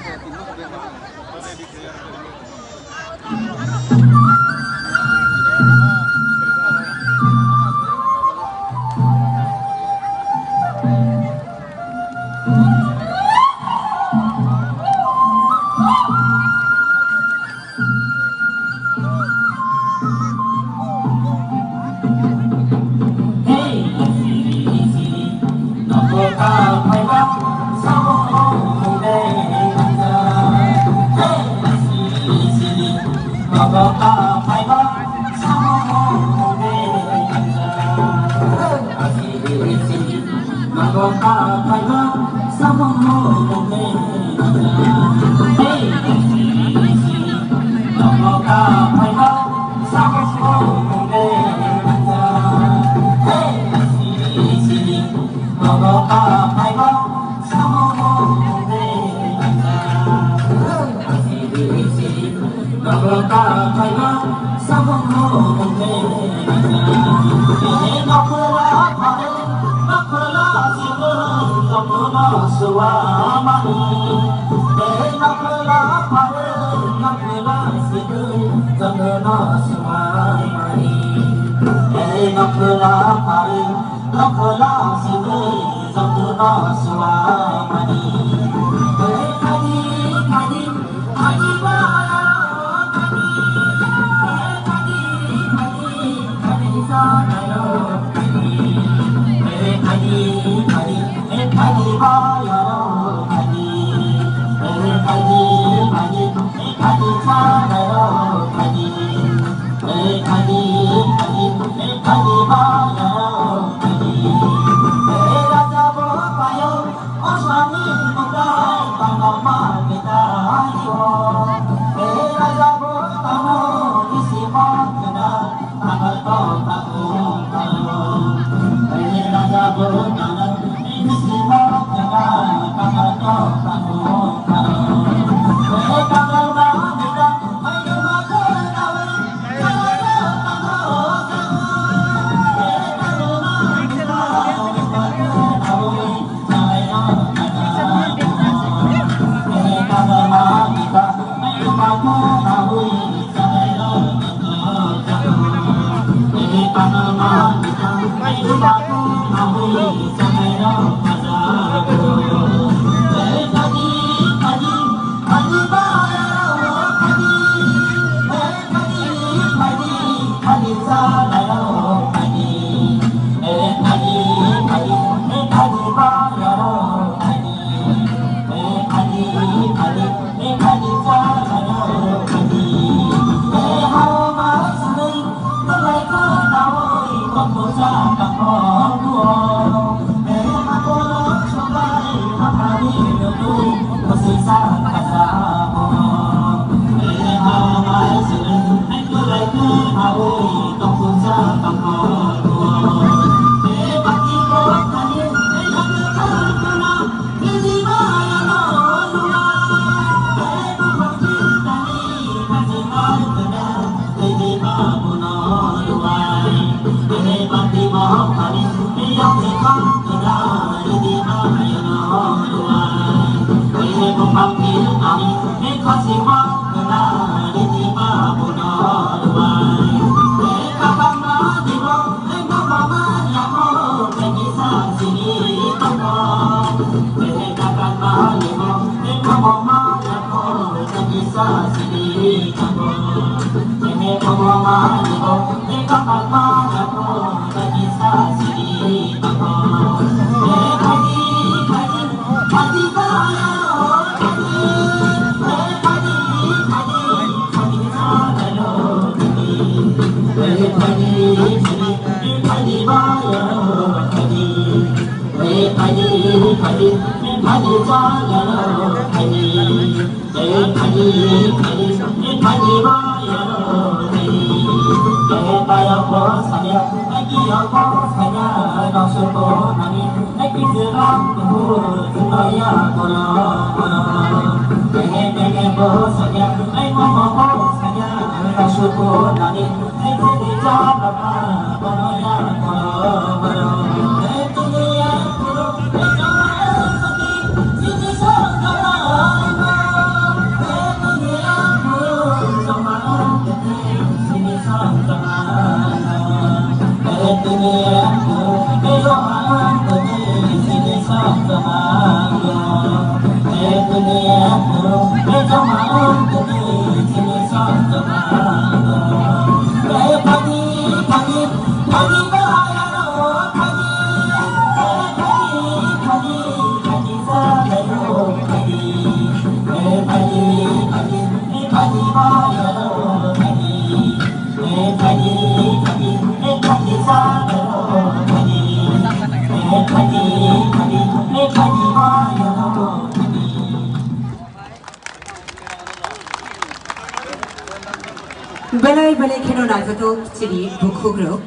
Belai belai kheno naithothok chini bukhukrok,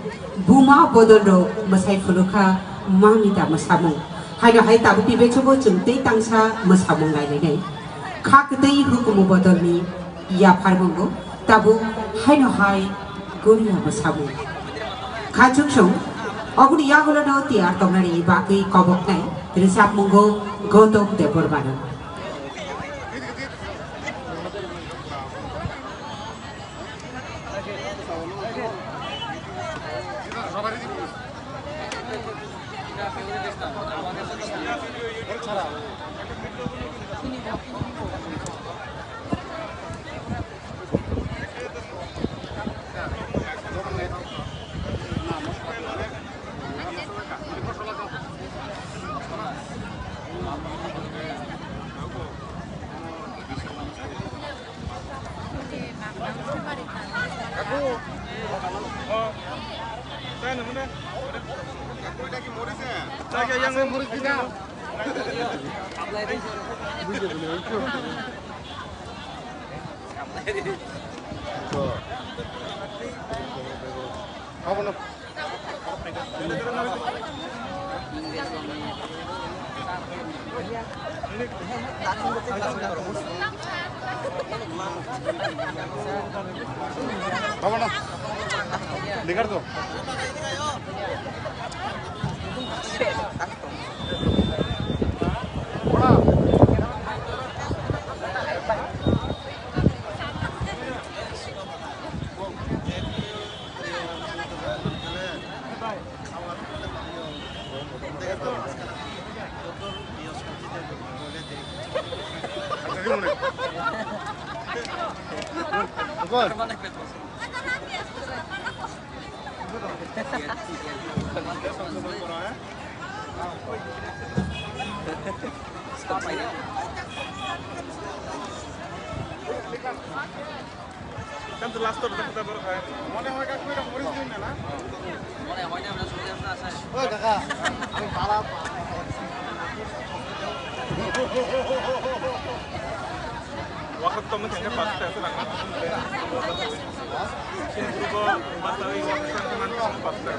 buma bodolrok mwsai phunukha mamita mwsamung. Haino hai tabukni bechogo chwng tei tangsa mwsamung nailainai. Kha kwtwi hukumu bodolni yapharmungo tabuk haino hai goriya mwsamung. Kha chwngsong oboni yagulono tiyar tongnani bagwi koboknai rwchapmungo Gautam Debbarmano. Vamos, no. Ligar tú. Kan tu last tu betul betul baru kayak. Mone hoy ka koi rok moris din na na. Mone hoy na mane suri na sai. Oi kaka, ami pala. Waktu tu mungkin pas tu tu nak. Sini tu ko masa ini waktu tu kan pas tu.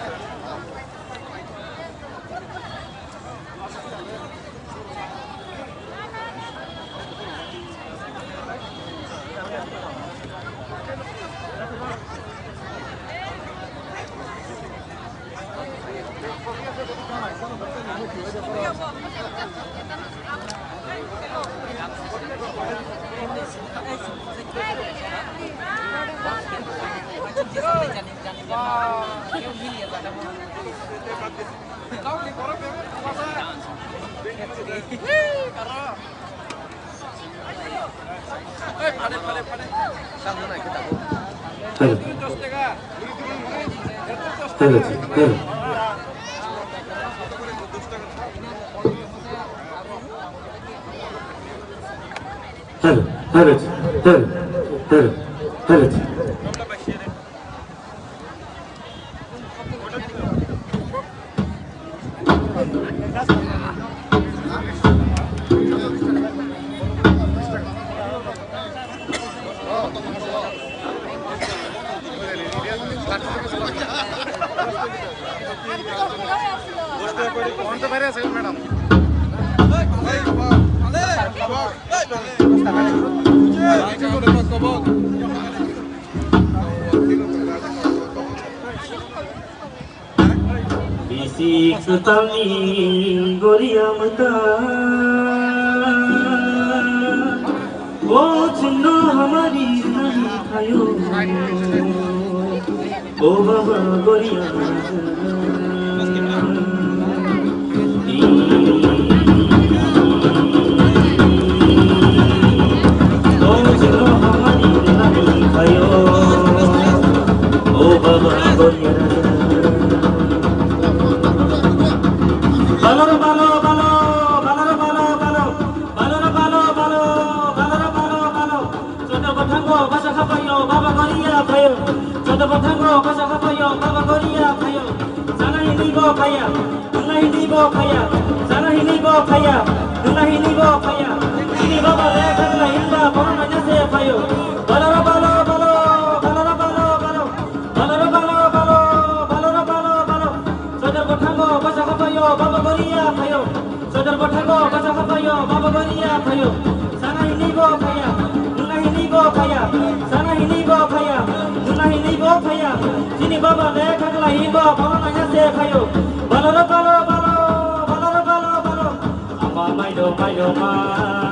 Hello. Hello, hello. Hello, hello, hello, hello, hello. Bisik kwtalni goriya mwta, o chwngno hamari nahi thaio, o baba goriya mwta. Balaro balo, balo, balaro balo, balo, balaro balo, balo, balaro balo, balo. Joto bwthango basa khapaio, baba goriya phaio. Joto bwthango basa khapaio, baba goriya phaio. Sana hini bo phaiya. Nuna hini bo phaiya, sana hini bo phaiya, nuna hini bo phaiya. Chini baba le khagla hinba bono nanya se phaio. Balaro balo balo, balaro balo balo, balaro balo balo, balaro balo balo. Sodor bwthango basa khapaio, baba goriya phaio. Sodor bwthango basa khapaio, baba goriya phaio. Sana hini bo phaiya, nuna hini bo phaiya, sana hini bo phaiya, nuna hini bo phaiya. Chini baba le khagla hinba bono nanya se phaio. Balaro balo balo, balaro balo balo. Ama mailo mailo ma.